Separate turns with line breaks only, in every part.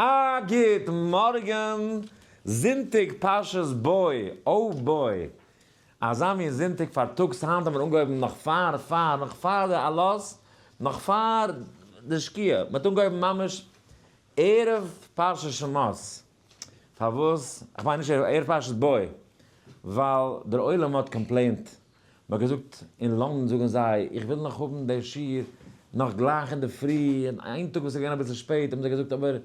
א גוט מארגן, זונטאג פרשת בא, oh boy, אזא מין זונטאג פארטאגס, היינט האט מען אנגעהויבן נאך פאר פאר נאך פאר די עלות, נאך פאר די שקיעה, מען האט אנגעהויבן ממש ערב פרשת שמות, פארוואס? איך מיין נישט ערב, ערב פרשת בא, ווייל דער עולם האט complained, מען האט געזאגט אין לאנדאן זאגן זיי איך וויל נאך האבן די שיעור נאך גלייך אינדערפרי, און איין טאג וואס איז געווען אביסל שפעט האבן זיי געזאגט אבער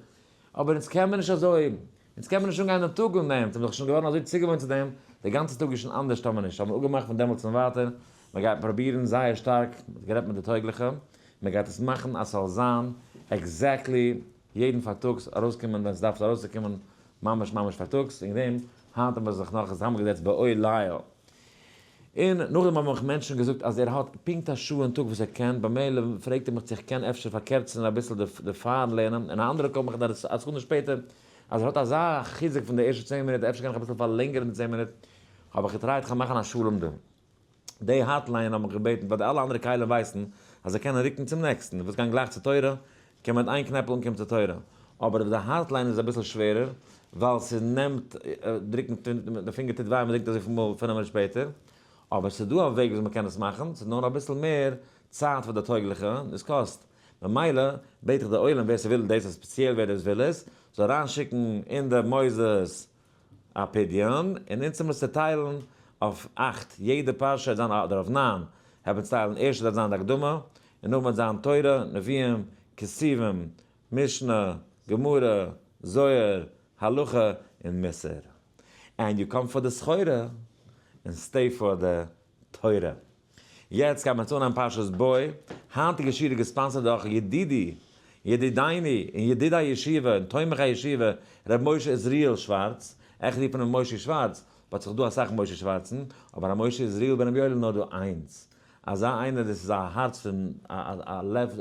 אבער אונז קען מען נישט אזוי, אונז קען מען נישט אנגיין דעם טאג אן דעם, אונז זענען דאך שוין געווארן אזוי צוגעוואוינט צו דעם, דער גאנצער טאג איז שוין אנדערש טאמער נישט, האבן מיר אפגעמאכט פון דעמאלטס און ווייטער, מען גייט פרובירן זייער שטארק, מען האט גערעדט מיט די טויגליכע, מען גייט עס מאכן אז ס'זאל זיין exactly יעדן פארטאגס ארויסקומען ווען ס'דארף ארויסצוקומען ממש ממש פארטאגס, וועגן דעם היינט האבן מיר זיך נאך צוזאמגעזעצט באור ליל. און נאכדעם האבן מיך מענטשן געזאגט אז ער האט פונקט א שעה אין טאג וואס ער קען, במילא פרעגט ער מיך צו איך קען אפשר פארקערצן אביסל די פארן לערנען, און א אנדערע קאלט מיך א סעקונדע שפעטער אז ער האט אזא חיזוק פון די ערשטע 10 מינוט אפשר קען איך אביסל פארלענגערן די 10 מינוט, האב איך געטרייט כ'וועל מאכן א שלום דא. די hotline האבן מיך געבעטן ווייל די אלע אנדערע כלים ווייסן אז זיי קענען רוקן צום נעקסטן, ווילסט גיין גלייך צו תורה קען מען מיט איין קנעפל אנקומען צו תורה, אבער די hotline איז אביסל שווערער ווייל ס'נעמט דרוקן די פינגער טוט וויי מ'דרוקט אזויפיל מאל 5 מינוט שפעטער, אבער ס'איז דא א וועג וויאזוי מ'קען עס מאכן, ס'איז נאר אביסל מער צייט פאר די טויגליכע און עס קאסט, ממילא בעט איך די עולם ווער ס'וויל דאס, ספעציעל ווער דאס וויל עס, זאל אריינשיקן אין די מוסדות א פדיון, און אונז מוז צעטיילן אויף אכט, יעדע פרשה וועט זיין, אדער אויף ניין, העט מען צעטיילן, ערשטע וועט זיין די הקדמה, און נאכדעם וועט זיין תורה, נביאים, כתובים, משנה, גמרא, זוהר, הלכה, און מוסר. And you come for the סחורה, און stay for the תורה. יעצט גייט מען צו אנהייבן פרשת בא, היינטיגע שיעור איז געספאנסערט דורך ידידי, ידידיני, און ידיד הישיבה, און תומך הישיבה, ר' משה עזריאל שווארץ, איך רוף אים משה שווארץ, but ס'איז דא אסאך משה שווארצן, אבער א משה עזריאל בן רבי יואל איז נאר דא איינס. אזא איינער, דאס איז א הארץ פון א לב,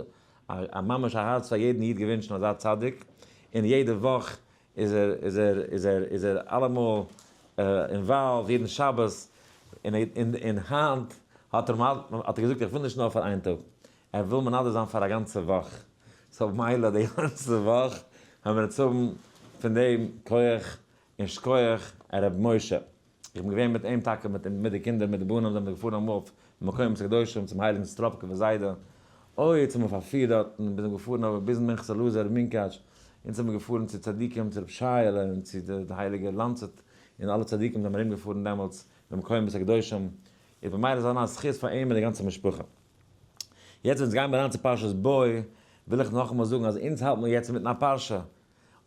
א ממש א הארץ פאר יעדן איד געווינטשן אזא צדיק, און יעדע וואך איז ער איז ער איז ער איז ער אלעמאל involved יעדן שבת, און און היינט האט ער האט ער געזאגט איך וויל נישט נאר פאר איין טאג, ער וויל מנדב זיין פאר א גאנצע וואך, so מילא די גאנצע וואך וועלן מיר אונז האבן פון דעם כח און שכוח ר' משה. איך בין געווען מיט אים טאקע מיט מיט די קינדער מיט די בנים זענען מיר געפארן אמאל אויף מקומות הקדושים צום הייליגן סטראפקובער זיידע, אוי האט מען פארפירט דארטן, מיר זענען געפארן אבער ביזן מנחת אלעזר מונקאטש, אונז זענען מיר געפארן צו צדיקים צו רבי שייעלע און צו די הייליגע לאנצוט און אלע צדיקים זענען מיר ארום געפארן דעמאלטס במקומות הקדושים, איז במילא זיין א זכות פאר אים און די גאנצע משפחה. יעצט ווען אונז גייען מיר אריין צו פרשת בא, וויל איך נאכאמאל זאגן אז אונז האלט מיר יעצט אינמיטן א פרשה,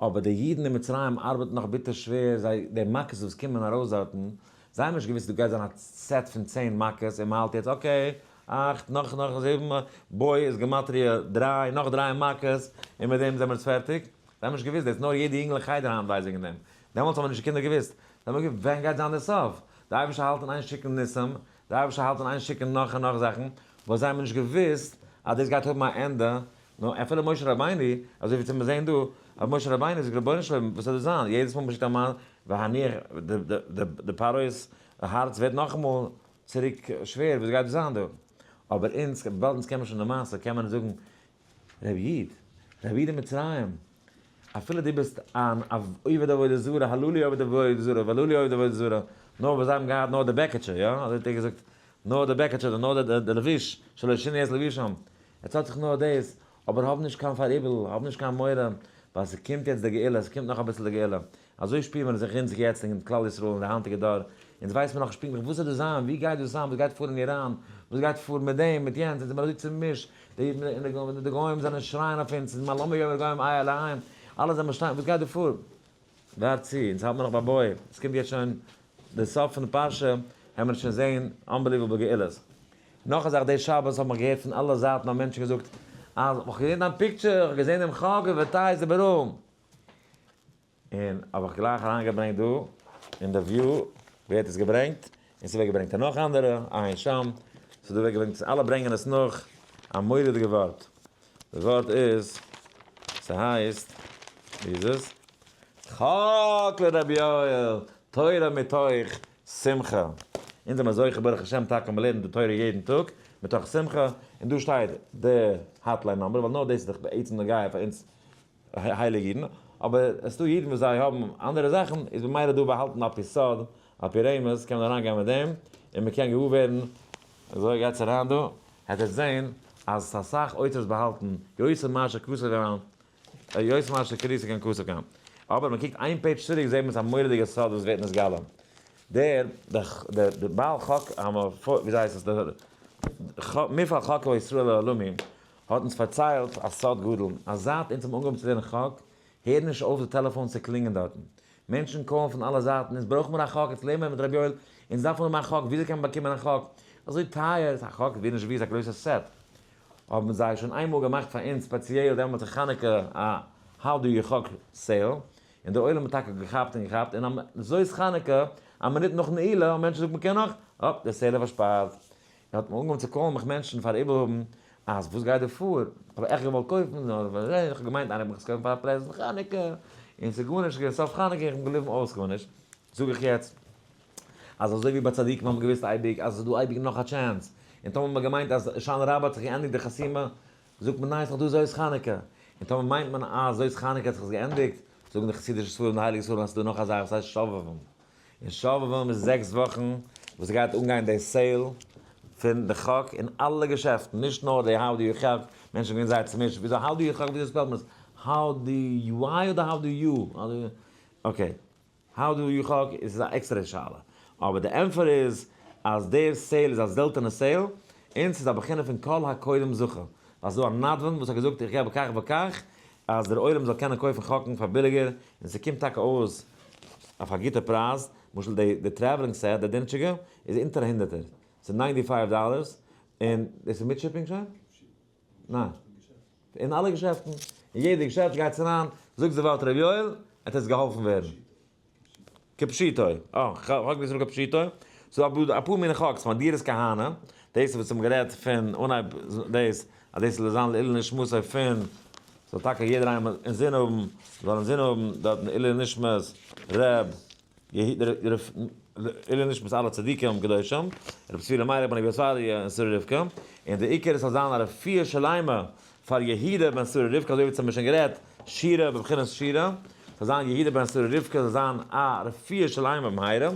אבער די אידן אין מצרים ארבעטן נאך ביטער שווער, זיי, די מכות וואס קומען ארויס דארטן, זיי האבן נישט געוואוסט דא גייט זיין א סעט פון 10 מכות, און מ'האלט יעצט okay, אכט, נאך נאך זיבן, בא איז גמטריא דריי, נאך דריי מכות, און מיט דעם זעמיר אונז פערטיג. זיי האבן נישט געוואוסט דאס, נאר יעדע יונגל אין חדר היינט ווייסט וועגן דעם. דעמאלטס האבן נישט די קינדער געוואוסט. זיי האבן געוואוסט, ווען גייט זיין די סוף? די אייבערשטער האלט אין איין שיקן ניסים, די אייבערשטער האלט אין איין שיקן נאך און נאך זאכן, וואס זיי האבן נישט געוואוסט אז דאס גייט האבן א ענדע, נו, אפילו משה רבינו, אזוי ווי צו זעהן דא, אז משה רבינו זאגט רבונו של עולם, וואס זאל דאס זיין? יעדעס מאל מ'שיקט א מאן, והניח, די פרעה'ס הארץ ווערט נאכאמאל צוריק שווער, וואס גייט דא זיין דא? אבער אונז, וויבאלד אונז קען מען שוין די מעשה, קען מען זאגן, רבי איד, רבי איד אין מצרים, אפילו דו ביסט אן עובד עבודה זרה, הללו עובד עבודה זרה, והללו עובד עבודה זרה, נאר וואס זיי האבן געהאט נאר די בעקעטשע, יא? אזוי האט ער געזאגט, נאר די בעקעטשע, אדער נאר די לבוש, שלא שינו את לבושם. עס האט זיך נאר דאס, אבער האב נישט קיין פאראיבל, האב נישט קיין מורא, ווייל ס'קומט יעצט די גאולה, ס'קומט נאך אביסל די גאולה. אזוי שפירן מיר זיך אונז יעצט אין כלל ישראל אין די היינטיגע דור, אונז ווייסן מיר נאכנישט פונקטליך וואס וועט דאס זיין, ווי גייט דאס זיין, וואס גייט פאר אין איראן, וואס גייט פאר מיט דעם, מיט יענץ, אונז זעמיר אזוי צומישט, די גוים זענען שרייען אויף אונז, מה למה יאמר גוים איה אלהיהם, אלע זעמיר שטיין, וואס גייט דא פאר? ווארט צו, אונז האלט מיר נאך ביי בא, עס קומט יעצט שוין די סוף פון די פרשה, העמיר שוין זעהן unbelievable גאולות. נאך א זאך, די שבת האב איך געהערט פון אלע זייטן האבן מענטשן געזאגט אז איך האב געזעהן דיין picture, איך האב געזעהן דעם חג ובטייס איבעראל. און האב איך גלייך אריינגעברענגט דא אין די view ווער האט עס געברענגט, און ס'ווערט געברענגט אין נאך אנדערע, עיין שם, ס'דא ווערט געברענגט, אלע ברענגען עס נאך, א מורא'דיגע ווארט. די ווארט איז, ס'הייסט, ווי איז עס? חק לרבי יואל, תורה מתוך שמחה. אונז זעמער זוכה ברוך השם טאקע מ'לערנט די תורה יעדן טאג, מתוך שמחה, און דא שטייט די hotline number, ווייל נאר דאס איז דאך בעצם נוגע פאר אונז הייליגע אידן. אבער עס איז דא אידן וואס זיי האבן אנדערע זאכן, איז במילא דא באהאלטן על פי סוד, על פי רמז, קען מען אריינגיין מיט דעם, און מען קען געוואר ווערן, אזוי גייטס אריין דא, העט עטס זען אז עס איז אסאך אוצרות באהאלטן, יותר מה שכתוב כאן, יותר מה שקרית כאן כתוב כאן. אבער מען קוקט איין page צוריק זעט מען עס א מורא'דיגע סוד וואס ווערט נתגלה. דער דער בעל חק וויאזוי הייסט עס דער מפעל חקו ישראל העולמי האט אונז פארציילט א סוד גדול אז זייט אונז האבן אנגעהויבן צו לערנען חק הערן נישט אויף די טעלעפאן צו קלינגען דארטן. מענטשן call ן פון אלע זייטן אונז ברויך מיר א חק אונז לערן מיר מיט רבי יואל אונז דארף מיר האבן א חק וויאזוי קען מען באקומען א חק אזוי טייער א חק ווי נישט ווי איז א גרויסע set האבן זיי שוין איינמאל געמאכט פאר אונז ספעציעל דעמאלטס אין חנוכה א how do you חק sale, און דער עולם האט טאקע געכאפט און געכאפט, און זאת חנוכה, א מינוט נאך נעילה האבן מענטשן געזאגט מ'קען נאך, אופ, דער sale איז פארשפארט. און האט מען אנגעהויבן צו call ן מיך מענטשן פאר איבל האבן, אז וואס גייט דא פאר, איך האב עכט געוואלט קויפן, נאר איך האב געמיינט איינער וועט מיך עס קויפן פאר א present חנוכה, און ס'איז גארנישט געווען סוף חנוכה, איך בין געבליבן אויס גארנישט, זאג איך יעצט, אז אזוי ווי ביי צדיקים האט מען געוואוסט אייביג אז עס איז דא אייביג נאך א chance, און טאמער האט מען געמיינט אז הושענא רבה האט זיך געענדיגט די חתימה, זאגט מען ניין ס'נאך דא זאת חנוכה, און טאמער מיינט מען אז זאת חנוכה האט זיך עס געענדיגט, זאגן די חסידישע ספרים די הייליגע ספרים אז ס'איז דא נאך א זאך וואס הייסט שובבים, און שובבים איז 6 וואכן וואס גייט אנגיין די sale פון די חק אין אלע געשעפטן, נישט נאר די how do you חק, מענטשן געווען זייער צומישט, וויאזוי how do you חק וויאזוי spell ט מען עס, how do you I אדער how do you, okay. How do you חק איז א עקסטערע שאלה. אבער די ענטפער איז אז דער sale איז א זעלטענע sale, און ס'איז א בחינה פון כל הקודם זכה. ווייל ס'איז דא א נדבן וואס האט געזאגט איך געב כך וכך אז דער עולם זאל קענען קויפן חקן פאר ביליגער, און ס'קומט טאקע אויס אויף א גוטע פרייז, למשל די traveling set, די דינטשיגע, איז אונטער א הונדערטער, ס'איז 95 dollars, און דאס איז מיט shipping שוין? ניין. אין אלע געשעפטן, אין יעדע געשעפט גייטס אריין, זאגטס די ווארט ר' יואל, עט עס געהאלפן ווערן. כפשוטו. אה, חק לישראל כפשוטו. ס'איז דא אפאר מיני חקס, מהדורת כהנא, דאס וואס האבן גערעדט פון אנהייב דאס, אז דאס זאל זיין לעילוי נשמתו פון, זאל טאקע יעדער איינער אינזין האבן, זאל אינזין האבן דארטן לעילוי נשמת ר' לעילוי נשמת אלע צדיקים קדושים, רבי צבי אלימלך בן רבי עובדיה און שרה רבקה, און די עיקר עס זאל זיין א רפואה שלימה פאר יהודה בן שרה רבקה, אזוי ווי אונז האבן שוין גערעדט, שירה בבחינת שירה, זאל זיין יהודה בן שרה רבקה זאל זיין א רפואה שלימה במהרה,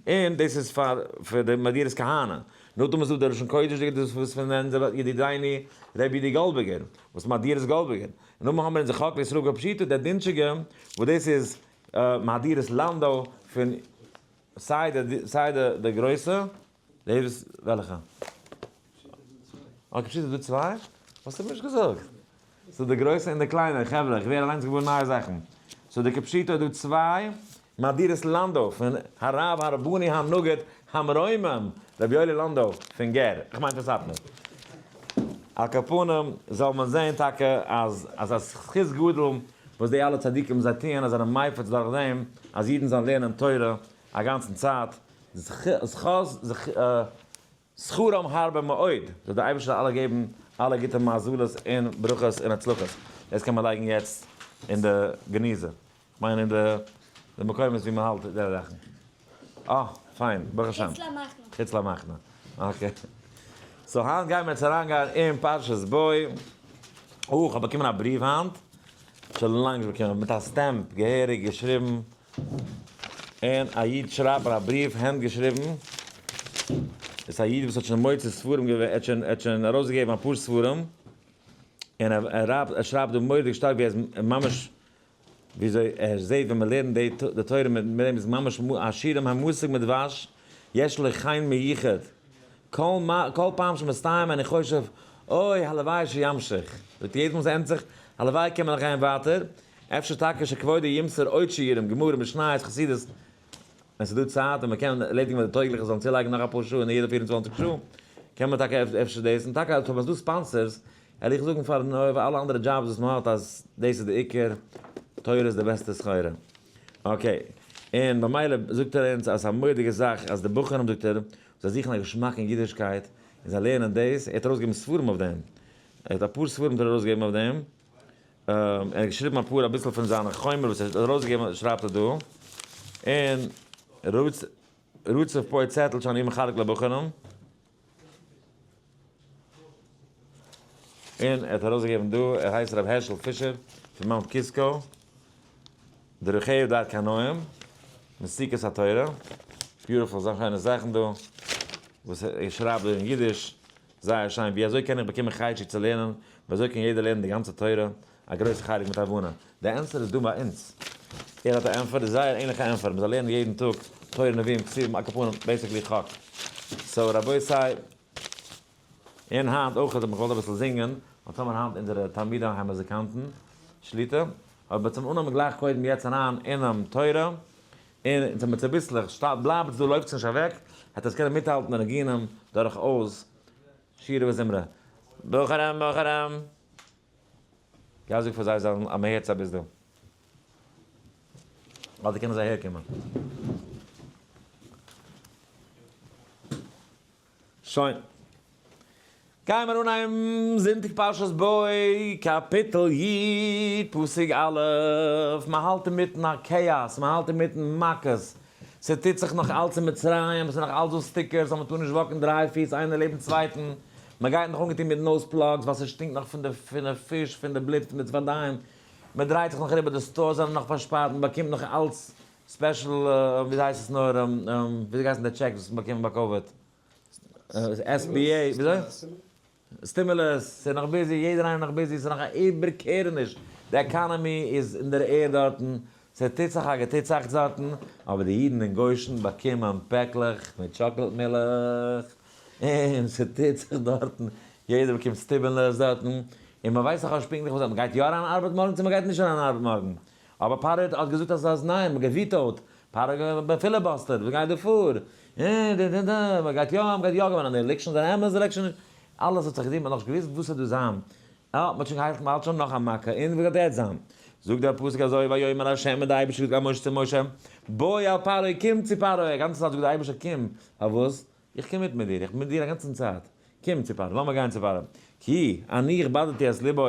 און דאס איז פאר די מהדורת כהנא. נאכדעם איז דא די לשון קודש'דיגע דאס וואס פון אונזער ידידינו ר' יודי גאלדבערגער, וואס מהדורת גאלדבערגער, און נאכדעם האבן מיר אונזער חק לישראל כפשוטו דער דינטשיגע, וואס דאס איז מהדורת לאנדא פון סיי די סיי די גרויסע די וואס וועלכע? אה כפשוטו איז דא צוויי? האסטו מיר נישט געזאגט. ס'איז די גרויסע און די קליינע, חברה איך ווער אליינס געוואר נייע זאכן. סאו די כפשוטו איז דא צוויי מהדורת לאנדא פון הרב הרבני הנגיד המרומם רבי יואלי לאנדא פון גער, איך מיין פון סאטמאר. על כל פנים זאל מען זעהן טאקע אז אז א זכות גדול וואס די אלע צדיקים זיי טוען אז זענען מפיץ דורך דעם אז אידן זאלן לערנען תורה א גאנצן צייט, שכרם הרבה מאוד, זאל דער אייבערשטער אלע געבן אלע גוטע מזלות און ברכות און הצלחות, דאס קען מען לייגן יעצט אין די גניזה, כ'מיין אין די מקומות ווי מען האלט די זאכן. אה, פיין, ברוך השם.
חוץ למחנה.
חוץ למחנה, okay. So היינט גייען מיר יעצט אריינגיין אין פרשת בא. אה, כ'האב באקומען א בריוו היינט. שוין לאנג נישט באקומען, מיט א stamp, געהעריג געשריבן. און א איד שרייבט מיר א בריוו, הענט געשריבן. איז א איד וואס האט שוין מוציא ספרים געווען, ער האט שוין, ער האט שוין ארויסגעגעבן אפאר ספרים. און ער שרייבט דא מורא'דיג שטארק ווי ער איז ממש וויאזוי ער זעט ווען מען לערנט די תורה מיט דעם איז ממש עשירים המושג מדבש יש לו חן מיוחד כל פעם שמסתיים אני חושב אוי הלוואי שימשיך זאגט ער יעדעס מאל ס'ענדיגט זיך הלוואי קען מען נאך גיין ווייטער אפשר טאקע שכבודו ימסור עוד שיעורים גמרא משניות חסידות ווען ס'איז דא צייט און מ'קען ערלעדיגן מיט די טויגליכע זאלן צולייגן נאך אפאר שעה אין יעדע 24 שעה, קען מען טאקע אפשר דאס, און טאקע אויב ס'איז דא sponsors, העל איך זאגן פארן אויב אלע אנדערע דזשאבס וואס מ'האט אז דאס איז די עיקר, תורה איז די בעסטע סחורה. Okay, און במילא זאגט ער אונז אז ס'איז א מורא'דיגע זאך אז די בחורים זאגט ער, זיי זוכן א געשמאק אין אידישקייט, און זיי לערנען דאס, ער האט ארויסגעגעבן ספרים אויף דעם, ער האט אפאר ספרים האט ער ארויסגעגעבן אויף דעם, ער האט געשריבן אפאר אביסל פון זיינע חומר וואס ער האט ארויסגעגעבן שרייבט ער דא, און רצוף פה צעטל שאני מחלק לבחורים, און ער האט ארויסגעגעבן דא, ער הייסט ר' הערשל פישער פון Mount Kisco. דרכי ודרכי נועם, מסיקת התורה, beautiful זאכן שיינע זאכן דא, וואס ער שרייבט דא אין אידיש, זייער שיין, ווי אזוי קען איך באקומען חשק צו לערנען, ווי אזוי קען יעדער לערנען די גאנצע תורה, א גרויסע חלק מיט הבנה, די ענסער איז דא ביי אונז, ער האט א ענפער, זייער ענליכע ענפער, מען זאל לערנען יעדן טאג תורה נביאים כתובים על כל פנים basically חק, so רבותי, און היינט אויך האט מען געוואלט אביסל זינגען, אונז האבן היינט אונזערע תלמידים המוזיקאנטן שליטא, אבער צום אנהויבן גלייך קודם יעצט אריין אינעם תורה, און אונז האבן צוביסלעך, שטאט בלייבטס דא לויפטס נישט אוועק, העט עטס קענען מיטהאלטן די ניגונים דורכאויס שירה וזמרה. בחורים בחורים! גיי זאג פאר זיי זאלן אז מען הערט זיי ביז דא. אדער קענען זיי אהערקומען. שוין. גיימער אנהייבן זונטאג פרשת בא, קאפיטל י, פסוק א', מען האלט אינמיטן א כאאס, מען האלט אינמיטן מכות, ס'טוט זיך נאך אלץ אין מצרים, ס'איז נאך אלץ דא stickers אז מ'טאר נישט walk ן דריי פיס איינער לעבן צווייטן, מ'גייט נאך אנגעטון מיט nose plugs ווייל ס'שטינקט נאך פון די פון די פיש, פון די בלוט, פון די צפרדעים, מ'דרייט זיך נאך אריבער, די stores זענען נאך פארשפארט, מ'באקומט נאך אלץ special, וויאזוי הייסט עס נאר, וויאזוי הייסן די checks וואס מ'באקומט ביי קאוויד? SBA, וויאזוי? stimulus, ס'איז נאך busy, יעדער איינער נאך busy, ס'איז נאך א איבערקערעניש, די economy איז אין דער ערד דארטן, ס'טוט זיך א געטוצאכטס דארטן, אבער די אידן אין גושן באקומען פעקלעך מיט chocolate מילך, און ס'טוט זיך דארטן, יעדער באקומט stimulus דארטן, און מ'ווייסט נאך נישט פונקטליך וואס, מ'גייט יא אריין ארבעט מארגן צו מ'גייט נישט אריין ארבעט מארגן, אבער פרעה האט געזאגט אז אז ניין, מ'גייט vetoed, פרעה filibustered, וואס גייט דא פאר? אה די די די, מען גייט יא, מען גייט יא געוואונען די election, זענען אמת די election נישט, אלעס האט זיך געטון, מען האט נאכנישט געוואוסט וואס וועט דא זיין, אה, מען האט שוין געהייסן, מען האלט שוין נאך א מכה, און וואס גייט יעצט זיין? זאגט דער פסוק אזוי, ויאמר ה' און דער אייבערשטער זאגט אל משה צו משה, בוא אל פרעה, קום צו פרעה, א גאנצע צייט זאגט דער אייבערשטער קום, פארוואס? איך קום מיט מיט דיר, איך בין מיט דיר א גאנצן צייט, קום צו פרעה, לאמיר גיין צו פרעה, כי אני הכבדתי את לבו,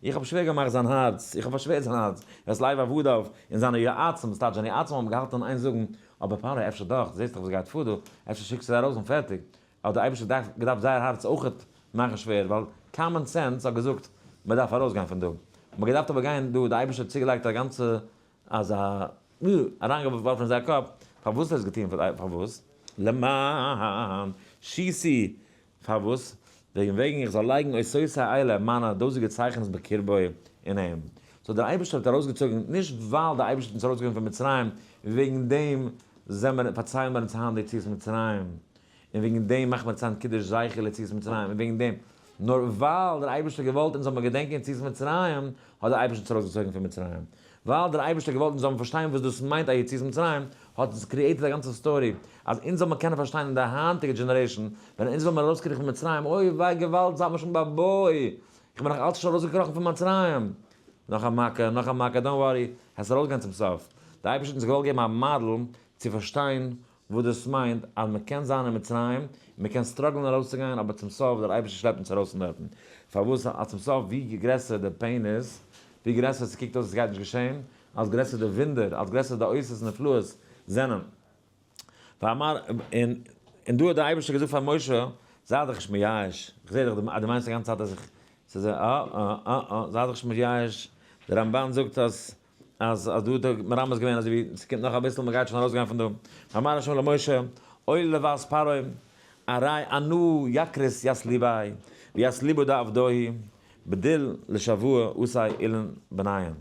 איך האב שווער געמאכט זיין הארץ, איך האב פארשווערט זיין הארץ, ואת לב עבדיו, און זיינע יועצים, ס'טייטש זיינע יועצים האבן געהאלטן אין איין זאגן, אבער פרעה, אפשר דאך, דו זעסט דאך וואס גייט פאר דא, אפשר שיקסטו זיי ארויס און פערטיג. האט דער אייבערשטער געדארפט זייער הארץ אויכעט מאכן שווער, ווייל common sense האט געזאגט, מען דארף ארויסגיין פון דא. מען האט געדארפט אבער גיין דא, דער אייבערשטער האט צוגעלייגט א גאנצע אזא אריינגעווארפן אין זייער קאפ, פארוואס האט ער עס געטון, פארוואס? למען שישי, פארוואס? וועגן וועגן איך זאל לייגן אותותי אלה, מיינע דאזיגע צייכענס בקרבו אין אים. so דער אייבערשטער האט ארויסגעצויגן, נישט ווייל דער אייבערשטער האט אונז ארויסגענומען פון מצרים, וועגן דעם זעמער, פארציילן מיר אונז היינט די יציאת מצרים, און וועגן דעם מאכט מען צאם קידוש זכר ליציאת מצרים, און וועגן דעם, נאר ווייל דער אייבערשטער האט געוואלט אונז זאל מען געדענקען יציאת מצרים, האט דער אייבערשטער אונז ארויסגעצויגן פון מצרים. ווייל דער אייבערשטער האט געוואלט אונז זאלן פארשטיין וואס דאס מיינט א יציאת מצרים, האט אונז created א גאנצע story, אז אונז זאל מען קענען פארשטיין אין די היינטיגע generation, ווען אונז וועלן מיר ארויסקריכן פון מצרים, אוי וויי געוואלד זייט מיר שוין ביי בוי, איך בין נאך אלץ נישט ארויסגעקראכן פון מצרים. נאך א מכה, נאך א מכה, don't worry, העסט ארויסגיין צום סוף. דער אייבערשטער האט אונז געוואלט געבן א מאדעל צו פארשטיין וואס דאס מיינט אז מען קען זיין אין מצרים, און מען קען struggle ן ארויסצוגיין, אבער צום סוף דער אייבערשטער שלעפט אונז ארויס פון דארטן. פארוואס אז צום סוף ווי גרעסער די pain איז, ווי גרעסער ס'קוקט אויס אז ס'גייט נישט געשען, אלס גרעסער די וואונדער, אלס גרעסער די אותות נפלאות זענען. ואמר, און און דא האט דער אייבערשטער געזאגט פאר משה, זיי דיך נישט מייאש, איך זע דאך אז דו מיינסט די גאנצע צייט אז איך, ס'איז א א א א, זיי דיך נישט מייאש, דער רמבן זאגט אז אז אז דא האט ער מרמז געווען אזוי ווי ס'קומט נאך אביסל מ'גייט שוין ארויסגיין פון דא, ואמר ה' למשה, אוי לבית פרעה, ארי אנא יקרית ית לבי, וית לבו דעבדוהי, בדיל לשבוע עשי אילן בניהם.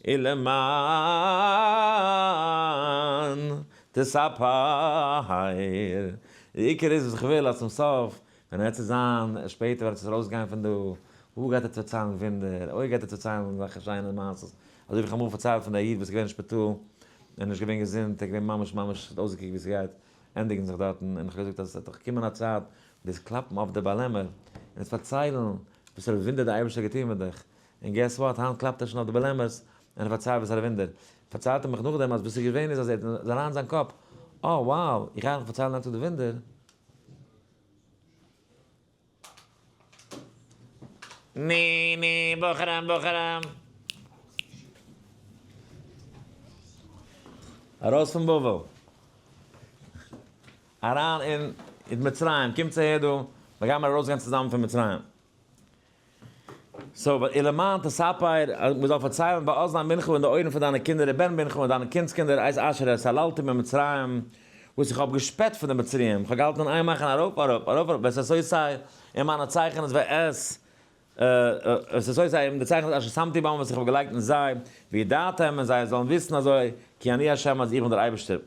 ולמען תספר. די עיקר איז וואס איך וויל אז צום סוף ווען ער וועט זיין שפעטער וועט ער ארויסגיין פון דא, וואו גייט ער פארציילן וואונדער, אוי גייט ער פארציילן אזעלכע שיינע מעשות, אזוי ווי איך האב אמאל פארציילט פון די איד וואס איז געווען אין שפיטאל און נישט געווען געזונט, ער איז געווען ממש ממש האט אויסגעקוקט ווי ס'גייט ענדיגן זיך דארטן, און איך האב געזאגט אז עס וועט דאך קומען א צייט דאס קלאפן אויף די באלעמער און עס פארציילן וואסערע וואונדער די אייבערשטער האט געטון מיט דיך, און guess what, היינט קלאפט ער שוין אויף די בעלעמערס און ער פארציילט וואס א וואונדער. פארציילט ער מיך נאכדעם אז וואס איז געווען איז אז ער האט אריין אין זיין קאפ, אה wow, איך גיי נאך פארציילן היינט די וואונדער. ני ני בחורים בחורים. ארויס פון בבל. אריין אין מצרים, קומטס אהער דא, מיר גיימער ארויסגיין צוזאמען פון מצרים. So, ולמען תספר, אז מ'זאל פארציילן באזני בנך אין די אויערן פון דיינע קינדער ובן בנך און דיינע קינד'ס קינדער את אשר התעללתי במצרים, וואס איך האב געשפעט פון די מצריים, איך האב געהאלטן אין איין מאכן ארויף אראפ, ארויף אראפ, ואת אותותי און מיינע צייכענעס ואת אותותי און די צייכענעס אשר שמתי בם וואס איך האב געלייגט אין זיי, וידעתם און זיי זאלן וויסן אזוי, כי אני ה' אז איך בין דער אייבערשטער.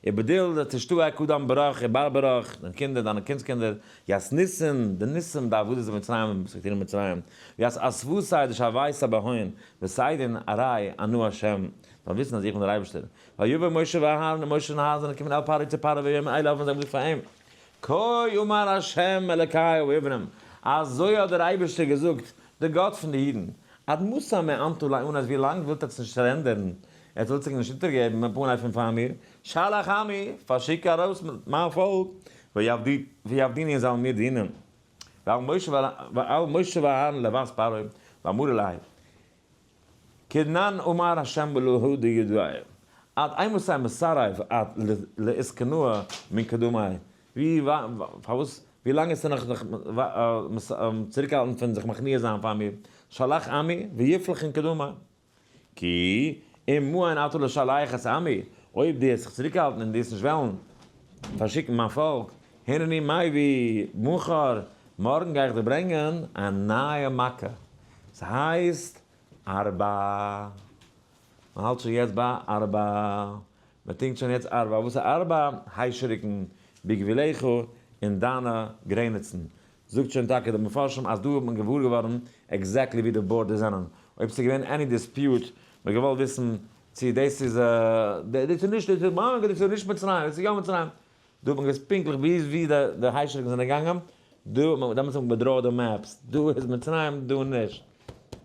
ובדיל תשתעי קדם ברך ובר ברך, דיינע קינדער, דיינע קינד'ס קינדער, ית ניסין, די ניסים דעבדות במצרים וואס איך טו אין מצרים, וית אסוותיה דשויתיה בהון, ותדעון ארי אנא השם, זאלן וויסן אז איך בין דער אייבערשטער. ויבא משה ואהרן, און משה און אהרן זענען געקומען אל פרעה צו פרעה ויאמרו אליו און זיי האבן געזאגט פאר אים, כה אמר ה' אלקי העברים, אזוי האט דער אייבערשטער געזאגט, דער גאט פון די אידן, עד מתי מאנת ליאנס ווי לאנג ווילט עטס נישט surrender ן, עטס ווילט זיך נישט אונטערגעבן מפני פון פאר מיר, שלח עמי, פארשיק ארויס מיין פאלק, ויעבדוני און זאלן מיר דינען. ואל משה ואהרן לבת פרעה, ואמרו ליה, כדנן אמר ה' אלהא דיהודאי, עד אימתי מסרב את להתכנע מן קדמי, ווי פארוואס ווי לאנג איז נאך זיך צוריקהאלטן פון זיך מכניע זיין פאר מיר, שלח עמי ויפלחון קדמי. כי אם מאן אתה לשלח את עמי, אויב דו האסט זיך צוריקגעהאלטן און דו האסט נישט וועלן פארשיקן מיין פאלק, הנני מביא מחר, מארגן גיי איך דיר ברענגען א נייע מכה, ס'הייסט ארבה, מען האלט שוין יעצט ביי ארבה, מען טונקט שוין יעצט ארבה, וואס איז ארבה? היישעריקן בגבולך אין דיינע גרעניצן, זאגט שוין טאקע די מפרשים אז דא האט מען געוואר געווארן exactly ווי די border זענען, אויב ס'איז געווען any dispute, מ'האט געוואלט וויסן צו דאס איז דאס איז נישט דאס איז דאס איז נישט מצרים דאס איז יא מצרים, דא האט מען געוואוסט פונקטליך ווי ווי די היישעריקן זענען געגאנגען, דא האט מען דעמאלטס האט מען גע draw ט די maps, דא איז מצרים דא נישט,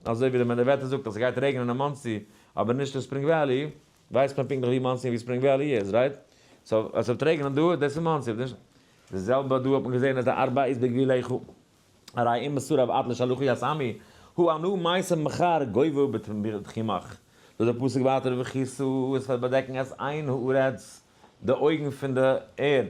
אזוי ווי די וועטער זאגט אז ס'גייט רעגענען אין מאנסי אבער נישט אין ספרינג וואלי, ווייסט מען פונקטליך ווי מאנסי און ווי ספרינג וואלי איז, right? So אז ס'וועט רעגענען דא, דאס איז מאנסי, אויב נישט. די זעלבע דא האט מען געזען אז די ארבה איז בגבולך, הרי אם מסרב את לשלחי את עמי, הא אנא משים מחר גובה בתחומך. זאגט דער פסוק ווייטער וכסו, עס וועט באדעקן את עין הארץ, די אויגן פון די ערד.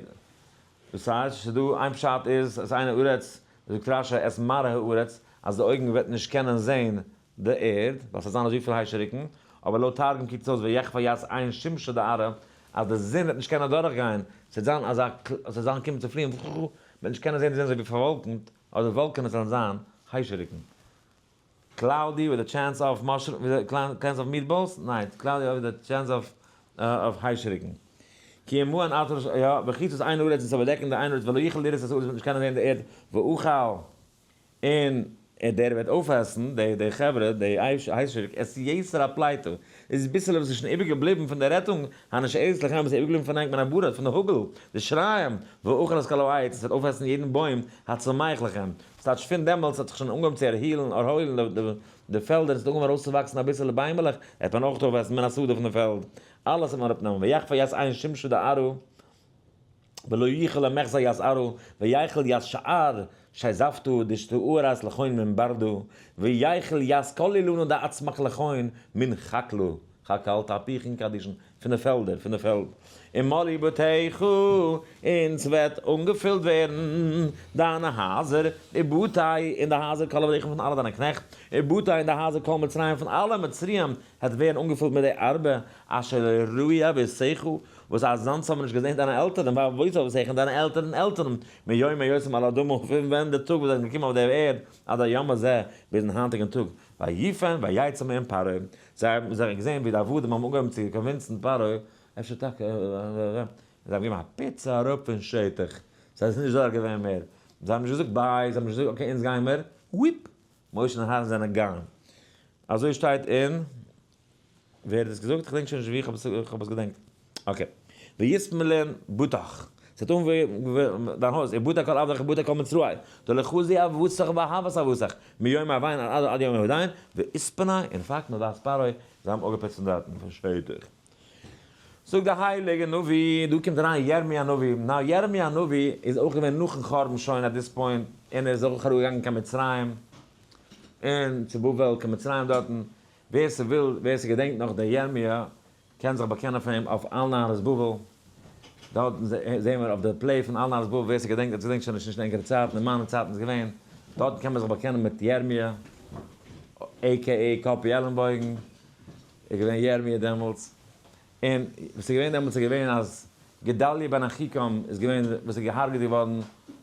דאס הייסט, ס'איז דא איין פשט איז את עין הארץ, זאגט רשי את מראה הארץ, אז די אויגן וועט נישט קענען זען די ערד, ווייל ס'וועט זיין אזויפיל היישעריקן, אבער לויט תרגום קוקט עס אויס ויכפה ית עין שמשא דארעא, אז די זון וועט נישט קענען אדורכגיין, ס'וועט זיין אזא ס'וועט זיין קומען צו פליען וכו', מ'וועט נישט קענען זען די זון אזוי ווי פארוואלקנט, אדער וואלקענעס וועלן זיין היישעריקן. Cloudy with a chance of mushroom, chance of meatballs? ניין, cloudy with a chance of היישעריקן. כי אם מאן אתר, יא, וכיסו עין הארץ און ס'זאל באדעקן די עין הארץ ולא יוכל לראות את הארץ מ'וועט נישט קענען זען די ערד, ואכל. און דער וועט אויפעסן, די די חברה, די היישעריק, את יתר הפליטה, איז ביסעלע וואס איז שוין איבערגעבליבן פון דער רעטונג, הנשארת לכם, וואס איז איבערגעבליבן פון ענק מן הברד, פון די האגל, די שריים, ואכל את כל העץ, עס וועט אויפעסן יעדן בוים, הצומח לכם. ס'טייטש פון דעמאלטס האט זיך שוין אנגעהויבן צו ערהילן, ערהוילן, די די פעלדער, עס האט אנגעהויבן ארויסצואוואקסן אביסעלע ביימעלעך, וועט מען אויך אויפעסן מן השדה פון די פעלד, אלעס וועט מען אראפנעמען, ויכפה ית עין שמשא דארעא. ולא יוכל למחזה ית ארעא ויכל ית שאר שיזפתא דשתאורס לכון מן ברדא ויכל ית כל אילנא דאצמח לכון מן חקלא חקל תהפיכין קדישין פון די פעלדער פון די פעלד ומלאו בתיך און ס'וועט אנגעפילט ווערן דיינע הייזער ובתי און די הייזער כל עבדיך פון אלע דיינע קנעכט ובתי און די הייזער כל מצרים פון אלע מצריים העט ווערן אנגעפילט מיט די ארבה אשר לא ראו אבותיך, וואס אזאנס האבן נישט געזען דיינע עלטערן, ואבות אבותיך און דיינע עלטערן עלטערן, מיום היותם על האדמה, פון ווען די טאג וואס זיי זענען געקומען אויף דער ערד, עד היום הזה, ביזן היינטיגן טאג. ויפן ויצא מעם פרעה, זיי האבן זיך געזען ווי די עבדים האבן אנגעהויבן צו convince ן פרעה, אפשר טאקע, און זיי האבן געגעבן א פיץ אראפ פון שטח, זיי זענען נישט דארט געווען מער, זיי האבן נישט געזאגט bye, זיי האבן נישט געזאגט okay אונז גיימער, וויפ, משה און אהרן זענען gone. אזוי שטייט אין, ווער האט עס געזאגט? כ'דענק שוין נישט ווי, כ'האב עס געדענקט. Okay. ויתמלאון בתיך. ס'וועט אנווערן דיין הויז, ובתי כל עבדיך ובתי כל מצרי. דלא חזו אבותיך ואבות אבותיך, מיום ההויין עד יום ההדין, ויתפנו, אין פאקט מבת פרעה, זיי האבן אפגעפוצט פון דארטן, פון שטח. זאגט דער הייליגער נביא, דא קומט אריין ירמי' הנביא, now ירמי' הנביא איז אויך געווען נאכן חורבן שוין at this point, און ער איז אויך אראפגעגאנגען קיין מצרים, און צו בבל, קיין מצרים דארטן, ווער ס'וויל, ווער ס'געדענקט נאך דער ירמי', קען זיך באקענען פון אים אויף על נהרות בבל, דארטן זעהן מיר אויף די play פון על נהרות בבל, ווער ס'געדענקט, עטס געדענקט שוין נישט, נישט אין ענקערע צייטן, אין מיינע צייטן איז געווען, דארטן קען מען זיך באקענען מיט ירמי'. AKA קאפי עלענבויגן, איז געווען ירמי' דעמאלטס, און וואס איז געווען דעמאלטס איז געווען אז גדליה בן אחיקם איז געווען וואס איז געהארגעט געווארן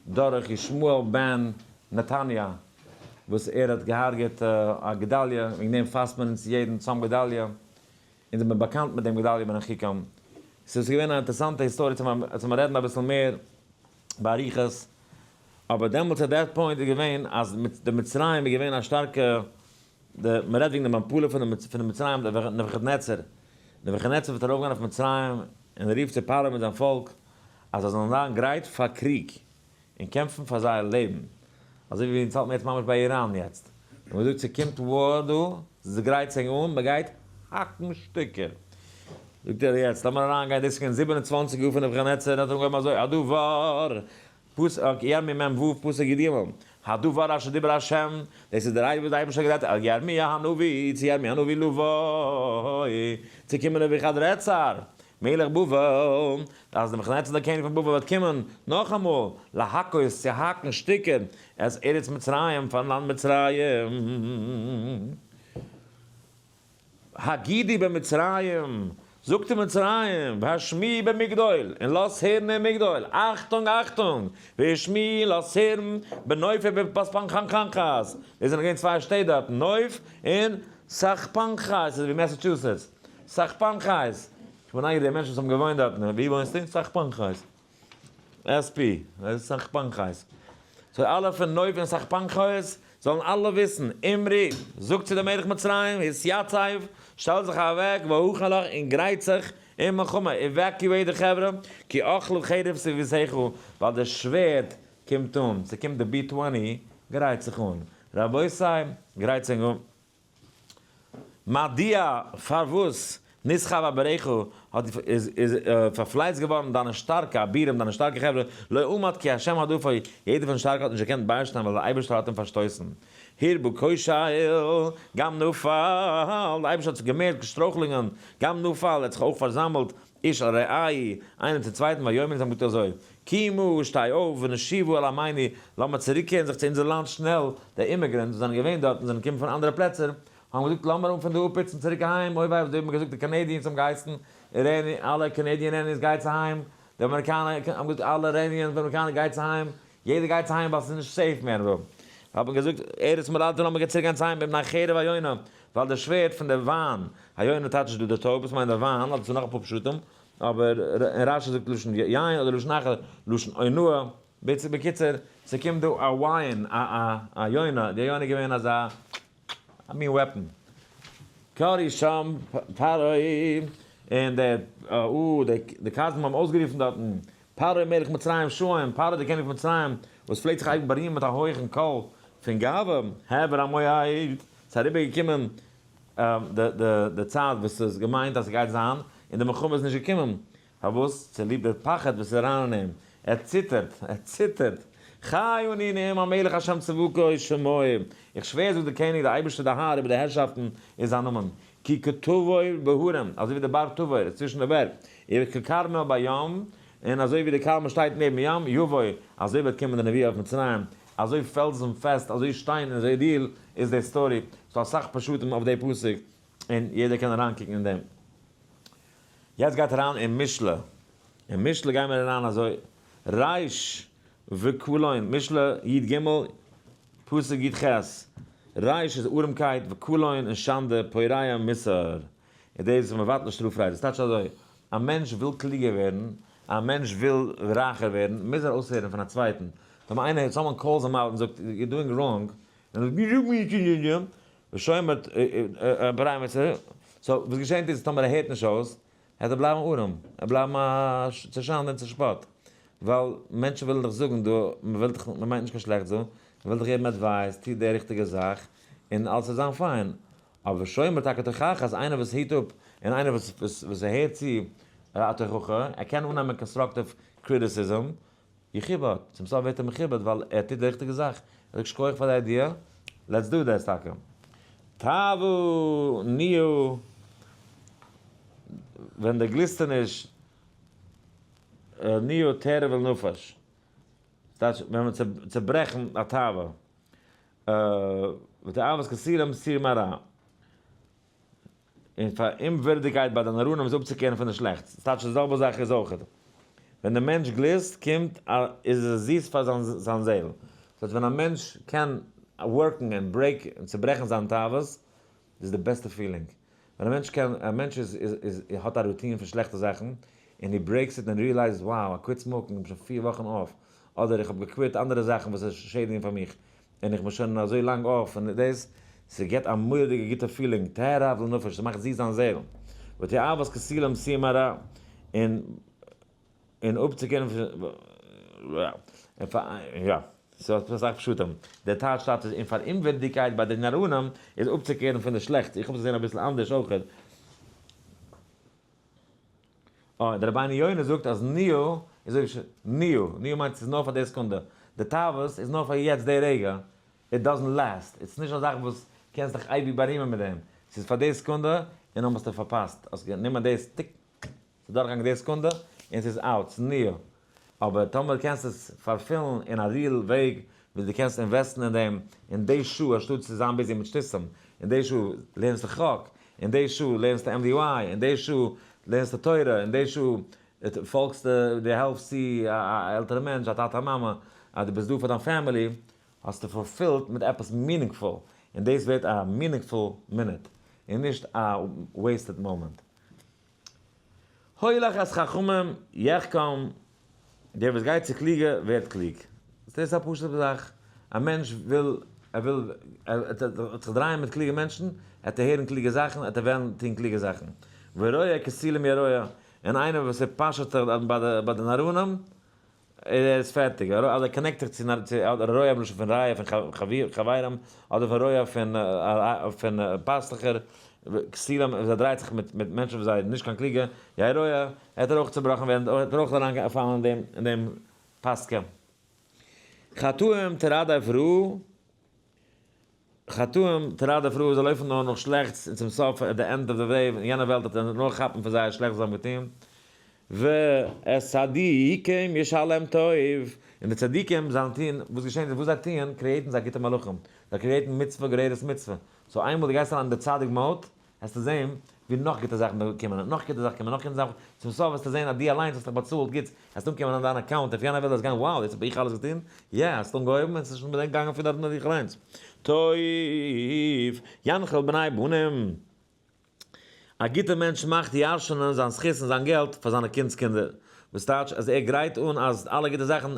דורך ישמעאל בן נתניה וואס ער האט געהארגעט א גדליה, וועגן דעם פאסט מען אונז יעדן צום גדליה, אונז זעמיר באקאנט מיט דעם גדליה בן אחיקם. ס'איז געווען א אינטערעסאנטע היסטאריע צו רעדן אביסל מער באריכות, אבער דעמאלטס at that point איז געווען אז די מצרים איז געווען א שטארקע, די מען רעדט וועגן די מפלה פון די מצרים, די נבוכדנצר, נבוכדנצר וועט ארויפגיין אויף מצרים און רופט צו פרעה מיט זיין פאלק אז זיי זאלן זיין גרייט פאר קריג און קעמפן פאר זייער לעבן, אזוי ווי אונז האלט מיר יעצט ממש ביי איראן יעצט, און מען זאגט ס'קומט war דא, גרייט זיך אן, מען גייט האקן שטיקער. זאגט ער יעצט לאמיר אריינגיין, דאס איז געווען 27 יאר פון נבוכדנצר, האט ער אנגעהויבן אזוי, הדבר, פסוק, ירמי' מ ו, פסוק י ג, הדבר אשר דיבר ה', דאס איז די רייד וואס די אייבערשטער האט גערעדט אל ירמי' הנביא, צו ירמי' הנביא לבוא, צו קומען נבוכדרצר, מלך בבל, אז נבוכדנצר דער קעניג פון בבל וועט קומען נאכאמאל, להכות, צו האקן שטיקער, את ארץ מצרים, פארן לאנד מצרים. הגידו במצרים, זאגט אין מצרים, והשמיעו במגדול, און לאז הערן אין מגדול, אכטונג, אכטונג, והשמיעו, לאז הערן, בנוף ובתחפנהס, דאס זענען געווען צוויי שטעט דארטן, נוף און תחפנהס, איז ווי מעסעטשוסעטס, תחפנהס, איך בין נייגעריג די מענטשן וואס האבן געוואוינט דארטן, ווי וואוינסטו? תחפנהס. SP, תחפנהס. so אלע פון נוף און תחפנהס זאלן אלע וויסן, אמרו, זאגט צו דעם מלך מצרים, התייצב, שטעל זיך אוועק, והכן לך, און גרייט זיך אין מלחמה, evacuate די חברה, כי אכלה חרב סביבותיך, ווייל די שווערד קומט אן, ס'קומט די B 20, גרייט זיך אן. רבותי, גרייט זיך אן. מדוע, פארוואס, נסחף אביריך, האט איז איז פארפלייצט געווארן דיינע שטארקע אבירים, דיינע שטארקע חברה, לא עמד כי השם הדפו, יעדער פון שטארקע האט נישט געקענט ביישטיין ווייל דער אייבערשטער האט אים פארשטויסן. הרבה כושל, גם נפל, דער אייבערשטער האט זיך געמערט שטרויכלונגען, גם נפל, ער האט זיך אויך פארזאמלט, איש אל רעהו, איינער צום צווייטן, ויאמרו זיי האבן געזאגט אזוי, קומו, שטיי אויף, ונשובה אל עמינו, לאמיר צוריקקערן זיך צו אונזער לאנד שנעל, די immigrants וואס זענען געווען דארט און זענען געקומען פון אנדערע פלעצער, האבן געזאגט, לאמיר אנפאנגען דא אפפוצן צוריק אהיים, אוי וויי וואס דא האט מען געזאגט, די Canadians האבן געהייסן, אירעני, אלע Canadian אירעניס גייטס אהיים, די אמעריקאנער האבן געזאגט, אלע אירעניענס אמעריקאנער גייטס אהיים, יעדער גייטס אהיים ווייל ס'איז נישט safe מער דא. האט מען געזאגט, ארץ מולדתנו לאמיר צוריק גיין צו אהיים מפני חרב היונה, ווייל די שווערד פון די וויין, היונה טייטש דא די טויב, וואס מיינט די וויין, אדער ס'איז נאך אפאר פשטים, אבער אין רשי זאגט לשון יין אדער לשון אחר, לשון אונאה, בקיצור, ס'קומט דא א וויין, א א יונה, די יונה איז געווען אזא א מין weapon. קראו שם פרעה, און די די כשדים האבן אויסגערופן דארטן, פרעה מלך מצרים שאים, פרעה דער קעניג פון מצרים, וואס פלעגט זיך אייביג בארימען מיט א הויכן קול פון גאווה, העבר המועד, ס'איז אריבערגעקומען די צייט וואס ס'איז געמיינט אז ס'גייט זיין, און די מלחמה איז נישט געקומען. פארוואס? צוליב די פחד וואס איז אריין אין אים. ער ציטערט, ער ציטערט. חי אני נאום המלך השם צבקות שמו. איך שווער זאגט דער קעניג, דער אייבערשטער דער האר איבער די הערשאפטן איז זיין נאמען. כי כתבור בהרים, אזוי ווי דער בארג תבור איז צווישן די בערג, וככרמל בים, און אזוי ווי דער כרמל שטייט נעבן ים, יבוא, אזוי וועט קומען די נבואה אויף מצרים, אזוי פעלזן פעסט, אזוי שטיין און אזוי real איז די story, ס'דא אסאך פשטים אויף די פסוק, און יעדער קען אריינקוקן אין דעם. יעצט גייט אריין אין משלי, אין משלי גייען מיר אריין אזוי, ריש וקלון, משלי י ג, פסוק י ח, ריש איז ארעמקייט וקלון און שאנדע, פורע מוסר, און דאס איז מבטל שטראף רייד, דאס טייטש אזוי, א מענטש וויל קלוגער ווערן, א מענטש וויל רייכער ווערן, מוז ער אויסהערן פון א צווייטן, טאמער איינער, someone calls him out און זאגט, you're doing wrong, און ער זאגט, ושומר פורע מוסר, so וואס געשענט איז טאמער ער הערט נישט אויס, העט ער בלייבן ארעם, ער בלייבן א צו שאנד און צו שפאט, ווייל מענטשן ווילן דיך זאגן דא, מען וויל דיך, מען מיינט נישט קיין שלעכטס דא, מען וויל דיך געבן advice, טו די ריכטיגע זאך, און אלעס וועט זיין פיין. אבער שומר טאקע תוכחה איז איינער וואס היט אפ, און איינער וואס וואס הערט צו א תוכחה, ער קען אננעמען constructive criticism, יכובד, צום סוף ווערט ער מכובד ווייל ער טוט די ריכטיגע זאך, ער זאגט שכוח פאר די idea, let's do this טאקע. תאוה נהיה, ווען די גליסטעניש נהיה טרף לנפש, ס'טייטש ווען מען צעברעכן א תאווה. ותאוות כסילים סור מרע. און פאר אומווירדיגקייט ביי די נאראנים איז אפצוקערן פון די שלעכטס. ס'טייטש די זעלבע זאך איז אויך ווען דער מענטש גליסט קומט א איז עס זיס פאר זיין זיין זעהל. ס'הייסט ווען א מענטש קען work ן און break און צוברעכן זיין תאוות איז די בעסטע feeling. ווען א מענטש קען א מענטש איז איז איז האט א routine פון שלעכטע זאכן און he breaks it און realize ט wow I quit smoking איך בין שוין פיר וואכן off אדער איך האב גע quit אנדערע זאכן וואס איז שעדיגן פאר מיך און איך בין שוין אזוי לאנג off און דאס, ס'געט א מורא'דיגע גוטע feeling, תערב לנפש, ס'מאכט זיס זיין זעהל, ותאוות כסילים סור מרע, און און אפצוקערן פון און פאר יא, ס'האט אסאך פשטים, דער טייטש שטייט איז און פאר אומווערדיגקייט ביי די נאראנים איז אפצוקערן פון די שלעכטס, איך האב עס געזעהן אביסל אנדערש אויכעט. אה, דער רבינו יונה זאגט אז ניאו איז אויך ניאו, ניאו מיינט ס'איז נאר פאר די סעקונדע, די תאוות איז נאר פאר יעצט די רגע, it doesn't last, איטס נישט א זאך וואס קענסט דיך אייביג בארימען מיט דעם, ס'איז פאר די סעקונדע און נאכדעם האסטו פארפאסט, האסט גענומען דאס tick, ס'איז דורכגעגאנגען די סעקונדע און ס'איז out, ס'איז ניאו. אבער טאמער קענסט עס פארפילן אין א real וועג ווי דו קענסט invest ן אין דעם אין די שעה אנשטאט צו זיין busy מיט שטותים, אין די שעה לערנסטו חק, אין די שעה לערנסטו MDY, אין די שעה לערנסטו תורה, אין די שעה פאלגסטו, דו העלפסט צו א עלטערע מענטש, א טאטע א מאמע, אז דו ביסט דא פאר דיין family, האסטו fulfilled מיט עפעס meaningful, און דאס ווערט א meaningful מינוט, און נישט א wasted moment. הולך את חכמים יחכם, דער וואס גייט צו קלוגע ווערט קלוג. דאס איז א פשוט'ע זאך, א מענטש וויל, ער וויל, ער וועט זיך דרייען מיט קלוגע מענטשן, וועט ער הערן קלוגע זאכן, וועט ער וועלן טון קלוגע זאכן. ורועה כסילים ירועה, און איינער וואס ער פאשעט זיך ביי די נאראנים, ער איז פערטיג, אדער ער connect זיך צו אדער רועה בלשון פון רייע פון חברים, אדער פון רועה פון פאסטוכער, כסילים, וואס ער דרייט זיך מיט מענטשן וואס זיי נישט קיין קלוגע, ירועה, וועט ער אויך צובראכן ווערן, וועט ער אויך אריינפאלן אין דעם פאסטקע. חטאים תרדף רעה. חטאים תרדף רעה, זיי לויפן נאר נאך שלעכטס, און צום סוף, at the end of the day, אין יענע וועלט וועט ער נאר כאפן פון זייער שלעכטס וואס זיי האבן געטון. ואת צדיקים ישלם טוב, און די צדיקים זאלן טון, וואס געשען איז וואס זיי טוען, create ן זיי גוטע מלאכים, זיי create ן מצוה גוררת מצוה, so איינמאל דו גייסט אריין אין די צדיק mode, וועסטו זען ווי נאך גוטע זאכן קומען, און נאך גוטע זאכן קומען, נאך גוטע זאכן, צום סוף וועסטו זען אז דו אליינס האסט דיך באצאלט גוטס, וועסט אנקומען אין דיין account אויף יענע וועלט וועסט גיין wow דאס האב איך אלעס געטון? יע, האסט אנגעהויבן און ס'איז שוין געגאנגען פון דארטן אויף דיך אליינס. טוב ינחיל בני בנים, א גוטער מענטש מאכט ירש'נען זיין זכות און זיין געלט פאר זיינע קינד'ס קינדער, וואס טייטש אז ער גרייט אן אז אלע גוטע זאכן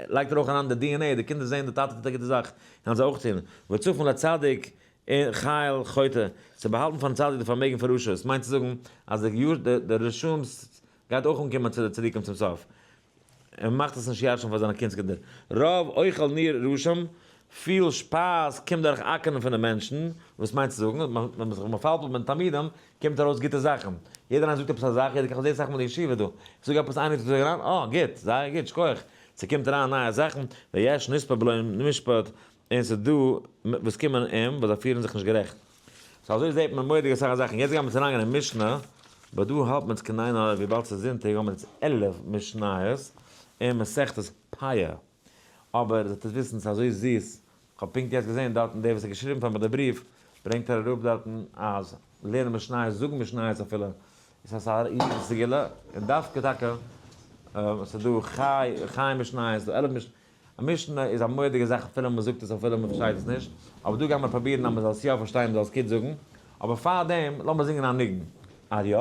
לייגט ער אויך אריין די DNA, די קינדער זעען די טאטע טוט א גוטע זאך, וועלן זיי אויך טון, וצפון לצדיק און חיל חוטא, צו באהאלטן פארן צדיק די פארמעגן פון רשעות, מיינט צו זאגן אז די רשעים גייט אויך אנקומען צו די צדיקים צום סוף, ער מאכט עס נישט ירש'ן פאר זיינע קינדס קינדער. רוב אוכל ניר רשעים, פיל שפייז קומט דורך אקערן פון די מענטשן, וואס מיינט צו זאגן, ווען מען זיך מפלפל מיט תלמידים, קומט ארויס גוטע זאכן. יעדער איינער זאגט עפעס א זאך, יעדער איך זע אסאך מאל אין ישיבה דא, איך זאג עפעס איינער זאגט אריין, אה גוט, זייער גוט, שכוח, ס'קומט אריין נייע זאכן, ויש נספה בלא משפט, און ס'איז דא וואס קומען אים וואס זיי פירן זיך נישט גערעכט. so אזוי זעט מען מורא'דיג אסאך זאכן. יעצט גיימיר צו אריינגיין אין משנה, but דא האלט מען עס כעין הרע וויבאלד ס'איז זונטאג האבן מיר יעצט 11 משניות אין מסכת פאה. אבער זאלט עס וויסן ס'איז אזוי זיס, כ'האב פונקט יעצט געזען דארטן דער וואס האט געשריבן פאר מיר די בריוו ברענגט ער אראפ דארטן אז לערנען משניות זאגן משניות אפילו איז אסאך א סגולה, און דווקא טאקע ס'איז דא חי חי משניות, ס'איז דא 11 משניות. א משנה איז א מורא'דיגע זאך אפילו מען זאגט עס אפילו מען פארשטייט עס נישט, אבער דא גיימער פראבירן אז מען זאל עס יא פארשטיין מען זאל עס גוט זאגן, אבער פארדעם לאמיר זינגען א ניגון. אה יא?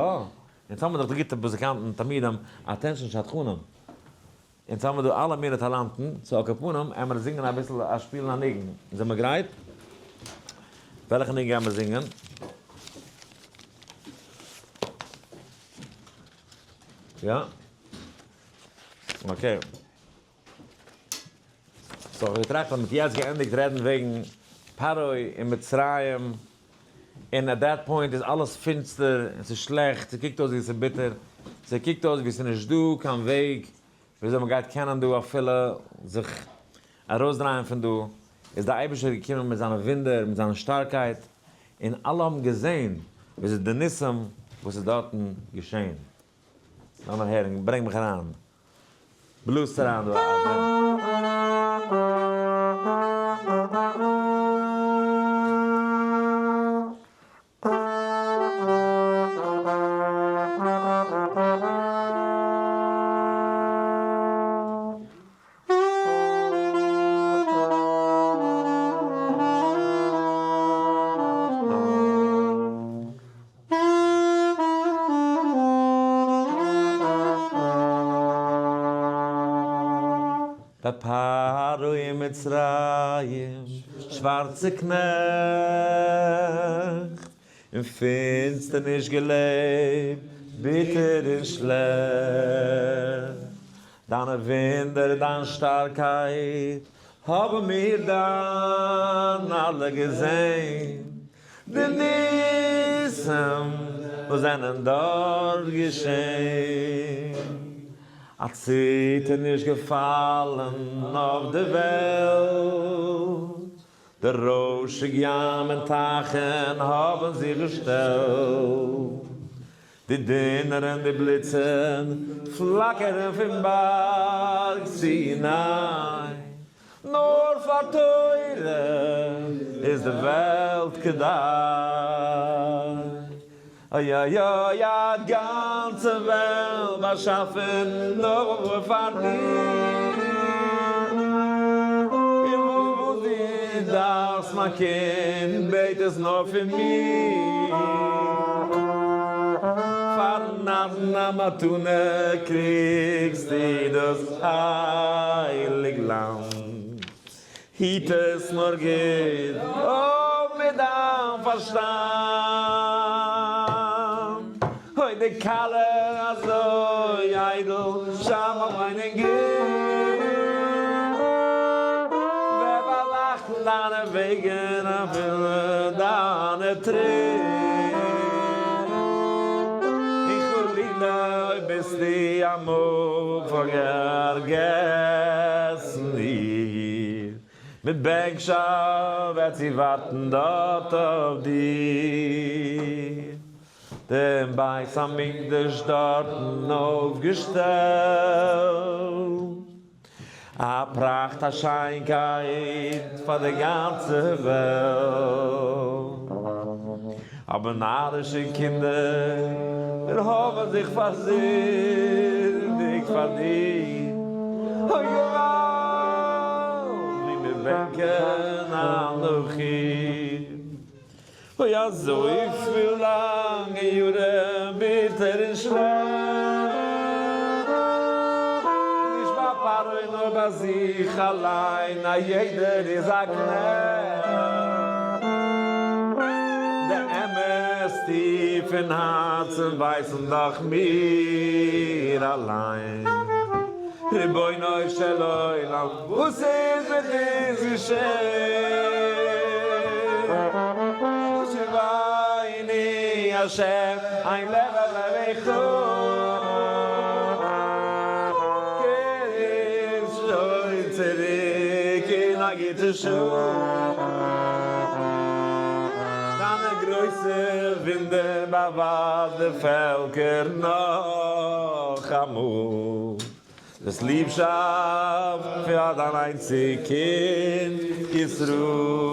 אונז האמיר דאך די גוטע מוזיקאנטן תלמידים attention שדכנים, אונז האמיר דא אלע מיני טאלאנטן, so על כל פנים עמער זינגען אביסל א שפילן א ניגון, זעמער גרייט? וועלכע ניגון גיימער זינגען? יא? okay. so איך האב געטראכט אז מ'האט יעצט געענדיגט רעדן וועגן פרעה און מצרים, און at that point איז אלעס פינסטער און ס'איז שלעכט, ס'קוקט אויס ווי ס'איז ביטער, ס'קוקט אויס ווי ס'איז נישט דא קיין וועג וויאזוי מ'גייט קענען דא אפילו זיך ארויסדרייען פון דא, איז דער אייבערשטער געקומען מיט זיינע וואונדער, מיט זיין שטארקייט, און אלע האבן געזען וויאזוי די ניסים וואס איז דארטן געשען. לאמיר הערן, ברענג מיך אריין. בלאזט אריין דא א. ביי פרעה אין מצרים, שווארצע קנעכט, אין פינסטערניש געלעבט, ביטער און שלעכט. דיינע וואונדער, דיין שטארקייט, האבן מיר דאן אלע געזען, די ניסים וואס זענען דארט געשען. א ציטערניש געפאלן אויף די וועלט, די רוישיג ים און טייכן האבן זיך געשטעלט, די דונער און די בליצן פלאקערן פון בארג סיני, נאר פאר תורה איז די וועלט כדאי. אוי אוי אוי א גאנצע וועלט באשאפן נאר פאר דיר, און וואס דו דארפסט מיין קינד בעט עס נאר פון מיר, פארן נדן א מתנה קריגסטו דאס הייליג לאנד. היט עס נאר גוט אויף מיט דיין פארשטאנד. אוי די כלה אזוי איידל שיין און גוט. ווער באלייכטן דיינע וועגן אפילו דיינע טריט. און חלילה אויב ביסטו אמאל פארגעסן. איר. מיט בענקשאפט וועט זי ווארטן דארט אויף דיר. דעם בית המקדש דארטן אויפגעשטעלט. א פראכט א שיינקייט פאר די גאנצע וועלט. אבער נארישע קינדער מיר האבן זיך פארזינדיגט פאר דיר, אוי געוואלד ווי מיר בענקען נאך איר, אוי אזויפיל לאנגע יארן ביטער און שווער, נישט ביי פרעה נאר ביי זיך אליין, א יעדער איז א קנעכט. די אמת טיף אין הארצן ווייסן דאך מיר אליין. רבונו של עולם וואס איז מיט אונז געשען? השיבני השם אין לב אל לבך קער שוין צוריק אין א גוטע שעה. דיינע גרויסע וואונדער באווייז די פעלקער נאכאמאל. דאס ליבשאפט פאר דיין איינציג קינד ישראל.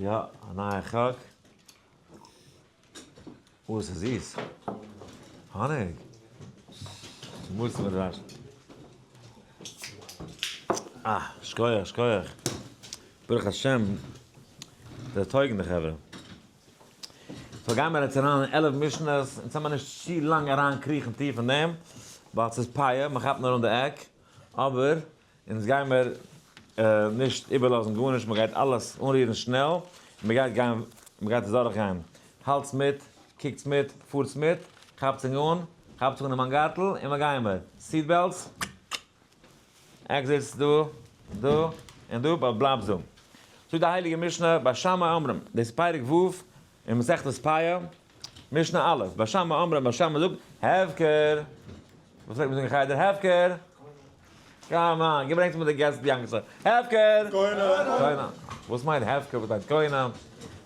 יא, א נייע חק. אוי ס'איז זיס. האניג. מוז מען וואשן. אה, שקויעך, שקויעך. ברוך השם, זיי טויגן די חברה. so גיימער יעצט אריין אין 11 משנה'ס, אונז האמער נישט צו לאנג אריין קריכן טיף אין דעם, ווייל ס'איז פאה, מ'כאפט נאר אן די עק, אבער אונז גיימער נישט איבערלאזן גארנישט, מ'גייט אלעס אנרירן שנעל, און מ'גייט גיין, מ'גייט עס דורכגיין. האלטס מיט, קוקטס מיט, פארטס מיט, כאפטס ענק אן, כאפטס אן אין מיין גארטל, און מ'גיימער. seat belts, exits דא, דא, און דא, but בלייבטס דא. זאגט די הייליגע משנה, בית שמאי אומרים, דאס איז פרק ו' אין מסכת פאה. משנה א', בית שמאי אומרים, בית שמאי זאגט, הפקר! וואס פלעגט מען זאגן אין חדר? הפקר! come on, גיב ברענגטס מיר די געסט ביאנקעסע. הפקר!
קונה!
קונה. וואס מיינט הפקר? וואס מיינט קונה?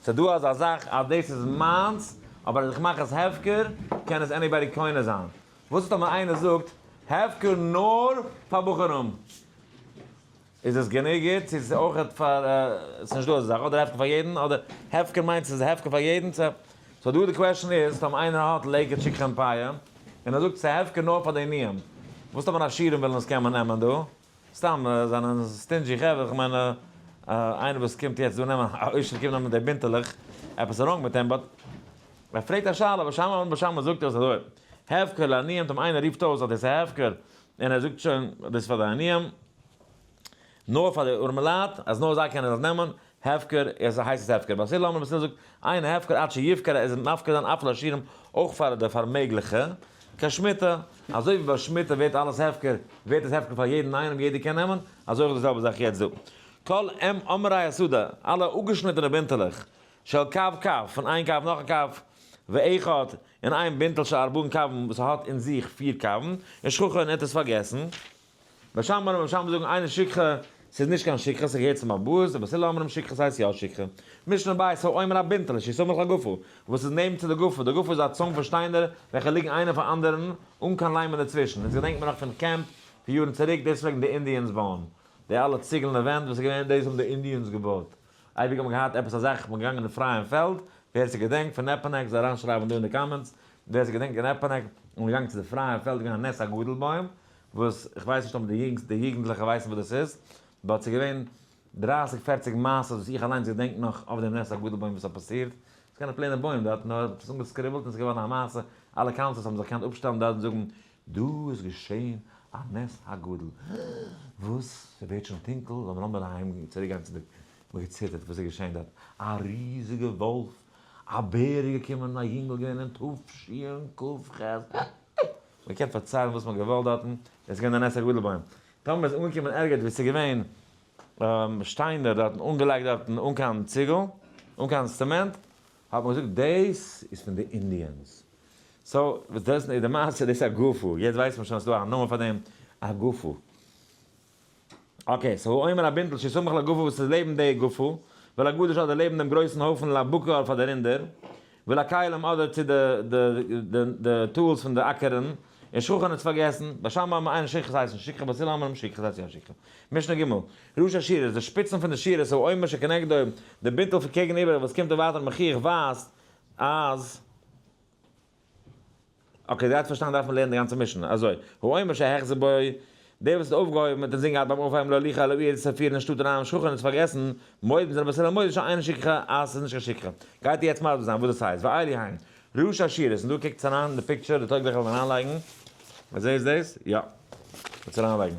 ס'איז דא אזא זאך אז דאס איז מיינס, אבער אז איך מאך עס הפקר, קען עס anybody קונה זיין. וואס איז טאמער איינער זאגט, הפקר נאר פאר בחורים? איז עס גענוג גוט צו ס'איז אויך פאר, ס'איז נישט דא אזא זאך, אדער הפקר פאר יעדן, אדער הפקר מיינט ס'איז הפקר פאר יעדן, so דא די question איז, טאמער איינער האט לקט שכחה און פאה, און ער זאגט ס'איז הפקר נאר פאר די עניים, וואס טאמער עשירים ווילן עס קען מען נעמען דא? סתם זענען stingy חברה, איך מיין איינער וואס קומט יעצט דא נעמען, א עושר קומט נעמען די בינטעלעך, עפעס איז wrong מיט אים, but ער פרעגט א שאלה, בית שמאי בית שמאי זאגט עס אזוי, הפקר לעניים, טאמער איינער רופט אויס אז דאס איז הפקר, און ער זאגט שוין דאס איז פאר די עניים, נאר פאר די ארמעלייט, אז נאר זיי קענען עס נעמען, הפקר, עס הייסט עס הפקר. בית הלל אומר, בית הלל זאגט, אין הפקר עד שיפקר, ער איז מפקיר זיין אף לעשירים, אויך פאר די פארמעגליכע, כשמיטה, אזוי ווי ביי שמיטה ווערט אלעס הפקר, ווערט עס הפקר פאר יעדן איינעם, יעדער קען נעמען, אזוי אויך די זעלבע זאך יעצט דא. כל אם אמרי השדה, אלע אפגעשניטענע בינטעלעך, של קב קב, פון איין קב נאך א קב, ואחד, און איין בינטל של ארבעה קבין וואס האט אין זיך פיר קבין, און שכחה און ער האט עס פארגעסן. בית שמאי און בית שמאי זאגן אינה שכחה, ס'איז נישט קיין שכחה, ס'געהערט צום אבות, ובית הלל אומרים שכחה ס'הייסט יא שכחה. משנה בית האומר א בינטעלע שהוא סמוך לגופו, וואס איז נעבן צו די גופו, די גופו איז א צוים פון שטיינער וועלכע ליגן איינער פאר אנדערן אן קיין ליים אינדערצווישן, אונז געדענקט מיר נאך פון קעמפ פון יארן צוריק, דאס פלעגן די Indians בויען, די אלע ציגלנע ווענט וואס איז געווען דאס האבן די Indians געבויט, אייביג האט מען געהאט עפעס א זאך, מ'איז געגאנגען אין פרייען פעלד, ווער ס'געדענקט פון נעפענעק זאל אריינשרייבן דא אין די comments, ווער ס'געדענקט אין נעפענעק, איז מען געגאנגען צו די פרייע פעלד, איז געווען א נס הגדול בוים, וואס כ'ווייס נישט אויב די יונגס די יוגנטליכע ווייסן וואס דאס איז, but ס'איז געווען דרייסיג פערציג מעשות וואס איך אליינס געדענק נאך אויף דעם נס הגדול בוים וואס האט פאסירט, ס'איז געווען א פלעינע בוים דארט נאר עפעס אנגעסקריבלט און ס'איז געווארן א מעשה, אלע counselors האבן זיך געקענט אפשטעלן דארט און זאגן דא איז געשען א נס הגדול. וואס? ס'ווערט שוין טונקל, זאל מען לאמיר אהיים צוריק גיין צו די. מ'האט געציטערט, וואס איז געשען דארט? א ריזיגע וואלף, א בער איז געקומען, א יונגל געווען אין תשכ"ח. מ'קען פארציילן וואס מ'האט געוואלט דארטן, עס איז געווען א נס הגדול ביי אים. טאמער מ'איז אנגעקומען ערגעץ וואו ס'איז געווען שטיינער דארטן אנגעלייגט דארטן אן קיין ציגל, אן קיין צעמענט, האט מען געזאגט דאס איז פון די Indians. so וואס דאס איז די מעשה, דאס איז א גופו, יעצט ווייסט מען שוין אז ס'דא א נאמען פאר דעם, א גופו. okay, so האומר א בינטל שסמוך לגופו וואס איז לעבן די גופו, ולגדיש אדער לעבן דעם גרויסן הויפן לבקר פאר די רינדער, ולכלים אדער צו די tools פון די אקערן, און שכחן האט פארגעסן, בית שמאי אומרים אינה שכחה ס'הייסט נישט שכחה בית הלל אומרים שכחה ס'הייסט יא שכחה. משנה ג', ראשי השורות, די שפיצן פון די שורות, האומר שכנגדו, די בינטל פון קעגן איבער וואס קומט און ווייטער מוכיח ווייזט אז. okay, זייט פארשטאנען דארף מען לערנען די גאנצע משנה אזוי, האומר שהחזיר בו, דער וואס האט אויפגעהויבן מיט אינזין געהאט ביים אויפהייבן להוליכו אל העיר צו פירן אין שטאט אריין שכח און עס פארגעסן, מודים זענען בית הלל מודה שאינה שכחה אז עס איז נישט קיין שכחה. גייט איר יעצט מסביר זיין וואס דאס הייסט, ואלו הן, ראשי השורות, און דא קוקטס אריין אין די picture, די טויגליכע וועלן אריינלייגן, אזוי איז דאס? יא. וועטס אריינלייגן.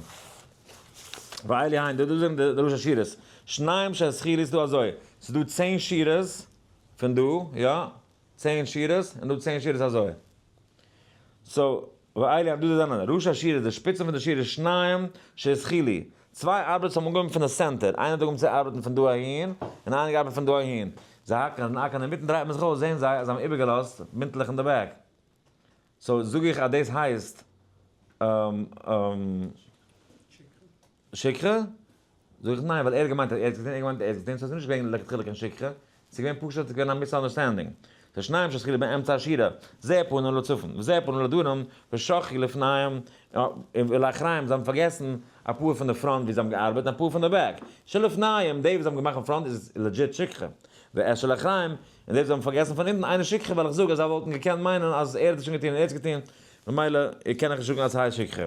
ואלו הן, דא זענען די ראשי השורות, שניים שהתחילו איז דא אזוי, ס'איז דא 10 שורות פון דא, יא, 10 שורות, און דא 10 שורות אזוי. so, ואלו הן דא זענען ראשי השורות, די שפיצן פון די שורות, שניים שהתחילו. צוויי ארבעטערס האבן אנגעהויבן פון די center, איינער האט אנגעהויבן צו ארבעטן פון דא אהין, און איינער געארבעט פון דא אהין. זיי האקן און האקן, אינמיטן דרייט מען זיך אויס, זעהן זיי אז זיי האבן איבערגעלאזט בינטלעך אין די back. so זאג איך אז דאס הייסט שכחה? זאג איך ניין, ווייל ער האט געמיינט אז ער האט עס געטון, ער האט געמיינט ער האט עס געטון, so עס איז נישט געווען לכתחילה קיין שכחה, עס איז געווען פשוט עס איז געווען א misunderstanding. זה שניים שהתחילו באמצע השורה, זה פנה לצפון, וזה פנה לדרום, ושכחו לפניהם ולאחריהם, זיי האבן פארגעסן אפאר פון די front ווי זיי האבן געארבעט און אפאר פון די back. שלפניהם, די וואס האבן געמאכט אין front איז legit שכחה. ואת שלאחריהם, און די וואס האבן פארגעסן פון אונטן, אינה שכחה, ווייל איך זאג אז זיי וואלטן געקענט מיינען אז ער האט עס שוין געטון און ער האט עס געטון, ממילא קען איך נישט זאגן אז ס'הייסט שכחה.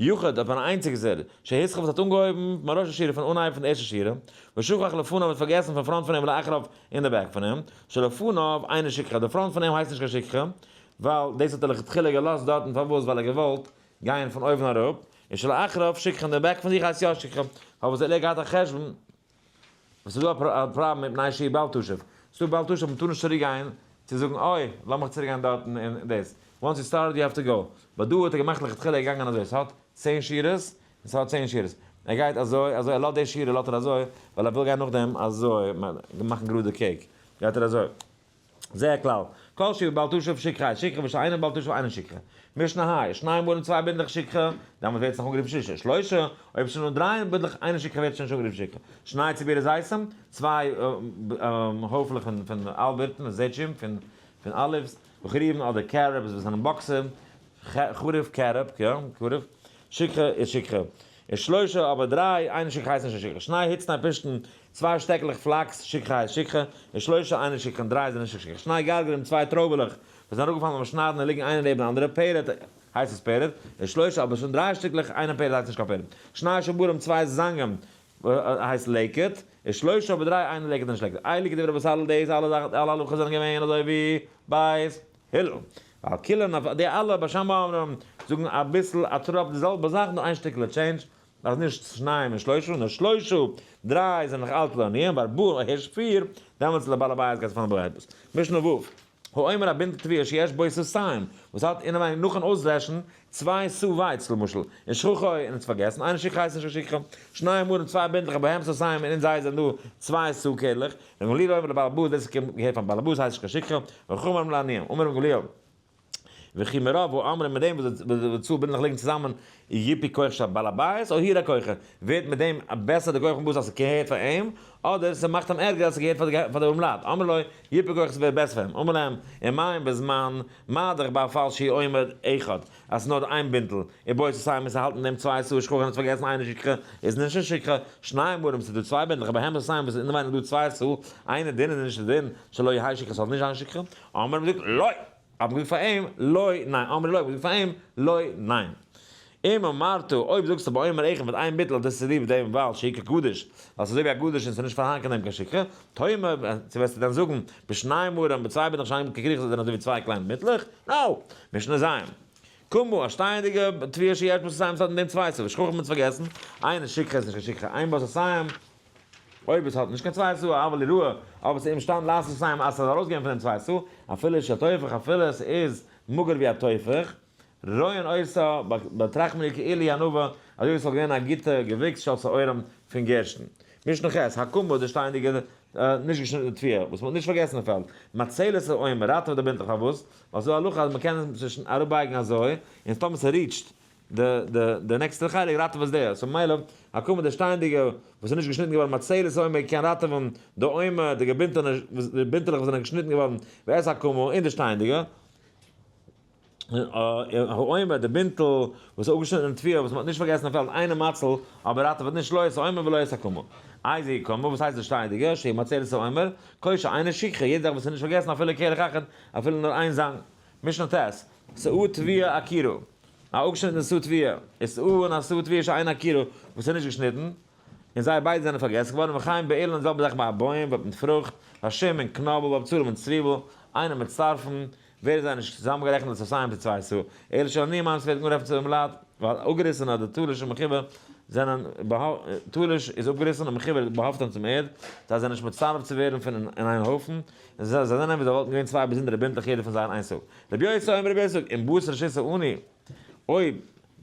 יחיד, אויף אן איינציגסטער, שהתחיל וואס האט אנגעהויבן, מראש השורה פון אנהייב פון די ערשטע שורה, ושכח לפניו האט פארגעסן פון front פון אים ולאחריו אין די back פון אים, שלפניו אינה שכחה, די front פון אים הייסט נישט קיין שכחה, ווייל דאס האט ער לכתחילה געלאזט דארטן, פארוואס? ווייל ער האט געוואלט גיין פון אויבן אראפ, און שלאחריו שכחה אין די back פון זיך הייסט יא שכחה, פארוואס האט ער געהאט א חשבון וואס איז דא א פראבלעם מיט מפני שהוא בל תשוב? ס'דא בל תשוב מ'טאר נישט צוריק גיין צו זאגן אוי לאמיך צוריק גיין דארטן און דאס, once you started you have to go, but דא האט ער געמאכט לכתחילה ער געגאנגען אזוי ס'האט 10 שורות און ס'האט 10 שורות ער גייט אזוי אזוי ער לאזט די שורה לאזט ער אזוי ווייל ער וויל גיין נאכדעם אזוי מאכן גראדע cake גייט ער אזוי. זה הכלל. כל שהוא בל תשוב שכחה איז שכחה ושאינו בל תשוב אינו שכחה. משנה ה', שניים מרים צוויי בינדלעך שכחה, דעמאלט ווערט עס נאך אנגערופן שישה. שלושה, אויב עס איז נאר דריי בינדלעך אינו שכחה ווערט עס שוין נישט אנגערופן שכחה. שני ציבורי זיתים, צוויי הויפלעך פון איילבירטן, זיתים, פון olives, וכרובין אדער carobs וואס זענען באקסער, חרוב carob, יא, חרוב, שכחה איז שכחה. און שלושה אבער דריי, אינו שכחה הייסט נישט שכחה. שני הוצני פשתן, צוויי שטעקלעך flax, שכחה הייסט שכחה, און שלושה אינו שכחה און דריי זענען נישט שכחה. שני גרגרים, צוויי טרויבעלעך, וואס זענען אראפגעפאלן ביים שניידן און ליגן איינע נעבן די אנדערע, פרד הייסט עס פרד, און שלושה אבער שוין דריי שטיקלעך, אינו פרד הייסט נישט קיין פרד. שני שברים, צוויי זאנגען, הייסט לקט, און שלושה אבער דריי, אינו לקט נישט לקט. אלו כדברי בית הלל דאס אלע זאכן אלע הלכות זענען געווען אזוי ווי בית הלל. ועל כולן אויף די אלע בית שמאי אומרים זאגן אביסל א טראפ די זעלבע זאך נאר איין שטיקעלע change אז נישט שניים און שלושה נאר שלושה דריי זענען נאך אלץ לעניים וארבעה הערשט פיר דעמאלטס לבעל הבית גייט פארן בעל הבית. משנה ו'. האומר א בינטל תבואה שיש בו סאתים וואס האט אינעווייניג נאכן אויסדרעשן צוויי סאה ווייץ למשל און שכחו און עס פארגעסן אינו שכחה הייסט נישט קיין שכחה שניים מרים צוויי בינטלעך ובהם סאתים און אין זיי זענען דא צוויי סאה קערלעך ר' גמליאל אומר לבעל הבית דאס געהערט פארן בעל הבית הייסט נישט קיין שכחה וחכמים אומרים לעניים אמר ר' גמליאל וכי מרוב האומרים מיט דעם וואס די צאל בינטלעך ליגן צוזאמען יפה כח של בעל הבית או הורע כוחו, ווערט מיט דעם בעסער די כח פון באס אז ס'געהערט פאר אים, אדער ס'מאכט אים ערגער אז ס'געהערט פאר די ארמלייט, אמר לו, יפה כח ס'ווערט בעסער פאר אים, אמר להם, ומה אם בזמן מה דאך ביי א פאל שהוא עומד אחד, אז ס'איז נאר איין בינטל, ובו סאתים און ס'האלט אין דעם צוויי סאה שכחה און האט פארגעסן אינו שכחה, איז נישט א שכחה, שניים מרים ס'איז דא צוויי בינטלעך ובהם סאתים וואס איז אינעווייניג דא צוויי סאה, אינו דין איז נישט די דין שלא יהא שכחה ס'זאל נישט זיין שכחה, אמר להם, לא! האט מען געזאגט פאר אים, לא, ניין. אמרו לו, האט מען געזאגט פאר אים, לא, ניין. אם אמרת, אויב זאגסטו בעומר אחד מיט איין ביטל אז דאס איז צוליב דעם ווייל שהוא כגדיש, ווייל ס'איז אזוי ווי א גדיש און ס'איז נישט פארהאן קיין דעם קיין שכחה, תאמר, צו וועסטו דען זאגן, בשני מרים, ביי צוויי ביטלעך שאין ככריכות זיי זענען אזוי ווי צוויי קליינע ביטלעך? No! משנה ז'. קמה, א שטייענדיגע תבואה שיש בה סאתים ס'האט אין דעם צוויי סאה, ושכחה מ'האט עס פארגעסן, אינה שכחה איז נישט קיין שכחה, אין בה סאתים, אויב עס האט נישט קיין צוויי סאה אבל יראה, אבער עס איז אימשטאנד לעשות סאתים אז עס זאל ארויסגיין פון דעם צוויי סאה, אפילו של טופח אפילו עס איז מאגער ווי א טופח, רואין אותה, באטראכט מען איר כאילו היא ענבה, אזוי ווי עס וואלט געווען א גוטע געוויקס של שעורים פון גערשטן. משנה ח', הקמה, די שטייענדיגע נישט געשניטענע תבואה, וואס מען האט נישט פארגעסן אין פעלד, מצלת העומר, ראטעוועט די בינטלעך, פארוואס? ווייל ס'איז דא א הלכה אז מען קען עס נישט אראפבייגן אזוי, און טאמער ס' reach ט די די די נעקסטע חלק ראטעוועסט די so מילא הקמה די שטייענדיגע וואס איז נישט געשניטן געווארן מצלת העומר קען ראטעווען די עומר די געבינטענע די בינטעלעך וואס זענען געשניטן געווארן ואת הקמה און די שטייענדיגע העומר די בינטל וואס איז אפגעשניטן אין תבואה וואס מען האט נישט פארגעסן אין פעלד אינו מציל אבער ראטעוועט נישט לא את העומר ולא את הקמה איזו הקמה וואס הייסט די שטייענדיגע שהיא מצלת העומר כל שאינה שכחה יעדע זאך וואס איז נישט פארגעסן אפילו כרך אחד אפילו נאר איין זאנג משנה ט', סאה תבואה עקורה, א אפגעשניטענע סאה תבואה, איז סאה און א סאה תבואה שאינה עקורה, וואס איז נישט געשניטן, און זיי ביידע זענען פארגעסן געווארן, וכן באילן, די זעלבע זאך ביי א בוים, מיט פרוכט, והשום און קנאבל, והבצלים און צוויבל, אינן מצטרפין, ווערן זיי נישט צוזאמגערעכנט לסאתים צו צוויי סאה, אלא של עניים מיינט עס ווערט אנגערעכנט צו ארמעלייט, ווייל אפגעריסענע אדער תלוש און מחובר זענען תלוש איז אפגעריסן און מחובר באהאפטען צום ערד, זיי זענען נישט מצטרף צו ווערן פון אין איין הויפן, זיי זענען ווי זיי וואלטן געווען צוויי באזונדערע בינטלעך יעדער פון זיי אין איין סאה. רבי יוסי אומר רבי יוסי זאגט, אם באת רשות העני, אויב,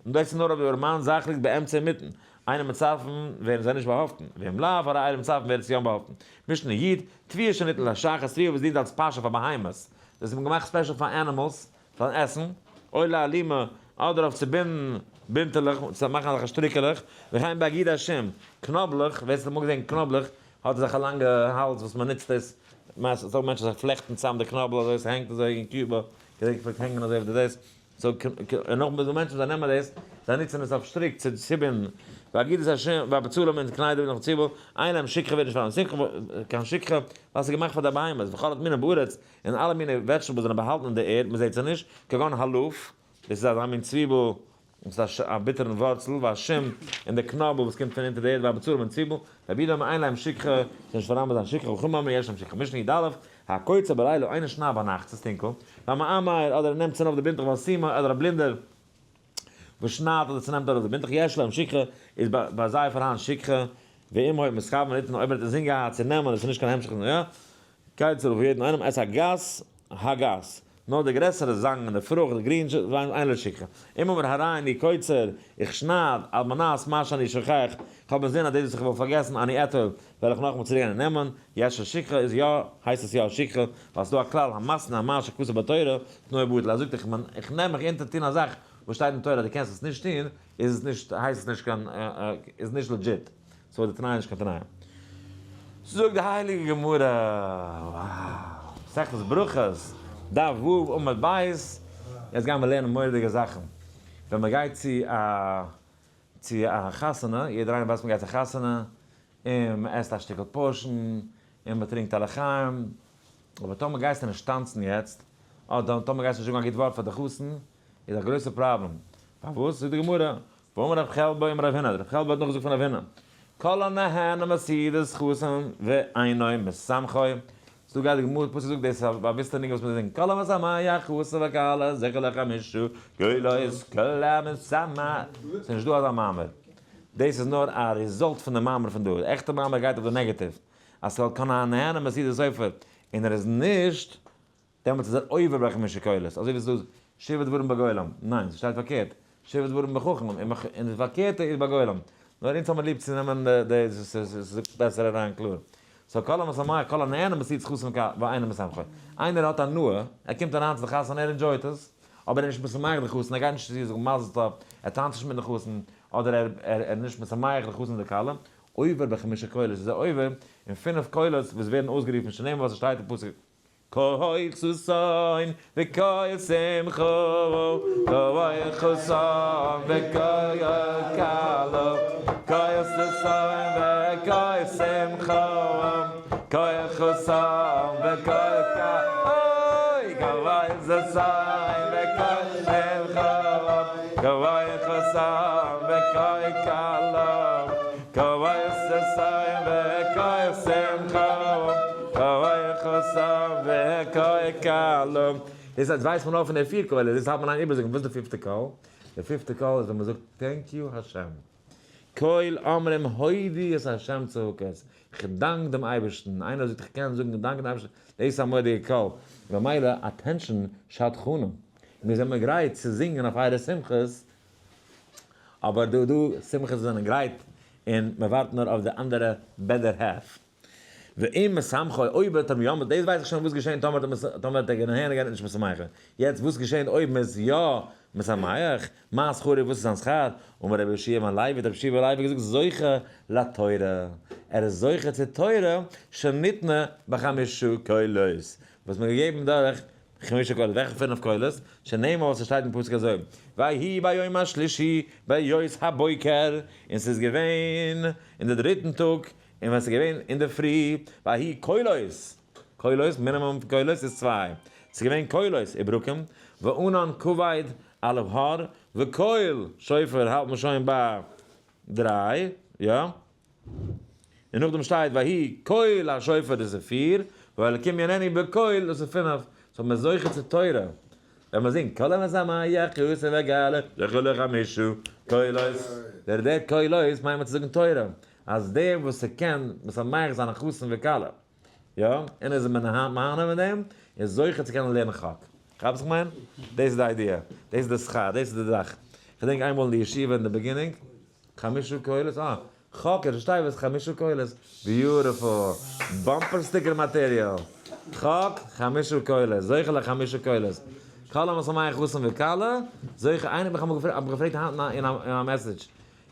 און דאס איז נאר אויב די ארעמאן זאך ליגט באמצע אינמיטן, אינן מצטרפין ווערן זיי נישט באהאפטן, ואם לאו, הרי אלו מצטרפין ווערט עס יא באהאפטן. משנה י', תבואה שניתנה להשחת, תבואה וואס דינט אלס פאשע פאר בהמות, דאס האט מען געמאכט special פאר animals, פארן עסן, או להלימה, אדער אויף צו בינדן בינטעלעך, צו מאכן אזעלכע שטריקעלעך, וכן באגידי השום, קנאבלעך, ווער ס'האט אמאל געזען קנאבלעך, האט אזעלכע לאנגע האלז וואס מען נוצט עס, מייסטנס ס'דא מענטשן וואס פלעכטן צאם די קנאבל אזוי ס'הענגט אזוי אין קובא, געדענק פלעגט הענגען אזוי אויף די דאס, so און נאכדעם איז דא מענטשן וואס זיי נעמען דאס, זיי נוצן עס אויף שטריק צו צובינדן, ואגודת השום, והבצלים און קניידל נאך ציבל, אין להם שכחה ווערט נישט פארהאן שמחה קיין שכחה, ווייל ס'איז געמאכט פאר די בהמות, וכל הטמונים בארץ, און אלע מיני vegetables זענען באהאלטן אין די ערד, מען זעט זיי נישט, כגון הלוף, דאס איז אזא מין צוויבל וואס האט א ביטערן ווארצל, והשום, און די קנאבל וואס קומט פון אונטער די ערד, והבצלים און צוויבל, רבי יהודה אומר אין להם שכחה, ס'איז נישט פאראן ביי זיי שכחה, וחכמים אומרים יש להם שכחה, משנה י"א, הקוצר בלילה, איינער שניידט ביינאכט, ס'איז טונקל, והמעמר, אדער ער נעמט צונויף די בינטלעך והסומא, אדער א בלינדער וואס שניידט אדער צונעמט ארויס די בינטלעך, יש להם שכחה, איז ביי זיי פארהאן שכחה, ואם היה מתכוין ליתן, אויב ער האט אינזין געהאט צו נעמען, עס איז נישט קיין המשך, יא, קיצור אויף יעדן איינעם, את הגס, הגס. נאר די גרעסערע זאנגען, די פרוכט, די גרינטשע, אין לו שכחה. אם אמר הריני קוצר, איך שנייד, על מנת מה שאני שוכח, איך האב אינזין אז דאס וואס איך וועל פארגעסן, אני אטול, וועל איך נאכאמאל צוריק גיין און נעמען, יש לו שכחה איז יא, הייסט עס יא א שכחה, ווייל ס'איז דא א כלל, המתנה מה שכתוב בתורה, תנאו בטל, ער זאגט איך נעם מיך אונטער טון א זאך וואס שטייט אין תורה אז דו קענסט עס נישט טון, איז עס נישט, הייסט עס נישט קיין, איז נישט legit, so די תנאי איז נישט קיין תנאי. זאגט די הייליגע גמרא, wow, מסכת ברכות, דף ו' עמוד ב', יעצט גייען מיר לערנען מורא'דיגע זאכן, ווען מען גייט צו א צו א חתונה, יעדער איינער ווייסט מען גייט צו א חתונה, און מען עסט א שטיקל portion, און מען טרינקט א לחיים, אבער טאמער גייסטו נישט טאנצן יעצט, אדער טאמער גייסטו נישט זאגן א גוט ווארט פאר די חתן, איז א גרויסע פראבלעם. פארוואס? זאגט די גמרא, ואמר רב חלבו אמר רב הונא, רב חלבו האט נאכגעזאגט פון רב הונא, כל הנהנה מסעודת חתן ואינו משמחו, ס'דא גייט די גמרא פסוק זאגט דאס איז א באוויסטע ניגון וואס מ'זינגט, כל המשמח חתן וכלה זכר לחמישה קולות כל המשמח, ס'איז נישט דא אזא מאמר, דאס איז נאר א result פון די מאמר פון דא, די עכטע מאמר גייט אויף די negative, אז ס'זאל כל הנהנה מסעודת סופר און ער איז נישט דעמאלטס איז ער עובר בחמשה קולות, אזוי ווי ס'איז דא שבעה דברים בגולם, ניין ס'שטייט פארקערט, שבעה דברים בחכמים, און די פארקערטע איז בגולם, נאר אונז האמיר ליב צו נעמען די ס'זאגט בעסער אריין קלאר, so כל המשמח כל הנהנה מסעודת חתן ואינו משמחו, איינער האט הנאה, ער קומט אריין צו די חתונה ער enjoy ט עס, אבער ער איז נישט משמח די חתן, ער גייט נישט צו זאגן מזל טוב, ער טאנצט נישט מיט די חתן, אדער ער ער איז נישט משמח די חתן די כלה, עובר בחמשה קולות איז ער עובר אין פינף קולות וואס ווערן אויסגערופן שנאמר וואס עס שטייט אין פסוק. קול ששון וקול שמחה, קול חתן וקול כלה, קול ששון וקול שמחה, קול חתן וקול כלה, אוי, קול ששון וקול שמחה, קול חתן וקול כלה, קול ששון וקול שמחה, דאס הייסט ווייסט מען נאר פון די פיר קולות, דאס האלט מען איין איבערזאגן, וואס איז די פיפטע קול? די פיפטע קול איז ווען מען זאגט thank you השם. קול אומרים הודו את השם צבקות, איך דאנק דעם אייבערשטן, איינער זאגט איך קען זאגן דאנק דעם אייבערשטן, דאס איז א מורא'דיגע קול, ממילא attention שדכנים, מיר זעמיר גרייט צו זינגען אויף אייערע שמחות, אבער דא דא שמחות זענען גרייט און מען ווארט נאר אויף די אנדערע better half. ואם משמחו אויב וועט ער יא, דאס ווייס איך שוין וואס געשען טאמער טאמער וועט ער גענהערן גייט נישט משמח זיין, יעצט וואס געשען אויב מען איז יא משמח, מה שכרו וואס איז זיין שכר, אמר רבי יהושע בן לוי האט רבי יהושע בן לוי געזאגט זוכה לתורה, ער איז זוכה צו תורה שניתנה בחמשה קולות, וואס מען האט געגעבן דורך חמשה קולות, וועלכע פינף קולות? שנאמר וואס עס שטייט אין פסוק אזוי, ויהי ביום השלישי בהיות הבוקר, און ס'איז געווען אין די דריטן טאג, און ווען ס'איז געווען אינדערפרי, ויהי קולות, קולות, מינימום פון קולות איז צוויי, ס'איז געווען קולות וברקים, וענן כבד על ההר, וקול שופר האלט מען שוין ביי דריי, יא? און נאכדעם שטייט ויהי קול השופר דאס איז פיר, והאלקים יעננו בקול דאס איז פינף, so מ'איז זוכה צו תורה ווען מ'זינגט כל המשמח חתן וכלה זוכה לחמשה קולות, דער דער קולות מיינט מען צו זאגן תורה, אז דער וואס ס'קען משמח זיין א חתן וכלה, יא, און איז מהנה מיט דעם, איז זוכה צו קענען לערנען חק. כאפסט וואס איך מיין? דאס איז די idea, דאס איז די שכר, דאס איז די זאך. כ'דענק איינמאל אין די ישיבה אין די beginning, חמשה קולות, אה, חק, איך פארשטיי וואס חמשה קולות, beautiful, bumper sticker material, חק, חמשה קולות, זוכה לחמשה קולות, כל המשמח חתן וכלה, זוכה, איינער האט מיך אמאל געפרעגט, האט מיך געפרעגט היינט אין א message,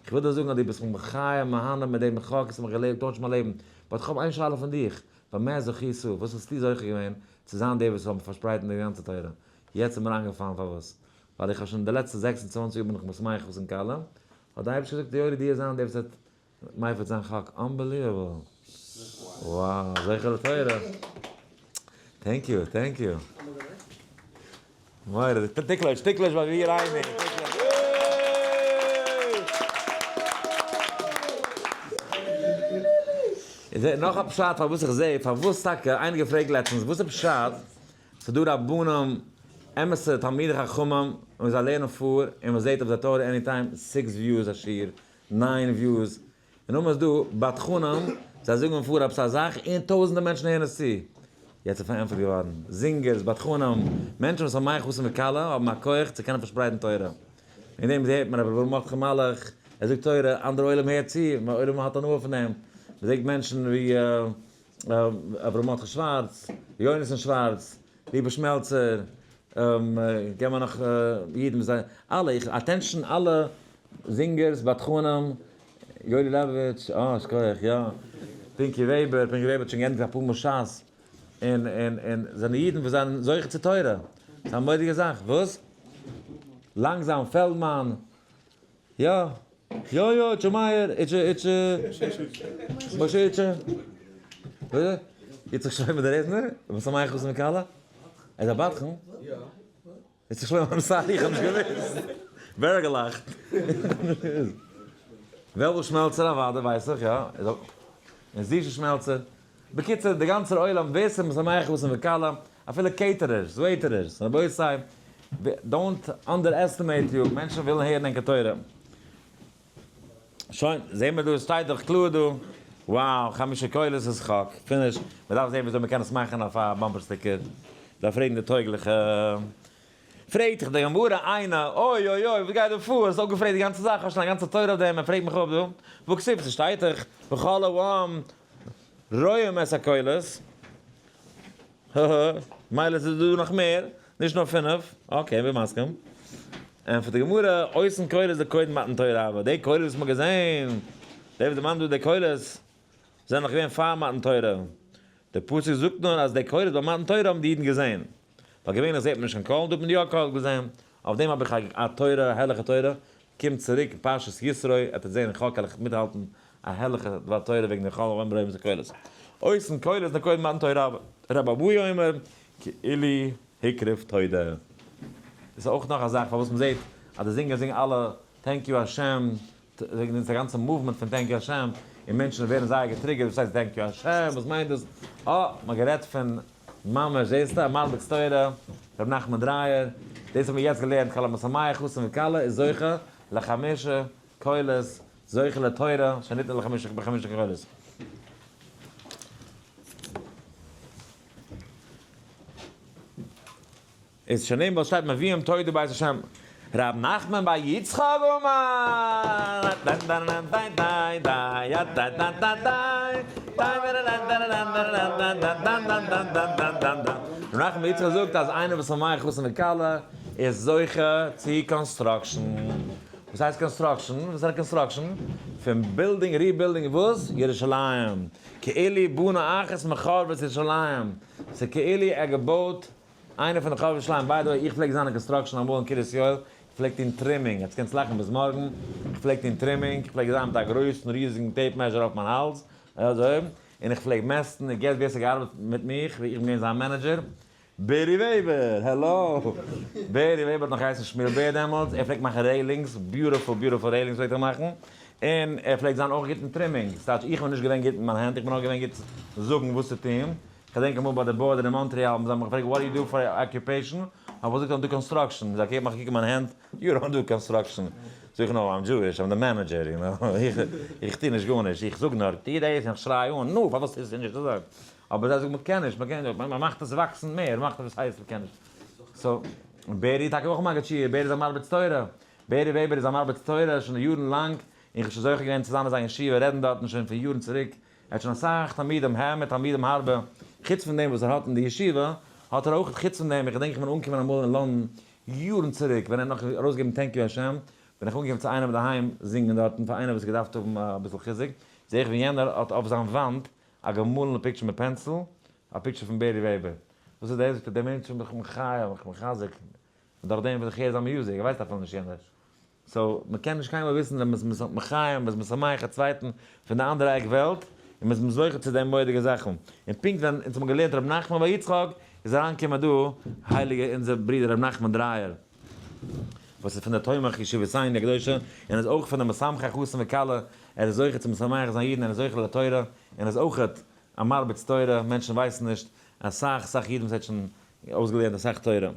איך וויל דיר זאגן אז דו ביסט מיך מחיה מהנה מיט דעם חק, עס האט מיך געלעבט, טוישט מיין לעבן, but כ'האב איין שאלה פון דיך, במה זכית, וואס האסטו זוכה געווען צו זיין דער וואס האבן פארשפרייטן די גאנצע תורה, יעצט איז מיר איינגעפאלן פארוואס, ווייל איך האב שוין די לעצטע 26 יאר בין איך משמח חתן כלה, האט די אייבערשטער געזאגט יואלי דו זיין דער וואס וועט מפיץ זיין חק, unbelievable! Wow, זכר לתורה! Thank you, thank you. מורא'דיג, תקלוש, תקלוש ביי ווי ריימי. איז נאך א פשט פארוואס איך זע, פארוואס טאקע, איינער געפרעגט לעצטנס, וואס איז פשט ס'דא רבנים, אמת'ע תלמידי חכמים, און זיי לערנען פאר, און מ'זעט אויף די תורה anytime six views א שיעור, nine views, און נאכדעם איז דא בדחנים, זיי זאגן פאר עפעס א זאך, און טויזענטער מענטשן הערן עס צו. יעצט איז פארענטפערט געווארן, זינגערס, בדחנים, מענטשן וואס האבן מח חתן וכלה האבן א כח צו קענען פארשפרייטן תורה. וועגן דעם הערט מען רבי אברהם מרדכי מלאך, ער זאגט תורה, אנדערע עולם הערט צו, עולם האט הנאה פון דעם. מען זעט מענטשן ווי אברהם מרדכי שווארץ, יונתן שווארץ, ליפא שמעלצער, געב מיר נאך אידן וואס זיי, אלע, איך attention אלע זינגערס, בדחנים, יואלי לעבאוויטש, אה, שכוח, יא, פינקי וועבער, פינקי וועבער האט שוין געענדיגט אפאר מאל שס, און און און זענען אידן וואס זענען זוכה צו תורה, ס'איז א מורא'דיגע זאך, וואס? לאנגזאם, פעלדמאן, יא, יא יא, איטשע מאיר, איטשע איטשע, משה איטשע, וואס? יצחק שלמה דער רעזנער? משמח חתן וכלה? ער איז א בדחן? יצחק שלמה I'm sorry איך האב נישט געוואוסט. ווער האט געלאכט? וועלוול שמעלצער אוודאי ווייס איך יא. און זישע שמעלצער. בקיצור די גאנצער עולם ווער ס'איז משמח חתן וכלה, אפילו caterers, waiterers, רבותי, don't underestimate you, מענטשן ווילן הערן ענקער תורה. שוין, זעהן מיר דא, עס שטייט דאך קלאר דא, wow, חמשה קולות איז חק, finish, מען דארף זעהן וויאזוי מען קען עס מאכן אויף א bumper sticker, דארף פרעגן די טויגליכע. פרעגט זיך די גמרא איינע, אוי אוי אוי, וואס גייט דא פאר, האסט אפגעפרעגט די גאנצע זאך, האסט שוין א גאנצע תורה אויף דעם, ער פרעגט מיך אפ דא, והכתיב, ס'שטייט דאך, וכל העם רואים את הקולות, הא הא, מילא ס'איז דא נאך מער, נישט נאר פינף, okay, בין מסכים. ענטפערט די גמרא, אותן קולות דקודם מתן תורה הוו, די קולות וואס מ'האט געזען, די וואס דערמאנט דא די קולות, זענען נאך געווען פאר מתן תורה. די פסוק זאגט נאר אז די קולות ביי מתן תורה האבן די אידן געזען. ווייל געווענליך זעט מען נישט קיין קול, דא האט מען יא א קול געזען. אויף דעם האב איך א תורה, א הערליכע תורה, קומט צוריק אין פרשת יתרו, עט עטס זען אין חק על איך מיטהאלטן א הערליכע דבר תורה וועגן די כל העם רואים את הקולות. אותן קולות דקודם מתן תורה רבי אבהו אומר כאילו הקריב תודה. דאס איז אויך נאך א זאך פארוואס מען זעט אז די זינגער זינגען אלע thank you השם, וועגן אונזער גאנצע movement פון thank you השם, און מענטשן ווערן זייער געטריגערט וואס הייסט thank you השם, וואס מיינט דאס, אה, מען האט גערעדט פון ממש זעסטו א מרביץ תורה, ר' נחמן דרייער, דאס האבן מיר יעצט געלערנט כל המשמח חתן וכלה איז זוכה לחמשה קולות, זוכה לתורה שניתנה לחמשה בחמשה קולות. איז שנאמר שטייט מביאים תודה בית השם ר' נחמן בר יצחק אמר ר' נחמן בר יצחק זאגט אז איינער וואס משמח חתן וכלה איז זוכה צו construction. וואס הייסט construction? וואס איז construction? פון building rebuilding וואס? ירושלים. כאילו בנה אחת מחורבות ירושלים. ס'איז כאילו ער געבויט איינער פון די חברה שליים, by the way, איך פלעג זיין אין construction אמאל אין קרית יואל, איך פלעג טון trimming, עטס קענטס לאכן ביז מארגן, איך פלעג טון trimming, איך פלעג זיין מיט א גרויסן ריזיגן tape measure אויף מיין האלז, אזוי, און איך פלעג מעסטן, און guess ווער ס'האט געארבעט מיט מיך, ווי איך בין געווען זיין manager? בערי וועבער! העלא! בערי וועבער האט נאך געהייסן שמואל בער דעמאלטס, ער פלעגט מאכן railings, beautiful beautiful railings פלעגט ער מאכן, און ער פלעגט זיין אויך גוט אין trimming, ס'טייטש איך בין נישט געווען גוט מיט מיין הענט, איך בין נאר געווען גוט זאגן וואס צו טון, כ'געדענק אמאל ביי די border אין מאנטריאל האבן זיי מיך געפרעגט what do you do for occupation, האב איך געזאגט I'm do construction, זיי געבן מיך א קוק אין מיין הענט, you don't do construction, זאג איך no I'm Jewish, I'm the manager, you know, איך טו נישט גארנישט, איך זאג נאר טו דאס און איך שריי אן, נו פארוואס טוסטו נישט אזוי, אבער זיי זאגן מ'קען נישט, מ'קען נישט, מ'מאכט עס וואקסן מער, מ'מאכט עס וואס הייסט מ'קען נישט, so בערי איז טאקע אויך א מגיד שיעור, בערי איז א מרביץ תורה, בערי וועבער איז א מרביץ תורה שוין יארן לאנג, און כ'בין שוין זוכה געווען צו זיין אין זיין ישיבה רעדן דארטן שוין פון יארן צוריק, ער האט שוין אסאך תלמידים, העמיד תלמידים הרבה, חוץ פון דעם וואס ער האט אין די ישיבה, האט ער אויך חוץ פון דעם, איך געדענק איך בין אנגעקומען אמאל אין לאנדאן יארן צוריק, ווען ער האט נאך ארויסגעגעבן thank you השם, בין איך אנגעקומען צו איינעם אינדערהיים זינגען דארטן פאר איינער וואס האט געדארפט האבן אביסל חיזוק, זעה איך ווי יענער האט אויף זיין וואנט א געמאלענע picture מיט pencil, א picture פון בערי וועבער, וואס איז דאס? זאגט ער, דער מענטש איז מיך מחיה, מיך מחזק, און דורך דעם וואס איך הער זיין music, ער ווייסט אפילו נישט יענער. so, מ'קען נישט קיינמאל וויסן ווען מ'איז מחיה און מ'איז משמח א צווייטן פון די אנדערע עק וועלט, און מ'איז זוכה צו די מורא'דיגע זאכן. און פונקט ווען אונז האבן געלערנט ר' נחמן בר יצחק, איז אריינגעקומען דא הייליגער אונזער ברודער ר' נחמן דרייער, וואס איז פון די תומך ישיבותינו הקדושה, און איז אויך פון די משמחי חתן וכלה, ער איז זוכה צו משמח זיין אידן, ער איז זוכה לתורה, און איז אויך א מרביץ תורה, מענטשן ווייסן נישט, אסאך אסאך אידן וואס ער האט שוין אויסגעלערנט אסאך תורה.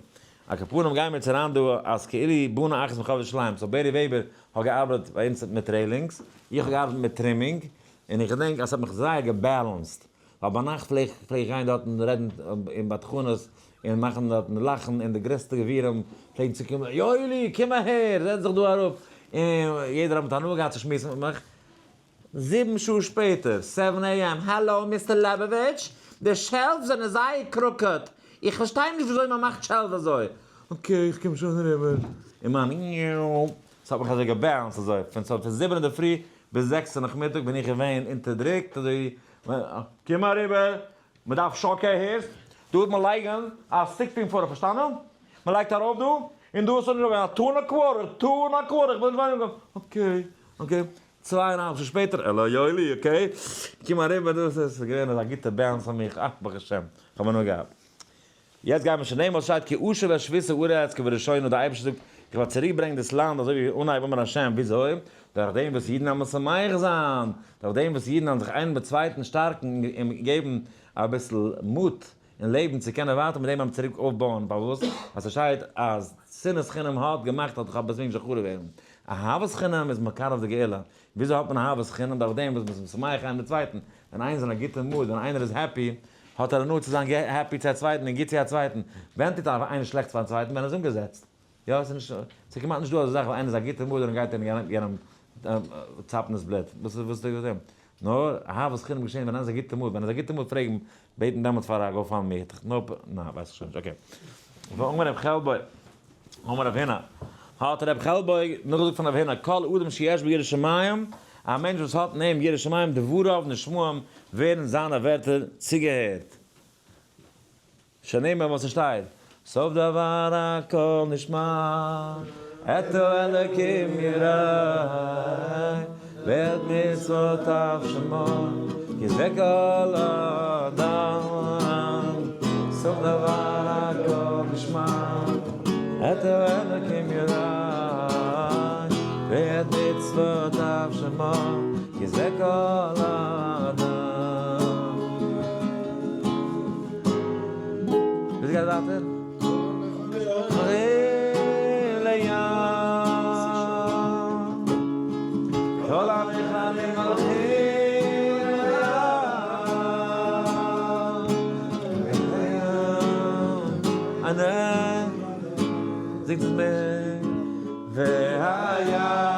על כל פנים גייען מיר יעצט אריין דא אז כאילו בנה אחת מחורבות ירושלים, so בערי וועבער האט געארבעט ביי אונז מיט railings, איך האב געארבעט מיט trimming, און איך געדענק אז ס'האט מיך זייער געבעלענסט, ווייל ביינאכט פלעג איך גיין דארטן רעדן אין בדחנות און מאכן דארטן לאכן, און די גרעסטע גבירים פלעגן צו קומען, יואלי קום אהער, זעץ זיך דא אראפ, און יעדער האט מיט הנאה געהאט צו שמועסן מיט מיך. 7 שעה שפעטער, 7 AM, hello Mister לעבאוויטש, די shelves זענען זייער crooked, איך פארשטיי נישט וויאזוי מען מאכט shelves אזוי. okay, איך קום שוין אריבער. און מיין ניו, ס'האט מיך אזוי גע bounce ט אזוי, פון 7 אינדערפרי ביז 6 נאכמיטאג בין איך געווען אונטערדרוקט אזוי, קום אריבער, מען דארף שאקע הערסט, דא וועט מען לייגן א 16 footer, פארשטאנען? מען לייגט ארויף דא, און דא איז שוין א two and a quarter, two and a quarter, איך וויל נישט וויינען, okay, okay, 2.5 שעה שפעטער, העלא יואלי, okay, קום אריבער, דאס איז געווען אזא גוטע bounce פאר מיך, אה, ברוך השם, איך האב הנאה געהאט. יעצט גייען מיר שוין נעמען וואס שטייט כי אשוב ואשבית הארץ כבראשונה, דער אייבערשטער זאגט, איך וועל צוריק ברענגען דאס לאנד אזוי ווי אנהייב אמר השם, וויאזוי? דורך דעם וואס אידן וועלן משמח זיין, דורך דעם וואס אידן וועלן זיך איינער מיט צווייטן שטארקן און געבן אביסל מוט אין לעבן צו קענען ווייטער מיט דעם ביים צוריק אויפבויען, פארוואס? ווייל ס'שטייט אז שנאת חינם האט געמאכט אז בית המקדש זאל חרוב ווערן, אהבת חינם איז מקרב די גאולה, וויאזוי האט מען אהבת חינם? דורך דעם וואס מ'איז משמח איינער דעם צווייטן, ווען איינער איז אין א גוטע mood, ווען איינער איז happy, האט ער הנאה צו זיין happy צו א צווייטן און גוט צו א צווייטן, ווען טוט איינער שלעכטס פארן צווייטן? ווען ער איז אנגעזעצט. יא, ס'איז נישט, ס'איז כמעט נישט דא אזא זאך ווען איינער איז א גוטע mood און גייט ער יענעם צאפן דאס בלוט, וואס איז וואס איז דא? נאר אהבת חינם געשען ווען איינער איז א גוטע mood, ווען ער איז א גוטע mood פרעג אים, בעט אים דעמאלטס פאר א GoFundMe, nope, ניין ווייס איך שוין נישט, okay. ואמר רב חלבו, אמר רב הונא, האט רב חלבו נאכגעזאגט פון רב הונא, כל אדם שיש בו יראת שמים, א מענטש וואס האט אין אים יראת שמים, דבריו נשמעים, ווערן זיינע ווערטער צוגעהערט. שנאמר וואס עס שטייט, סוף דבר הכל נשמע, את האלקים ירא, ואת מצוותיו שמור, כי זה כל האדם. סוף דבר הכל נשמע, את האלקים ירא, ואת מצוותיו שמור, כי זה כל האדם. וויאזוי גייט ווייטער? כל המכנים הולכים לים. זינגט עס מיט והיה.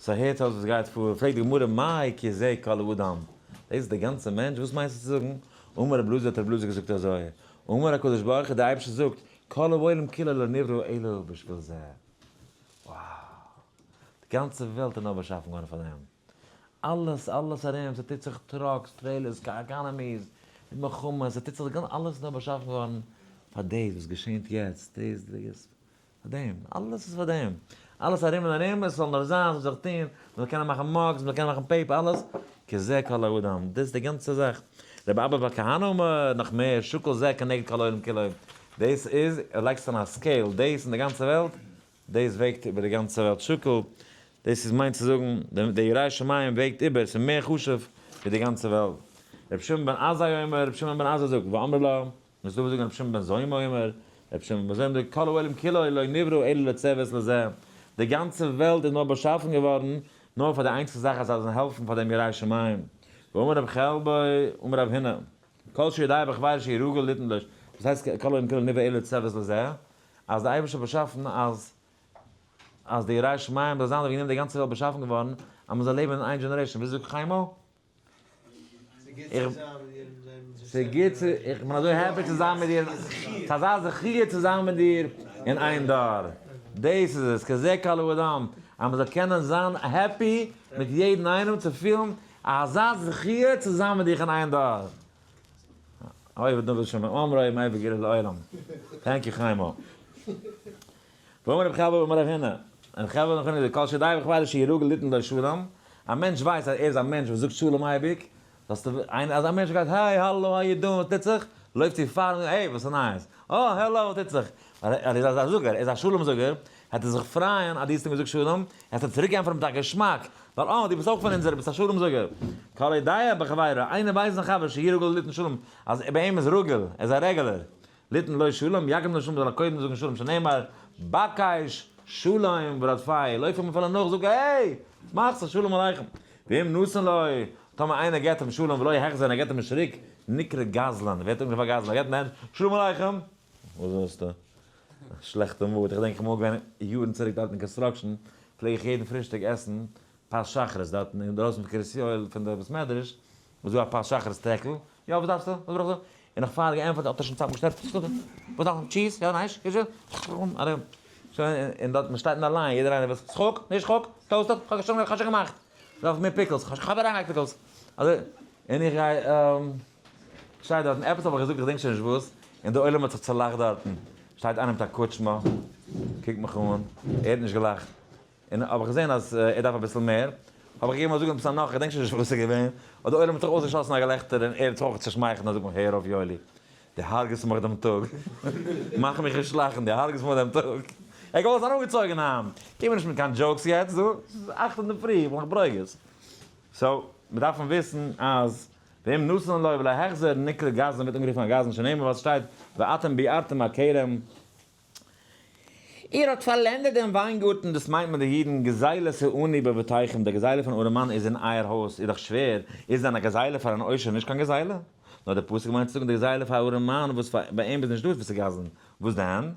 So הערט אויס וואס גייט פאר, פרעגט די גמרא מאי כי זה כל האדם, דאס איז דער גאנצער מענטש, וואס מיינסטו צו זאגן? אמר רב אלעזר האט רב אלעזר געזאגט אזוי, אמר הקדוש ברוך הוא דער אייבערשטער זאגט, כל העולם כולו לא נברא אלא בשביל זה. Wow! די גאנצע וועלט איז נאר באשאפן געווארן פאר דעם. אלעס, אלעס ארום, ס'טוט זיך trucks, trailers, economies, מלחמות, ס'טוט זיך, אלעס איז נאר באשאפן געווארן פאר דאס וואס געשענט יעצט, דאס, דאס, פאר דעם, אלעס איז פאר דעם, אלעס ארום און ארום, עס זאל נאר זיין, עס זאל זיך טון, מען זאל קענען מאכן mugs, מען זאל קענען מאכן paper, אלעס, כזה כל האדם, דאס איז די גאנצע זאך. רבי אבא בר כהנא אמר, נאך מער, שקול זה כנגד כל העולם כולו, דאס איז, ער לייגט עס אין א scale, דאס און די גאנצע וועלט, דאס וועגט איבער די גאנצע וועלט, שקול, דאס איז מיינט צו זאגן, די יראת שמים וועגט איבער, עס איז מער חשוב ווי די גאנצע וועלט. רבי שמעון בן עזאי אומר, רבי שמעון בן עזאי זאגט, ואמרי לה, און ס'דא וואס זאגן רבי שמעון בן זומא אומר, רבי שמעון בן זומא זאגט כל העולם כולו לא נברא אלא לצוות לזה, די גאנצע וועלט איז נאר באשאפן געווארן נאר פאר די איינציגסטע זאך אז זיי זאלן העלפן פאר דעם ירא שמים. ואמר רבי חלבו אמר רב הונא, כל שיודע בחבירו שהוא רגיל ליתן לו, וואס הייסט כל העולם כולו נברא אלא לצוות לזה? אז די אייבערשטער האט באשאפן אז אז די ירא שמים זאל זיין וועגן דעם די גאנצע וועלט באשאפן געווארן אז מען זאל לעבן אין איין generation, ווי זאגט חיימא? ס'גוט צו, איך בין אזוי happy צו זיין מיט דיר, ס'איז אזא זכיה צו זיין מיט דיר אין איין דור. דאס איז עס, כזה קל האדם, אז מ'זאל קענען זיין happy מיט יעדן איינעם, צו פילן אזא זכיה צו זיין מיט דיך אין איין דור. אוי וועט נאך שומע אמרי מביא גאולה לעולם. thank you חיימא. ואמר רבי חבא אמר רב הונא, רבי חבא אמר רב הונא, כל שיודע בחבירו שהוא רגיל ליתן לו שלום, א מענטש ווייסט אז ער איז א מענטש וואס זאגט שלום אייביג, זאלסטו איינער אז א מענטש גייט hey hello how you doing וואס טוט זיך, לויפט צו פארן hey וואס איז נייעס, אה העלא וואס טוט זיך, ווייל ער איז א זאגער, ער איז א שלום זאגער, העט ער זיך פרייען אז דו האסט אים געזאגט שלום, העט ער צוריק ענטפערן מיט א געשמאק, ווייל אה דו ביסט אויך פון אונזערע, ביסט א שלום זאגער. כל היודע בחבירו, איינער ווייסט זיין חבר שהוא רגיל ליתן שלום, אז ביי אים איז רגיל, ער איז א regular, ליתן לו שלום, יקדים לו שלום זאל ער קודם זאגן שלום שנאמר, בקש שלום ורדפהו, לויף אים אפילו נאך זאג hey! וואס מאכסטו שלום עליכם, ואם נתן לו, טאמער איינער געבט אים שלום ולא החזיר און ער געבט אים נישט צוריק, נקרא גזלן, ווערט אנגערופן א גזלן, ער געבט אים די הענט, שלום עליכם! וואס ווילסטו? שלעכטע mood, איך געדענק איך אמאל געווען יארן צוריק דארט אין construction, פלעג איך יעדן פרישטאג עסן פת שחרית דארטן אינדרויסן פון קרית יואל פון די בית מדרש, איז דא א פת שחרית טרעקל, יא וואס דארפסטו? וואס ברויכסטו? און נאך פאר געענטפערט האט ער שוין צוזאמגעשטעלט, וואס דארף מען? cheese? יא נייס? ארום, שוין און דארט מען שטייט אין א line יעדער איינער וואס חוק? נישט חוק? toasted? כ'האב שוין כ'האב שוין געמאכט! דארף מער pickles? כ'האב אריינגעלייגט pickles! אזוי און איך גיי שטיי דארטן עפעס האב איך געזאגט איך געדענק שוין נישט וואס, און די עולם האט זיך צולאכט דארטן, שטייט איינער מיט א קוטשמע קוקט מיך אן, ער האט נישט געלאכט. און האב איך געזען אז ער דארף אביסל מער, האב איך געגעבן א זאג עפעס א נאך, איך געדענק שוין נישט וואס עס איז געווען, האט די עולם האט זיך אויסגעשאסן א געלעכטער און ער האט זיך אויך צעשמייכלט און זאגט מיר הער אויף יואלי, דו הרג'סט מיך דעם טאג, מאך מיך נישט לאכן, דו הרג'סט מיך דעם טאג, ער האט געוואלט זיין אנגעצויגן היינט, קום מיר נישט מיט קיין jokes יעצט דא, עס איז אכט אינדערפרי, איך בין נאך ברוגז. so, מיר דארפן וויסן אז ואם נתן לו ולא החזיר נקרא גזלן ווערט אנגערופן א גזלן שנאמר ווייל עס שטייט ואתם ביערתם הכרם, איר האט פארלענדעט דעם וויינגארטן, דאס מיינט מען די אידן, גזילת העני בבתיכם, די גזילה פון ארעמאן איז אין אייער הויז, איז דאך שווער, איז דען א גזילה פאר אן עושר נישט קיין גזילה? נאר דער פסוק מיינט צו זאגן די גזילה פאר א ארעמאן וואס פאר ביי אים איז נישט דא וואס צו גזל'ן, וואס דען?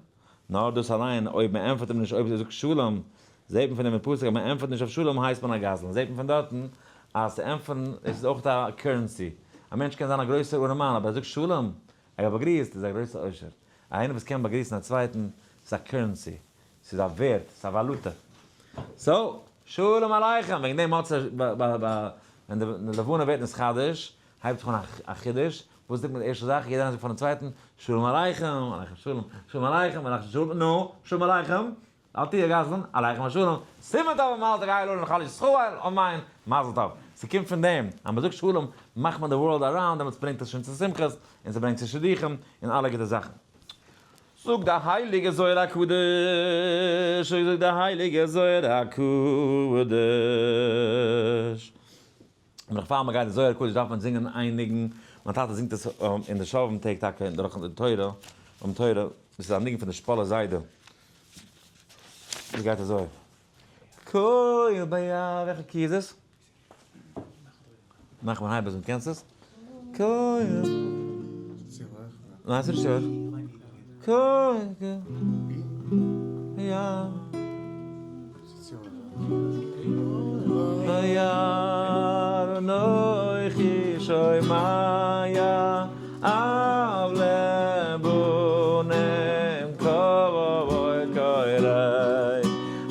נאר דאס אליין, אויב מען ענטפערט אים נישט אויב ער זאגט שלום, זעט מען פון דעם פסוק אז מען ענטפערט נישט אויף שלום הייסט מען א גזלן, זעט מען פון דארטן אז צו ענטפערן עס איז אויך א currency, א מענטש קען זיין א גרויסער ארעמאן אבער ער זאגט שלום, ער האט באגריסט איז א גרויסע עושר. איינער וואס קען באגריסן א צווייטן ס'איז א currency, ס'איז א ווערט, ס'איז א וואלוטע. so, שלום עליכם! וועגן דעם האט זיך ב ב ב ווען די לבנה ווערט נתחדש, הייבט זיך אן א חידוש, וואס זאגט מען די ערשטע זאך? יעדער איינער זאגט פארן צווייטן, שלום עליכם, עליכם שלום, שלום עליכם, עליכם שלום, נו, שלום עליכם! אל תהיה גזלן, עליכם השלום, סימן טוב ומזל טוב גייען לכל ישראל, אמן, מזל טוב. ס'קומט פון דעם, אז מ'זאגט שלום מאכט מען די world around, דעמאלטס ברענגט עס שוין צו שמחות, און ס'ברענגט צו שידוכים, און אלע גוטע זאכן. זאגט די הייליגע זוהר הקדוש, זאגט די הייליגע זוהר הקדוש. און נאך פאר מ'גייט די זוהר הקדוש דארף מען זינגען איין ניגון, מיין טאטע זינגט עס אין די שובבים טעג טאקע דורך די תורה, אום תורה, דאס איז א ניגון פון די שפאלער זיידע, דאס גייט אזוי. קויל ביי וועלכע key איז עס? נחמן הייבערזאהן, קענסט עס? קויל. ניין ס'איז נישט צו הויך. קויל יא. וירא אנוכי שומע אב לבנים קול קורא,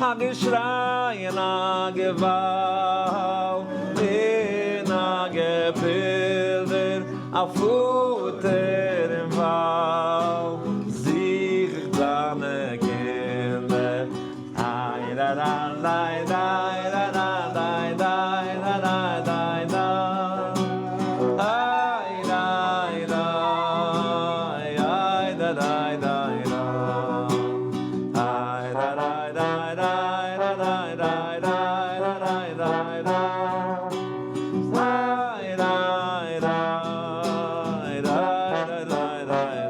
א געשריי און א געוואלד און א געפילדער, א פאטער אין וואלד זוכט זיינע קינדער.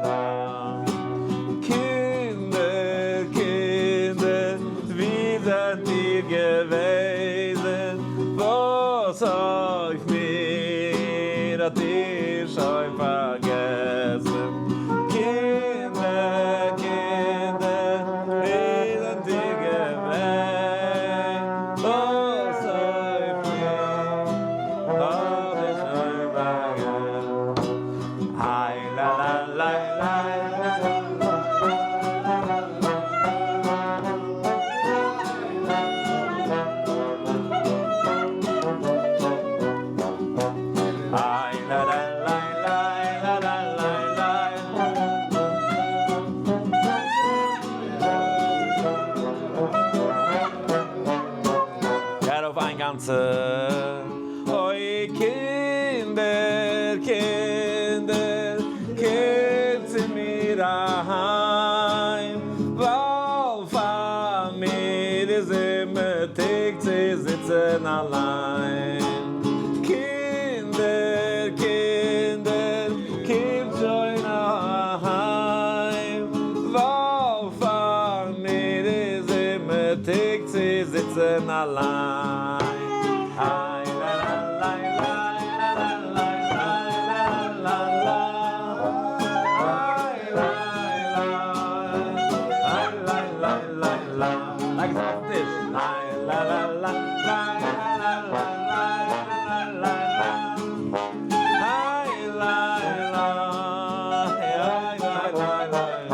קינדער, קינדער, ווי זענט איר געוועזן? וואס אויף מיר האט איר שוין פארגעסן? קינדער, מצה. אוי קינדער, קינדער, קומט צו מיר אהיים, ווייל פאר מיר איז אומעטיג צו זיצן אליין. קינדער, קינדער, קומט שוין אהיים, ווייל פאר מיר איז אומעטיג צו זיצן אליין. איי ליי ליי ליי ליי ליי ליי ליי ליי ליי ליי ליי ליי ליי ליי. לייג עס אויפן טיש. ליי ליי ליי ליי ליי ליי ליי ליי ליי ליי ליי ליי ליי.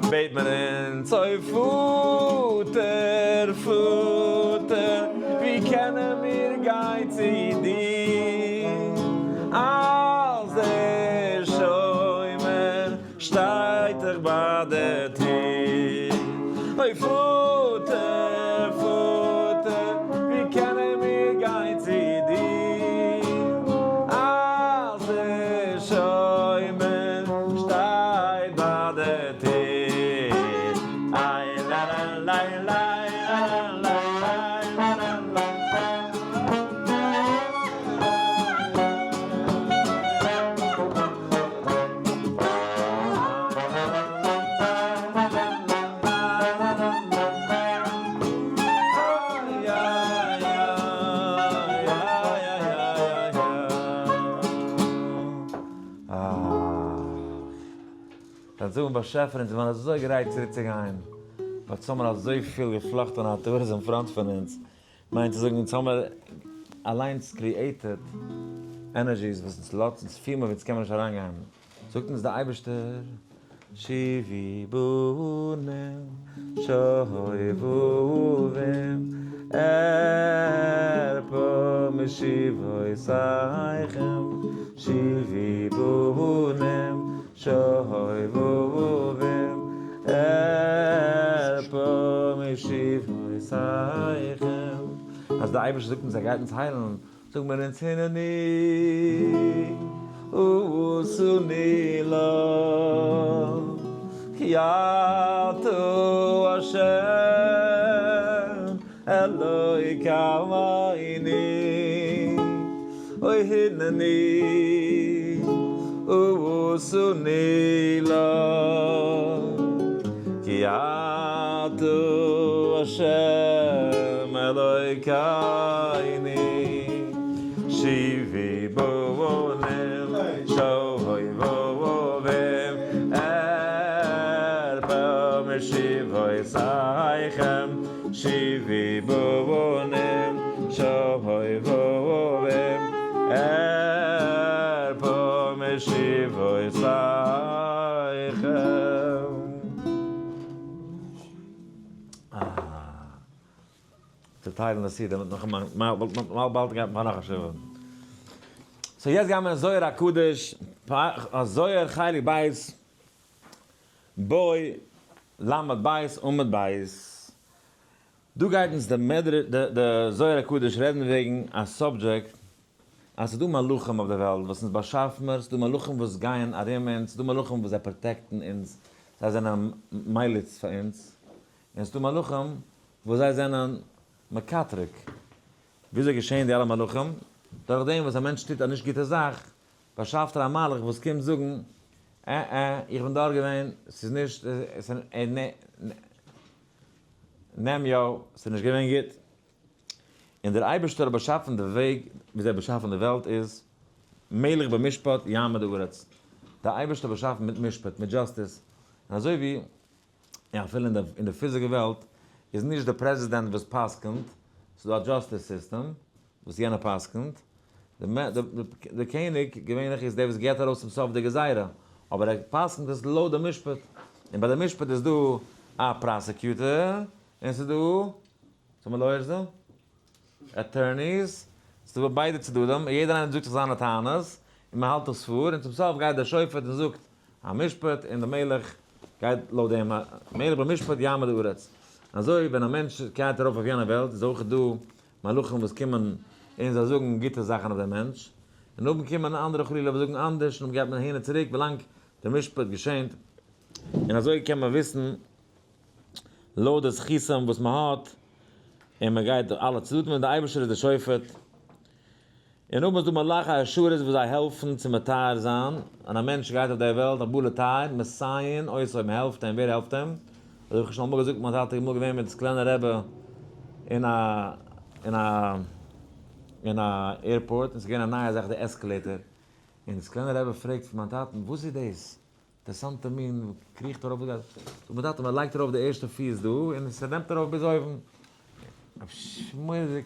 בעט מען אונז, אוי פאטער, פאטער, ווי קענען מיר גיין צו דיר, אז דער שומר שטייט דאך ביי דער טיר. אוי פאטער, פאטער, ווי קענען מיר גיין צו דיר, אז דער שומר שטייט ביי דער טיר. איי ליי ליי ליי ליי ליי ליי ליי. זיי זאגן באשעפער אונז זענען אזוי גרייט צוריק צו גיין, but ס'האמער אזויפיל געפלאכטענע עטרות אין front פון אונז, מיינט צו זאגן אונז האמער אליינס created energies וואס אונז לאזט אונז פילן ווי אונז קען מען נישט אריינגיין, זאגט אונז דער אייבערשטער, שובו בנים שובבים ארפא משובותיכם, שובו בנים שובבים ארפא משובותיכם. אז דער אייבערשטער זאגט אונז ער גייט אונז היילן, זאגן מיר אונז הנני עשני לך כי אתה השם אלוקינו, אוי הנני עשני לך כי אתה השם אלוקינו, שובו בנים שובבים ארפא משובותיכם, שובו בנים שובבים ארפא משובותיכם. צעטיילן די סעודה מיט נאך מאל באלד גייט מען נאך א שבעה. so יעצט גייען מיר אין זוהר הקדוש, זוהר חלק ב', בא למד ב' עמוד ב'. דא גייט אונז די מדרש, די זוהר הקדוש רעדן וועגן א subject, אז ס'איז דא מלאכים אויף די וועלט וואס אונז באשאפן מיר, ס'איז דא מלאכים וואס גייען ארום אונז, ס'איז דא מלאכים וואס זיי protect ן אונז, זיי זענען מליץ פאר אונז, און ס'איז דא מלאכים וואס זיי זענען מקטרג. וויאזוי געשעהן די אלע מלאכים? דורך דעם וואס א מענטש טוט א נישט גוטע זאך, באשאפט ער א מלאך וואס קומט זאגן, אה אה, איך בין דארט געווען, ס'איז נישט, נעם יא, ס'איז נישט געווען גוט. און דער אייבערשטער האט באשאפן די וועג וויאזוי ער האט באשאפן די וועלט איז, מלך במשפט יעמיד הארץ. דער אייבערשטער האט באשאפן מיט משפט, מיט justice. און אזוי ווי אפילו אין די פיזישע וועלט איז נישט די פרעזידענט וואס פסק'נט, ס'איז דא א justice system וואס יענער פסק'נט, די קעניג געווענליך איז דער וואס געבט ארויס צום סוף די גזירה, אבער ער פסק'נט עס לויט די משפט, און ביי די משפט איז דא א prosecutor, און ס'איז דא, וואס האבן lawyers דא? attorneys, ס'איז דא ביידע צדדים, און יעדער איינער זאגט זיך זיינע טענות, און מ'האלט עס פאר, און צום סוף גייט דער שופט און זאגט א משפט, און דער מלך גייט לויט דעם, מלך במשפט יעמיד הארץ. אזוי ווען א מענטש גייט ארויף אויף יענע וועלט איז אויך דא מלאכים וואס קומען און זיי זאגן גוטע זאכן אויף דעם מענטש, און נאכדעם קומען אנדערע חלילה וואס זאגן אנדערש, און גייט מען אהין און צוריק ווילאנג דער משפט געשענט, און אזוי קען מען וויסן לויט די זכותים וואס מען האט, און מען גייט אלע צדדים און דער אייבערשטער איז דער שופט. און אויב איז דא מלאכי השרת וואס זיי העלפן צו מטהר זיין, און א מענטש גייט אויף דער וועלט הבא לטהר, מסייעין אותו, מען העלפט אים, ווער העלפט אים? אזוי האב איך שוין אמאל געזאגט, מיין טאטע איז אמאל געווען מיט סקולענער רבי אין א אין א אין א airport, און ס'איז געווען א נייע זאך די escalator, און סקולענער רבי פרעגט פון מיין טאטן וואס איז דאס? אינטערעסאנטע מין קריכט ארויף וואס גייט, זאגט מיין טאטע מען לייגט ארויף די ערשטע פיס דא און ס'נעמט ארויף ביז אויבן, מורא'דיג,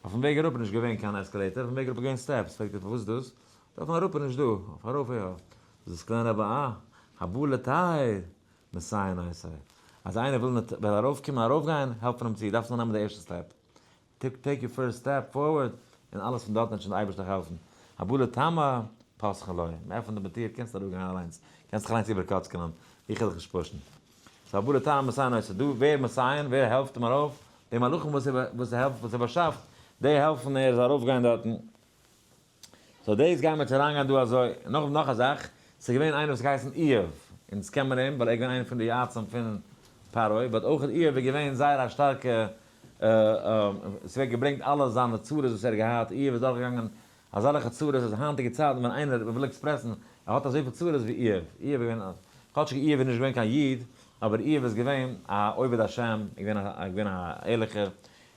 אויפן וועג אראפ איז נישט געווען קיין escalator, אויפן וועג אראפ איז געווען steps, פרעגט ער פארוואס דאס? אויפן אראפ איז נישט דא, אויף ארויף יא, זאגט דאס קליינע רבי אה, הבא לטהר מסייעין אותו, אז איינער וויל וויל ארויפקומען ארויפגיין העלפט מען אים צו, דארפסט נאר נעמען די ערשטע step, take your first step forward, און אלעס פון דארטן וועט שוין די אייבערשטער העלפן. הבא לטמא, פותחין לו. מען עפענט די טיר, קענסט אראפגיין אליינס, קענסט זיך אליינס איבערקאצקענען, איך וועל דיך נישט push ן. so הבא לטהר מסייעין אותו, דא ווער מסייעין, ווער העלפט אים ארויף? די מלאכים וואס ער וואס ער העלפט וואס ער באשאפט, די העלפן ער זאל ארויפגיין דארטן. so דאס גייען מיר צו אריינגיין דא אזוי. נאך נאך א זאך, ס'איז געווען איינער וואס האט געהייסן איוב, אונז קען מען אים ווייל ער איז געווען איינער פון די יועצים פון פרעה, but אויך איוב איז געווען זייער א שטארקע ס'ווערט געברענגט אלע זיינע צרות וואס ער האט געהאט, איוב איז דורכגעגאנגען אזעלכע צרות אז היינטיגע צייטן ווען איינער וויל express ן ער האט אזויפיל צרות ווי איוב, איוב איז געווען, כאטשיג איוב איז נישט געווען קיין איד, אבער איוב איז געווען א עובד השם, איז געווען א געווען א ערליכער,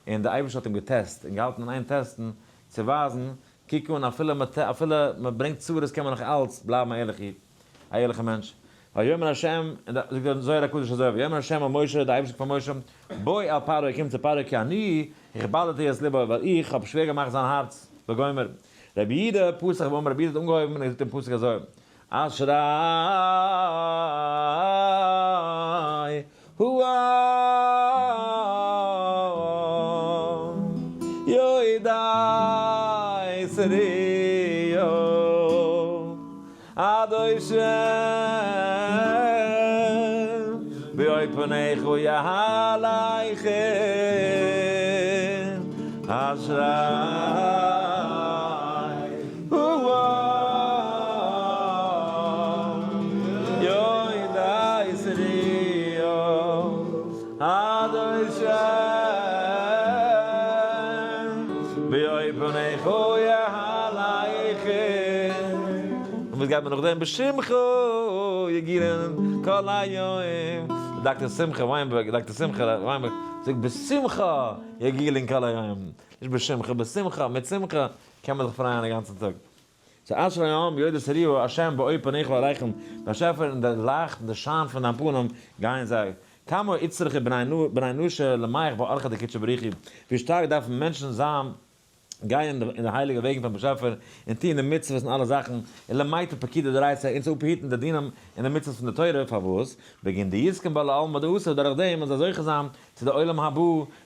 און דער אייבערשטער האט אים געטעסט און געהאלטן אין איין טעסטן צו ווייזן, קוק אן אפילו אפילו מ'ברענגט צרות קען מען נאך אלץ בלייבן א ערליכע איד. א ערליכע מענטש. ויאמר ה', זאגט דער זוהר הקדוש אזוי, ויאמר ה' אל משה, דער אייבערשטער זאגט פאר משה, בוא אל פרעה, קום צו פרעה, כי אני הכבדתי את לבו, ווייל איך האב שווער געמאכט זיין הארץ, וגומר. רבי יהודה פתח ואמר, רבי יהודה האט אנגעהויבן און געזאגט דעם פסוק אזוי, אשרי העם יודעי תרועה. אדושם באור פניך יהלכון אשרי העם יודעי תרועה אדושם באור פניך יהלכון. און וואס גייט מען נאכדעם? בשמך יגילון כל היום. דאקטער שמחה וויינבערג, דאקטער שמחה וויינבערג זאגט בשמחה יגילון כל היום. נישט בשמך, בשמחה, מיט שמחה קען מען זיך פרייען א גאנצן טאג. so אשרי העם יודעי תרועה השם באור פניך יהלכון, באשעפער אין די לייכט און די שיין פון דיין פנים גייען זיי. כמה איצטריכו בני נשא למיהך באורחא דקודשא בריך הוא, ווי שטארק דארפן מענטשן זיין גייען אין די הייליגע וועגן פון באשעפער און טוען די מצוות און אלע זאכן, און למיטב פקודי דאורייתא, און צו אפהיטן די דינים און די מצוות פון די תורה, פארוואס? בגין דיזכון בה לעלמא דאתי, דורך דעם וועלן זיי זוכה זיין צו די עולם הבא,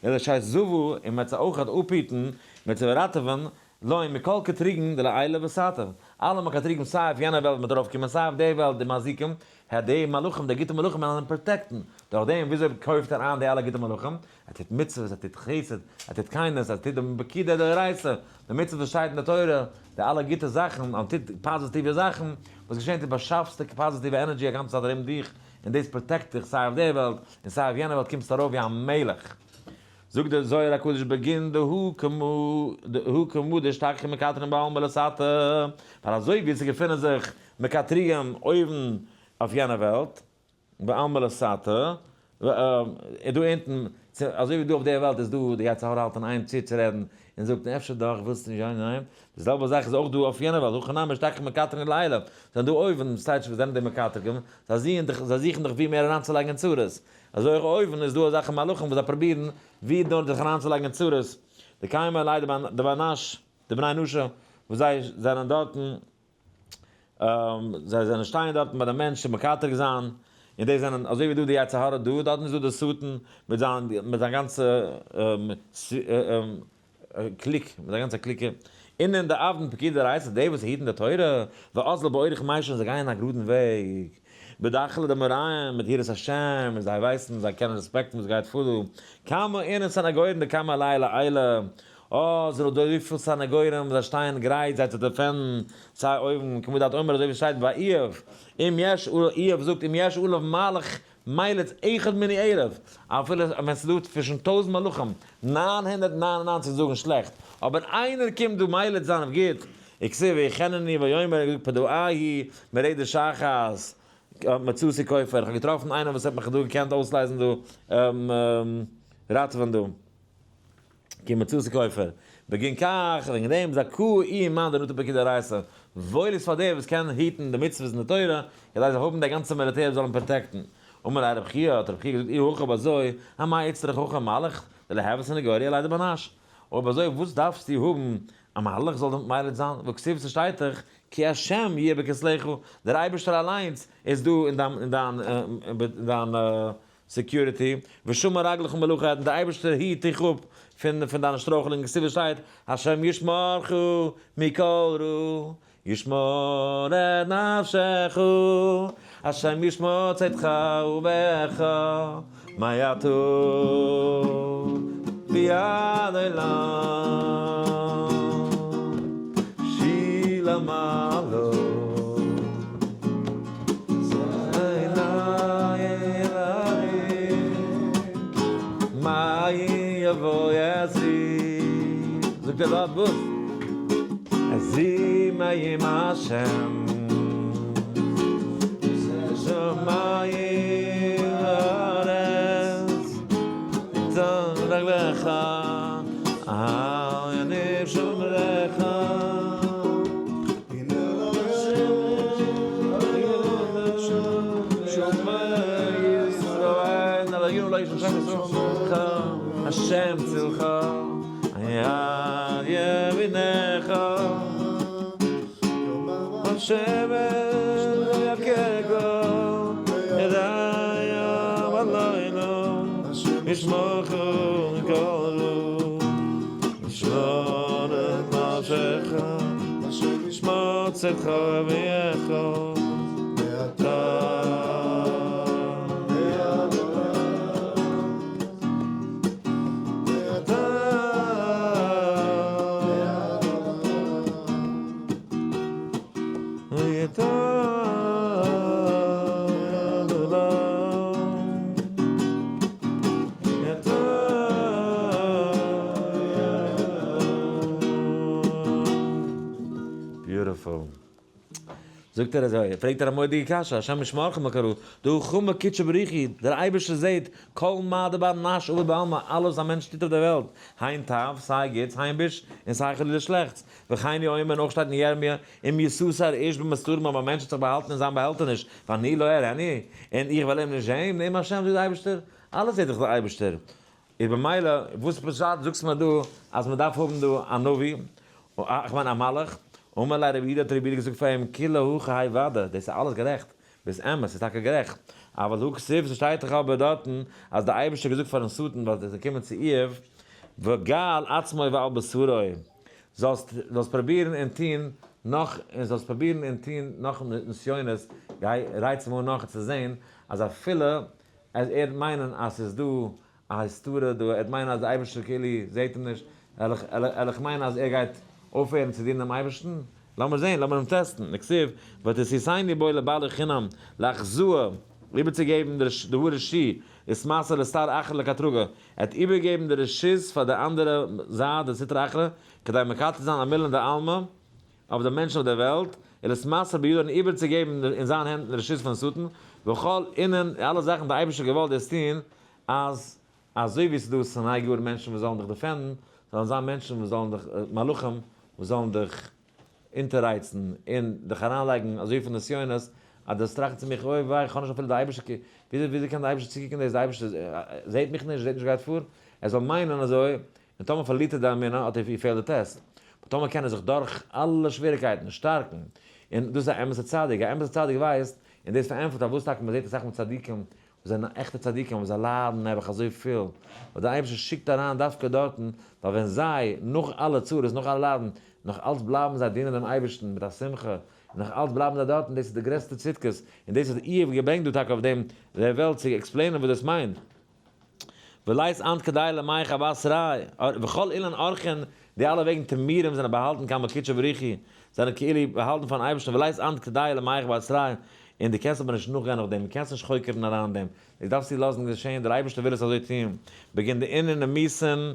ולשית זבא, און מ'וועט זיי אויך אפהיטן, מ'וועט זיי ראטעווען, לון מכל קטרוגין דלעילא ותתא, אלע מקטריגים סיי אויף יענע וועלט מ'וועט ארויף קומען סיי אויף די וועלט די מזיקים, ה' די מלאכים די גוטע מלאכים וועלן אים protect ן, דורך דעם וויאזוי קויפט ער איין די אלע גוטע מלאכים? ער טוט מצוות, ער טוט חסד, ער טוט קינות, ער טוט די פקודי דאורייתא, די מצוות וואס שטייט אין די תורה, די אלע גוטע זאכן, ער טוט פאזיטיווע זאכן, וואס געשענט דו באשאפסט די פאזיטיווע energy א גאנצע צייט ארום דיך, און דאס protect דיך סיי אויף די וועלט און סיי אויף יענע וועלט קומסטו ארויף ווי א מלך. זאגט דער זוהר הקדוש בגין דהא כמה דהא כמה דאשתכחו מקטרגין בעלמא לתתא, ווייל אזוי ווי עס געפינען זיך מקטריגים אויבן אויף יענע וועלט, בעלמא לתתא, איז דא אונטן, אזוי ווי דא אויף דער וועלט איז דא די יצר הרע האלט אין איין צו צו רעדן און זאגט אפשר דאך ווילסטו נישט גיין ניין, די זעלבע זאך איז אויך דא אויף יענע וועלט, הכא נמי אשתכח מקטרגין לעילא, זענען דא אויבן, ס'טייטש וואס זענען די מקטרגים, זיי זוכן דאך זיי זוכן דאך ווי מער אריינצולייגן אין צרות, אזוי אויך אויבן איז דא אזעלכע מלאכים וואס זיי פרובירן ווי נאר זיך אריינצולייגן אין צרות, די קיימא ליה דבנש די בני נשא וואס זיי זענען דארטן. זיי זענען שטייען דארטן ביי די מענטש צו מקטרג זיין, און די זענען אזוי ווי דא די יצר הרע דא, דארטן איז דא די שטן מיט זיין מיט זיין גאנצע clique, מיט זיין גאנצע קליקע, און אין די עבדין פקודי דאורייתא, די וואס היטן די תורה, ואזלי באורח מישר, זיי גייען א גראדן וועג, בדחלא דמריהם, מיט יראת השם, און זיי ווייסן, זיי קענען רעספעקטן וואס גייט פאר דא, כמה אינון סניגורין דקיימי עלייהו לעילא. אה, ס'איז דאך דא אזויפיל סניגורים, זיי שטייען גרייט זיי צו defend ן, סיי אויבן, כמו דאת אומר אזוי ווי שטייט ביי איוב, אם יש איוב זאגט אם יש עליו מלאך מליץ אחד מני אלף, אפילו ווען ס'איז דא צווישן טויזנט מלאכים, 999 זאגן שלעכט, אבער איינער קומט דא מליץ זיין אויף גוט, וכתיב ויחנני ויאמר ער האט געזאגט פדאהו מרדת שחת מצאתי כופר, איך האב געטראפן איינער וואס האט מיך דא געקענט אויסלייזן דא, ראטעווען דא. כי מצאתי כופר. בגין כך, וועגן דעם, זכאה איהו מאן דנטר פקודי דאורייתא, וואויל איז פאר דער וואס קען היטן די מצוות און די תורה, כדי זיי האבן די גאנצע מיליטער זאל אים protect ן. אמר ליה רב חייא, האט רב חייא געזאגט, אי הכי אויב אזוי, אמאי איצטריך הכא מלאך דליהוי סניגוריא עליה דבר נש? אויב אזוי וואס דארפסטו האבן א מלאך זאל דיר מליץ זיין? והכתיב ס'שטייט דאך כי השם יהיה בכתלך, דער אייבערשטער אליינס איז דא אין דיין אין דיין אין דיין security, ושמר רגלך מלכד, און דער אייבערשטער היט דיך אפ פון פון דיינע שטרויכלונגען, כתיב שטייט, השם ישמרך מכל רע, ישמור את נפשך, השם ישמור צאתך ובאך, מעתה ועד עולם, שיר למעלות. זאגט ער דארט וואס? עזרי מעם השם שמים וארץ נתן רגלך על יניב שומרך השם צלך יד ימינך השמש לא יככה ידיים עלינו ישמרך מכל רע ישמור את נפשך ישמור צאתך ובואך מעתה Beautiful. זאגט ער אזוי, פרעגט ער א מורא'דיגע קשיא, השם ישמרך מכל רע, דהא חמא קודשא בריך הוא, דער אייבערשטער זעט, כל מה דבר נש עביד בעלמא, אלעס וואס א מענטש טוט אויף דער וועלט, הן טב, סיי גוטס, הן ביש, און סיי חלילה שלעכטס, וכן הוא אומר, און אויך שטייט אין ירמיה, אם יסתר איש במסתרים אויב א מענטש האט זיך באהאלטן אין זיין באהעלטעניש, ואני לא אראנו, און איך וועל אים נישט זען, נאום השם זאגט דער אייבערשטער, אלעס זעט דאך דער אייבערשטער, איז במילא וואס פשט זאגסט מיר דא אז מען דארף האבן דא א נביא, איך מיין א מלאך, אמר ליה רבי יהודה האט רבי יהודה געזאגט פאר אים כולא הכי האי ודאי, דאס איז אלעס גערעכט, ביסט אמת, ס'איז טאקע גערעכט, אבל הא כתיב ס'שטייט דאך אבער דארטן אז דער אייבערשטער האט געזאגט פארן שטן ווייל ער איז געקומען צו איוב, וגל עצמו ועל בשרו, זאלסט זאלסט פרובירן און טון נאך און זאלסט פרובירן און טון נאך נסיונות, גיי רייץ אים אן נאך צו זען אז אפילו אז ער וועט מיינען אז ס'איז דא א הסתרה דא, ער וועט מיינען אז דער אייבערשטער כאילו זעט אים נישט, וועל איך מיינען אז ער גייט אויפהערן צו דינען דעם אייבערשטן? לאמיר זען, לאמיר אים test ן, וכתיב, ותסיתני בו לבעלי חינם, לאחזאה, איבערצוגעבן די הרשי, ותמסר לסטרא אחרא לקטרגא, ער האט איבערגעגעבן די רשות פאר די אנדערע זייט, די סטרא אחרא, כדי מקטרג זיין על מילין דעלמא, אויף די מענטשן אויף דער וועלט, ולתמסר בידו און איבערצוגעבן אין זיין הענט די רשות פון שטן, וכל אינון, אלע זאכן די אייבערשטער האט געוואלט דאס טון, אז אזוי ווי ס'איז דא סניגור מענטשן וואס זאלן דיך defend ן, זאלן זיין מענטשן וואס זאלן דיך, מלאכים וואס זאלן דיך אונטעררייצן און דיך אריינלייגן אזויפיל נסיונות, אז דו זאלסט טראכטן צו מיך, אוי וויי, איך האב נישט אפילו די אייבערשטער, וויאזוי וויאזוי קען די אייבערשטער צוקוקן דאס, די אייבערשטער זעט מיך נישט, זעט נישט וואס גייט פאר, ער זאל מיינען אזוי, און טאמער פארלירט ער די אמונה האט ער failed די test, but טאמער קען ער זיך דורך אלע שוועריקייטן שטארקן, און דאס איז א אמת'ע צדיק, א אמת'ע צדיק ווייסט, און דאס פארענטפערט פארוואס טאקע מען זעט אסאך מאל צדיקים וואס זענען עכטע צדיקים אבער זיי ליידן נעבעך אזויפיל, ווייל דער אייבערשטער שיקט אריין דווקא דארטן, ווייל ווען זיי, נאך אלע צרות, נאך אלע ליידן, נאך אלץ בלייבן זיי דינען דעם אייבערשטן מיט א שמחה, און נאך אלץ בלייבן זיי דארטן, דאס איז די גרעסטע צדקות, און דאס האט איוב געברענגט דא טאקע אויף דעם דער וועלט צו explain ען וואס דאס מיינט. ולית אנת כדאי למיחא בתריה, וכל אילן אורחין, די אלע וועגן טמירים זענען באהאלטן קמי קודשא בריך הוא, זענען כאילו באהאלטן פארן אייבערשטן, ולית אנת כדאי למיחא בתריה, און דו קענסט אבער נישט נאכגיין נאך דעם, דו קענסט נישט חוקר'ן אריין אין דעם, דאס דארפסטו לאזן געשען, דער אייבערשטער וויל עס אזוי טון, בגין דאינון נימוסין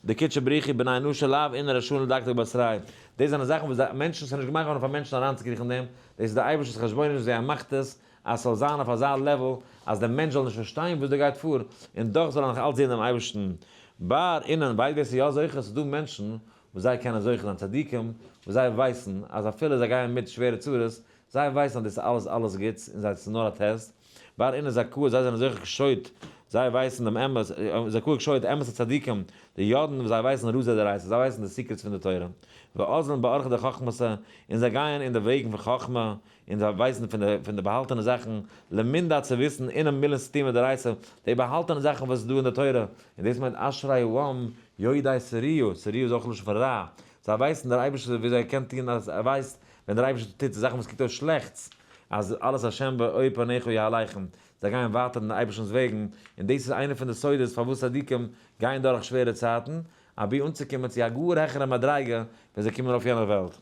דקודשא בריך הוא בני נשא לאו אינון רשאין לדקדק בתריה, דאס זענען זאכן וואס די מענטשן, ס'איז נישט געמאכט געווארן פאר מענטשן אריינצוקריכן אין דעם, דאס איז די אייבערשטער'ס חשבונות וויאזוי ער מאכט עס, אז ס'זאל זיין אויף אזא level אז דער מענטש זאל נישט פארשטיין וואס דא גייט פאר, און דאך זאל ער נאך אלץ זען דעם אייבערשטן. בר אינון, ווייסט ווער ס'איז יא זוכה? ס'איז דא מענטשן וואס זיי קענען זוכה זיין, צדיקים וואס זיי ווייסן אז אפילו זיי גייען מיט שווערע צרות, זיי ווייסן אז דאס איז אלעס אלעס גוטס און זיי ס'איז נאר א test. בר אינון זכאה, זיי זענען זוכה קשוט, זיי ווייסן דעם אמת, זכאה קשוט, אמת'ע צדיקים, דידעין וואס זיי ווייסן רזי דאורייתא, זיי ווייסן די secrets פון די תורה. ואזלין באורחא דחכמתא, און זיי גייען אין די וועגן פון חכמה, און זיי ווייסן פון די פון די באהאלטענע זאכן, למידע צו וויסן אינון מילין סתימין דאורייתא, די באהאלטענע זאכן וואס איז דא אין די תורה, און דאס מיינט אשרי העם יודעי סריה, סריה איז אויך לשון פון רע, זיי ווייסן דער אייבערשטער וויאזוי ער קען טון אז ער ווייסט ווען דער אייבערשטער טוט זאכן וואס קוקט אויס שלעכטס, אז אלעס השם באור פניך יהלכון, זיי גייען ווייטער אין די אייבערשטנ'ס וועגן, און דאס איז איינע פון די סודות פארוואס צדיקים גייען דורך שווערע צייטן, אבי אנצוקומען צו א גאר העכערע מדריגה ווען זיי קומען אויף יענער וועלט.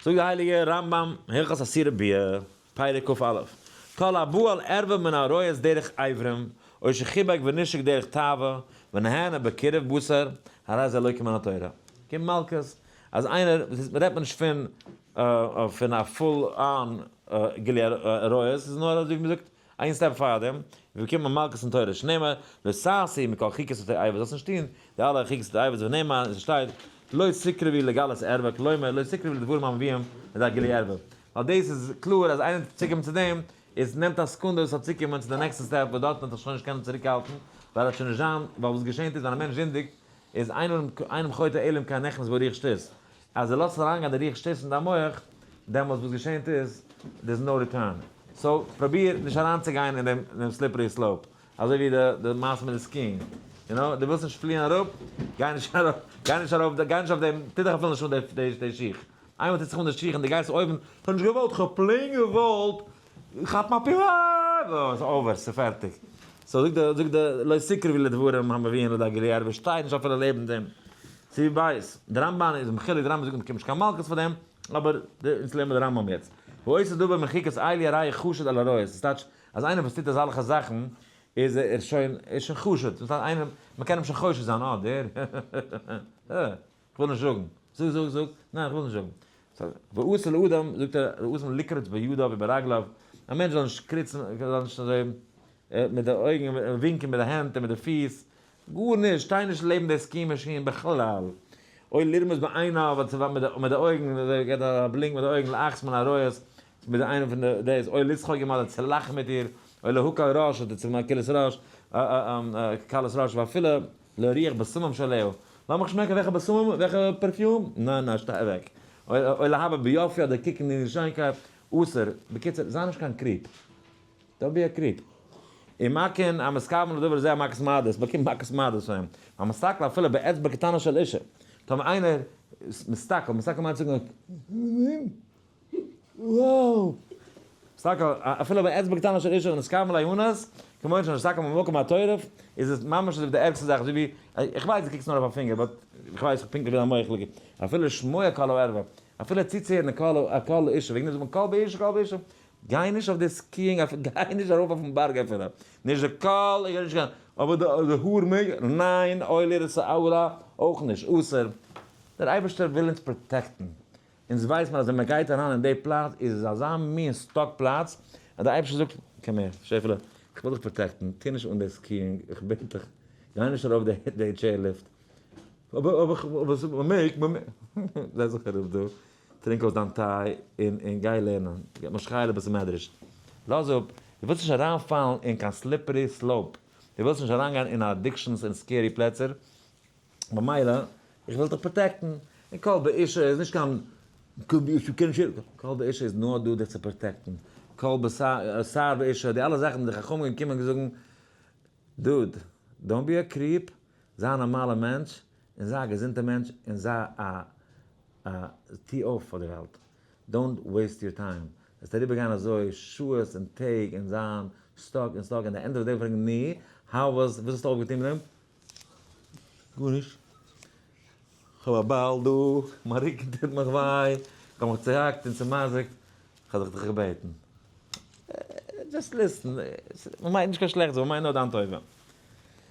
זאגט די הייליגע רמב ם, הלכות איסורי ביאה, פרק כ א, כל הבא על ערווה מן העריות דרך אברים, או שחיבק ונישק דרך תאווה, ונהנה בקירוב בשר, הרי זה לוקה מן התורה. קומט מלקות, אז איינער, רעדט מען נישט פון פון א full on גילוי עריות, ס'איז נאר אזוי ווי מ'זאגט איין step פארדעם, ווי באקומט מען מלקות אין תורה שנאמר, לא תעשו מכל חוקות התועבה, זאלסט נישט טון די אלע חוקות התועבות ונאמר, און ס'שטייט, לא תקרבו לגלות ערווה, כלומר, לא תקרבו לדברים המביאים לידי גילוי ערווה. ווייל דאס איז קלאר אז איינער צוקומען צו דעם, איז נעמט א סעקונדע עס זאל צוקומען צו די נעקסטע step וואס דארטן וועט ער שוין נישט קענען צוריקהאלטן, ווייל ער וועט שוין נישט זיין, ווייל וואס געשענט איז ווען א מענטש זינדיגט, איז איינעם חוטא אלא אם כן נכנס בו רוח שטות, אז ער לאזט אריינגיין די רוח שטות אין דיין מח, דעמאלטס וואס געשענט איז, there is no return. so פרוביר נישט אריינצוגיין אין דעם slippery slope, אזוי ווי די מעשה מיט די skiing, you know, דו ווילסט נישט פליען אראפ, גיי נישט אראפ, גיי נישט ארויף, גיי נישט אויף דעם, טו דיך אפילו נישט אן די שיך. איינמאל טוסט זיך אן די שיך און דו גייסט אויבן, כ'האב נישט געוואלט, כ'האב plain געוואלט כאפן א פיל, ס'איז over, ס'איז פערטיג. so זאגט די, זאגט די, לא תקרבו לדברים המביאין לידי גילוי ערווה, שטיי נישט אפילו לעבן דעם. ס'איז בית. די רמב ן איז מחולק, די רמב ן זאגט מ'באקומט נישט קיין מלקות פאר דעם, אבער די, אונז לערנען די רמב ם יעצט. העושה דבר מחוקות אלו הרי חשוד על עריות, דאס טייטש אז איינער וואס טוט אזאלכע זאכן איז ער שוין, ער איז שוין חשוד, דאס טייטש איינער, מ'קען אים שוין חושד זיין, אה דער, אה, כ'וויל נישט זאגן. זאג זאג זאג, ניין כ'וויל נישט זאגן. ואסור לאדם, זאגט ער, אסור לקרוץ בידיו וברגליו, א מענטש זאל נישט קריצן, זאל נישט אזוי מיט די אויגן, ווינקען מיט די הענט און מיט די פיס, גארנישט, שטיי נישט לעבן די ski machine בכלל. או לרמוז בעיניו, אדער מיט די אויגן, אזוי געבט א בלינק מיט די אויגן, לאחת מן העריות, מיט איינע פון די דאס, או לצחוק עמה, אדער צו לאכן מיט איר, או להקל ראש, אדער צו מקלת ראש, קלות ראש, ואפילו להריח בשמים שעליה, לאמיך שמעקן וועלכע בשמים, וועלכע perfume, ניין ניין שטיי אוועק, או להביט ביופיה אדער קוקן אין איר שיינקייט, אסור, בקיצור זיי נישט קיין creep, don't be a creep. ומכין המתכוין לדבר זה מכת מרדות, באקומט מכת מרדות פון אים, והמסתכל אפילו באצבע קטנה של אישה, טאמער איינער איז מסתכל, מסתכל מיינט זאגן wow! מסתכל, אפילו באצבע קטנה של אישה ונתכוין ליהנות, כמו שנסתכל במקום הטורף, איז עס ממש אזוי ווי די ערגסטע זאך, אזוי ווי, איך ווייס דו קוקסט נאר אויף א פינגער, but איך ווייס פונקטליך ווי דיין מח ליגט, אפילו לשמוע קול הערווה, אפילו צוצוהערן א קול האישה, וועגן דעם זאגט מען קול באישה קול באישה, גיי נישט אויף די skiing אפילו, גיי נישט ארויף אויפן בארג אפילו, נישט די קול, איך גיי נישט קיין, אבער די האר מעג, ניין, אוי לראות שערה, אויך נישט, אסור, דער אייבערשטער וויל אונז protect ן, אונז ווייסט מען אז ווען מען גייט אריין אין די פלאץ איז עס אזא מין stuck פלאץ, אז דער אייבערשטער זאגט, קום הער, שעפעלע, איך וויל דיך protect ן, טו נישט אן די skiing, איך בעט דיך, גיי נישט ארויף די chair lift, אבער אבער אבער מען מעג, מען מעג, זעץ זיך אראפ דא, טרינק אויס דיין טיי, און און גיי לערנען, גיב מיר שכייעלע בית המדרש, לאז אפ, דו ווילסט נישט אריינפאלן אין קיין slippery slope, דו ווילסט נישט אריינגיין אין addictions און scary פלעצער, במילא, איך וויל דיך protect ן, און קול באשה איז נישט קיין קול באשה קען נישט הערן, קול באשה איז נאר דא דיך צו protect ן, קול בשר באשה, די אלע זאכן די חכמים קומען זאגן, דוד, don't be a creep, זיי א נארמאלע מענטש, און זיי א געזונטע מענטש, און זיי א א טו אויף פאר די וועלט, don't waste your time. וועסט אריבערגיין אזוי שעות און טעג און זיין stuck און stuck, און די end of the day פרעגן נו, how was, וואס האסטו אויפגעטון מיט דעם? גארנישט. כ'האב א באל דא, מיין רוקן טוט מיך וויי, כ'האב מיך צוהאקט און צומזיקט, כ'האב דיך דאך געבעטן. Just listen, מ'מיינט נישט קיין שלעכטס, מ'מיינט נאר דיין טובה.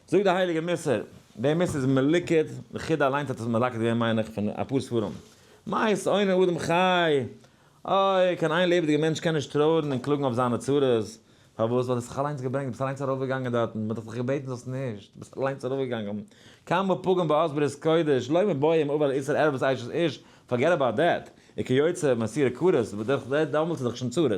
זאגט די הייליגע מוסר, די מוסר איז מלוקד, די חידא אליינס האט עס מלקט געווען מיין איך פון אפאר ספרים. מה עונה אדם חי, אוי, קיין איין לעבעדיגער מענטש קען נישט טרויערן און קלאגן אויף זיינע צרות, פארוואס? ווייל דו האסט זיך אליינס געברענגט, דו ביסט אליינס ארויפגעגאנגען דארטן, מען האט דיך דאך געבעטן זאלסט נישט, דו ביסט אליינס ארויפגעגאנגען, כמה פגם באות ברית קודש, לא מיבעיא אם עבר איסור ערות אשת איש, forget about that, וכיוצא במסירה כרת, דעמאלטס איז דאך שוין צרות,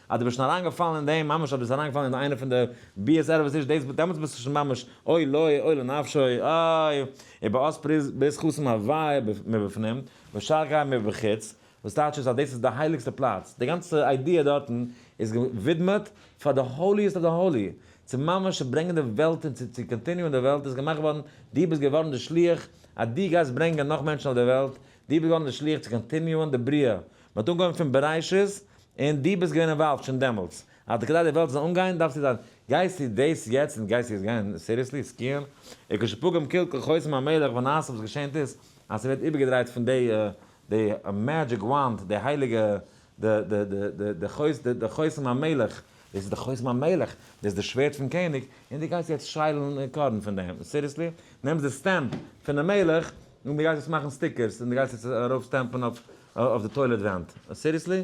אז דו ביסט שוין אריינגעפאלן אין דעם, ממש אז דו ביסט אריינגעפאלן אין איינע פון די ביאת ערות איש, דאס דעמאלטס ביסטו שוין ממש אוי לו אוי לנפשו, איי, ובאות ברית חתום הוויה מבפנים, ושחקי מבחוץ, וואס טייטש איז אז דאס איז די הייליגסטע פלאץ, די גאנצע idea דארטן איז געווידמעט פאר די holiest of the holy, צו ממש ברענגען די וועלט און צו continue ען די וועלט איז געמאכט געווארן, דו ביסט געווארן די שליח אז דו גייסט ברענגען נאך מענטשן אויף די וועלט, דו ביסט געווארן די שליח צו continue ען די בריאה, מען האט אנגעהויבן פון בראשית און דו ביסט געווען involved שוין דעמאלטס, אז כדי די וועלט זאל אנגיין דארפסטו זיין, גייסטו דאס יעצט און גייסטו יעצט גיין seriously ski ען, וכשפגם קלקול חותם המלך ונעשה וואס געשענט איז אז ס'ווערט איבערגעדרייט פון די די magic wand, די הייליגע, די די די די די חוס די חותם המלך, דאס איז די חותם המלך, דאס איז די שווערד פון קעניג, און דו גייסט יעצט שיילן קארן פון דעם, seriously? נעמסט די stamp פונעם מלך, און דו גייסט יעצט מאכן stickers, און דו גייסט יעצט ארויף stamp ן אויף אויף די toilet ווענט, seriously?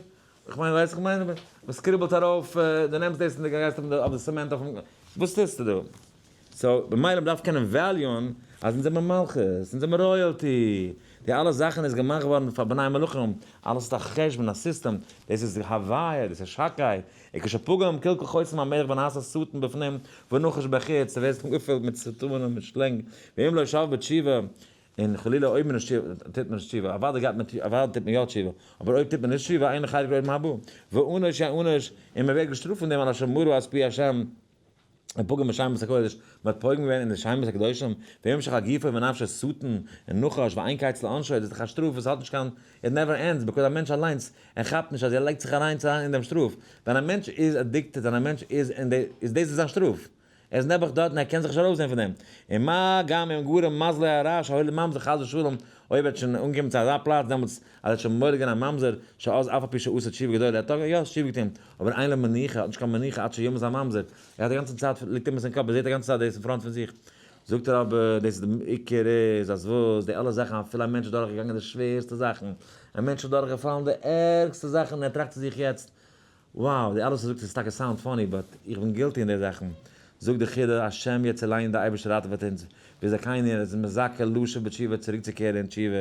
איך מיין, ווייסט איך מיין? מען scribble ט ארויף, דו נעמסט דאס און דו גייסט אויף די cement אויפן, וואס טוסטו דא? So במילא מ'דארף קענען value ען אז אונז זעמער מלכות, אונז זעמער royalty, די אלע זאכן איז געמאכט געווארן פאר בני מלכים, אלעס האט א חשבון א סיסטעם, דאס איז הוויה, דאס איז שקי, וכשפגם קלקול חותם המלך ונעשה שטן בפנים ונחש בחוץ, ס'ווערט אנגעפילט מיט שטנים מיט שלענג, ואם לא שב בתשובה, און חלילה אויב מען נישט טוט מען נישט תשובה, אוודאי גייט מען אוודאי טוט מען יא תשובה, אבער אויב טוט מען נישט תשובה אין חלק לעולם הבא, וענוש יענש, און מען ווערט געשטראפט פון דעם על אשר מרו את פי השם. און פוגם בשמות הקודש, מען האט פוגם געווען אין די שמות הקדושים, וימשך על גופו ונפשו שטן און נחש ואין קץ לעונשו, דאס איז דאך א שטראף וואס האט נישט קיין, it never ends, because א מענטש אליינס, ער כאפט נישט אז ער לייגט זיך אריין צו אין דעם שטראף, ווען א מענטש איז addicted, ווען א מענטש איז אין די, איז דאס איז זיין שטראף, ער איז נעבעך דארט און ער קען זיך נישט ארויסזען פון דעם, און מה גם אם גרם מזלו הרע שהוליד ממזר חס ושלום, אויב ער האט שוין אנגעקומען צו אזא פלאץ דעמאלטס אז ער האט שוין מוליד געווען א ממזר, שאז אף על פי שעשה תשובה גדולה, ער האט טאקע יא תשובה געטון, אבער אין לו מנוחה, ער האט נישט קיין מנוחה עד שימות הממזר, ער האט די גאנצע צייט ליגט אים עס אין קאפ, ער זעט די גאנצע צייט דאס אין front פון זיך. זאגט ער אבער, דאס איז די עיקר איז אז וואס, די אלע זאכן אפילו א מענטש איז דורך געגאנגען די שווערסטע זאכן, א מענטש איז דורך געפאלן די ערגסטע זאכן און ער טראכט צו זיך יעצט, wow, די אלעס וואס זאגסט איז טאקע sound funny but איך בין guilty אין די זאכן. זאגט די חידא, השם יצילנו די אייבערשטער ראטעוועט אונז, ויזכנו ער איז מזכה לשוב בתשובה צוריקצוקערן אין תשובה,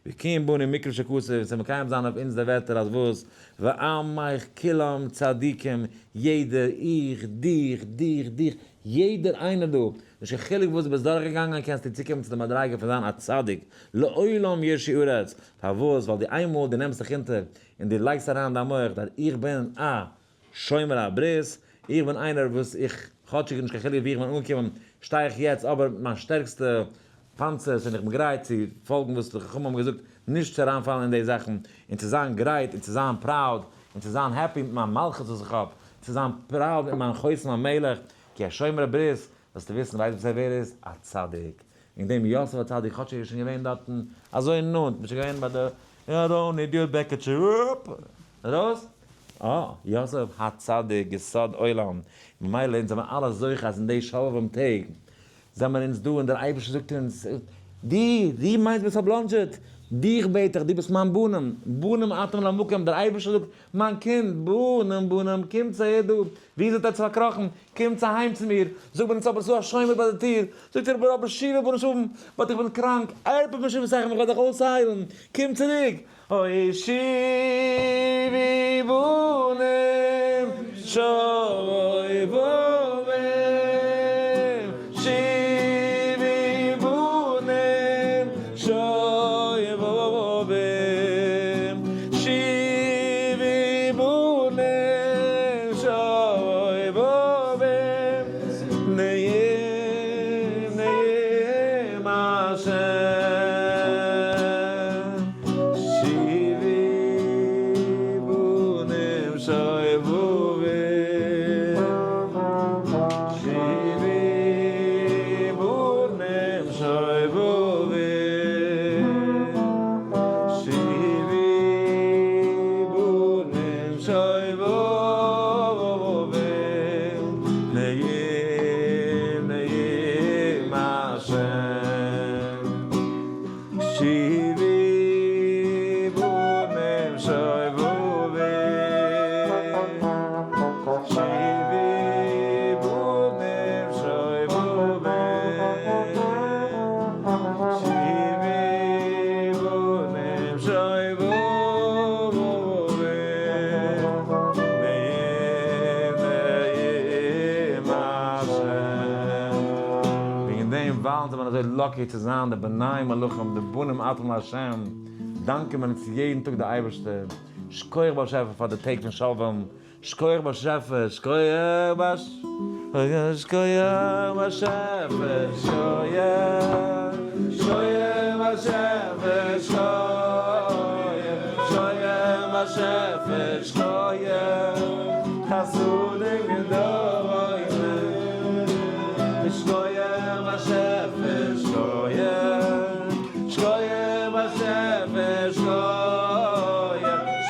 ויקיים בנו מקרא שכתוב און ס'זאל מקיים זיין אויף אונז די ווערטער אז וואס, ועמך כולם צדיקים, יעדער, איך, דיך, דיך, דיך, יעדער איינער דא, נישט קיין חילוק וואס דו ביסט דורכגעגאנגען קענסטו צוקומען צו די מדריגה פון זיין א צדיק, לעולם יירשו ארץ, פארוואס? ווייל די איינמאל דו נעמסט זיך אונטער און דו לייגסט אריין אין דיין מח אז איך בין א שומר הברית, איך בין איינער וואס איך, כאטשיג נישט קיין חילוק ווי איך בין אנגעקומען, שטיי איך יעצט אבער מיט מיין שטערקסטע פאנצערס און איך בין גרייט צו פאלגן וואס די חכמים האבן געזאגט, נישט צו אריינפאלן אין די זאכן, און צו זיין גרייט און צו זיין proud און צו זיין happy מיט מיין מלכות וואס איך האב, צו זיין proud אין מיין חותם המלך, כי השומר הברית, זאלסטו וויסן, ווייסט וואס ער ווער איז? א צדיק. וועגן דעם יוסף הצדיק כאטש ער איז שוין געווען דארטן אזוי נאנט, מ'איז שוין געווען ביי די אראן אידיאט בעקעטשע אפ! ארויס! אה! יוסף הצדיק יסוד עולם, ממילא אונז זעמער אלע זוכה אז אין די שובבים טעג זעמער אונז דא און דער אייבערשטער זאגט אונז, דו, דו מיינסט ביסט פארבלאנדזשעט? דיך בעט איך, דו ביסט מיין בנים, בנים אתם למקום, דער אייבערשטער זאגט, מיין קינד, בנים בנים, קומטס אהער דא, וואו זענט עטץ פארקראכן, קומטס אהיים צו מיר, זאגט מען אונז אבער ס'איז דא א שומר ביי די טיר, זאגט ער אבער אבער שיבה בנים שובבים, but איך בין קראנק, ארפא משובותיכם איך וועל דיך אויסהיילן, קום צוריק, אוי שיבי בנים שובבים, שיבי בנים שובבים, שיבי בנים שובבים, נעים נעים השם, שיבי בנים שובבים. ווייל אונז זעמיר אזוי lucky צו זיין די בני מלכים, די בנים אתם לה', דאנקען מיר אונז יעדן טאג די אייבערשטער, שכוח באשעפער פאר די טעג פון שלום, שכוח באשעפער, שכוח באשעפער, שכוח באשעפער, שכוח, שכוח באשעפער, שכוח, שכוח באשעפער, שכוח, חסדים גדולים, שכוח באשעפער, שכוח, שכוח באשעפער, שכוח,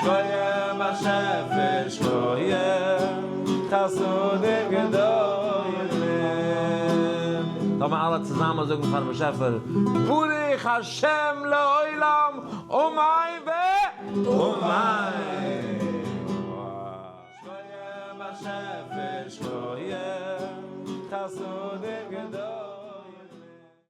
שכוח באשעפער, שכוח, חסדים גדולים. לאמיר אלע צוזאמען זאגן פארן באשעפער, ברוך השם לעולם, אמן ואמן. שכוח באשעפער.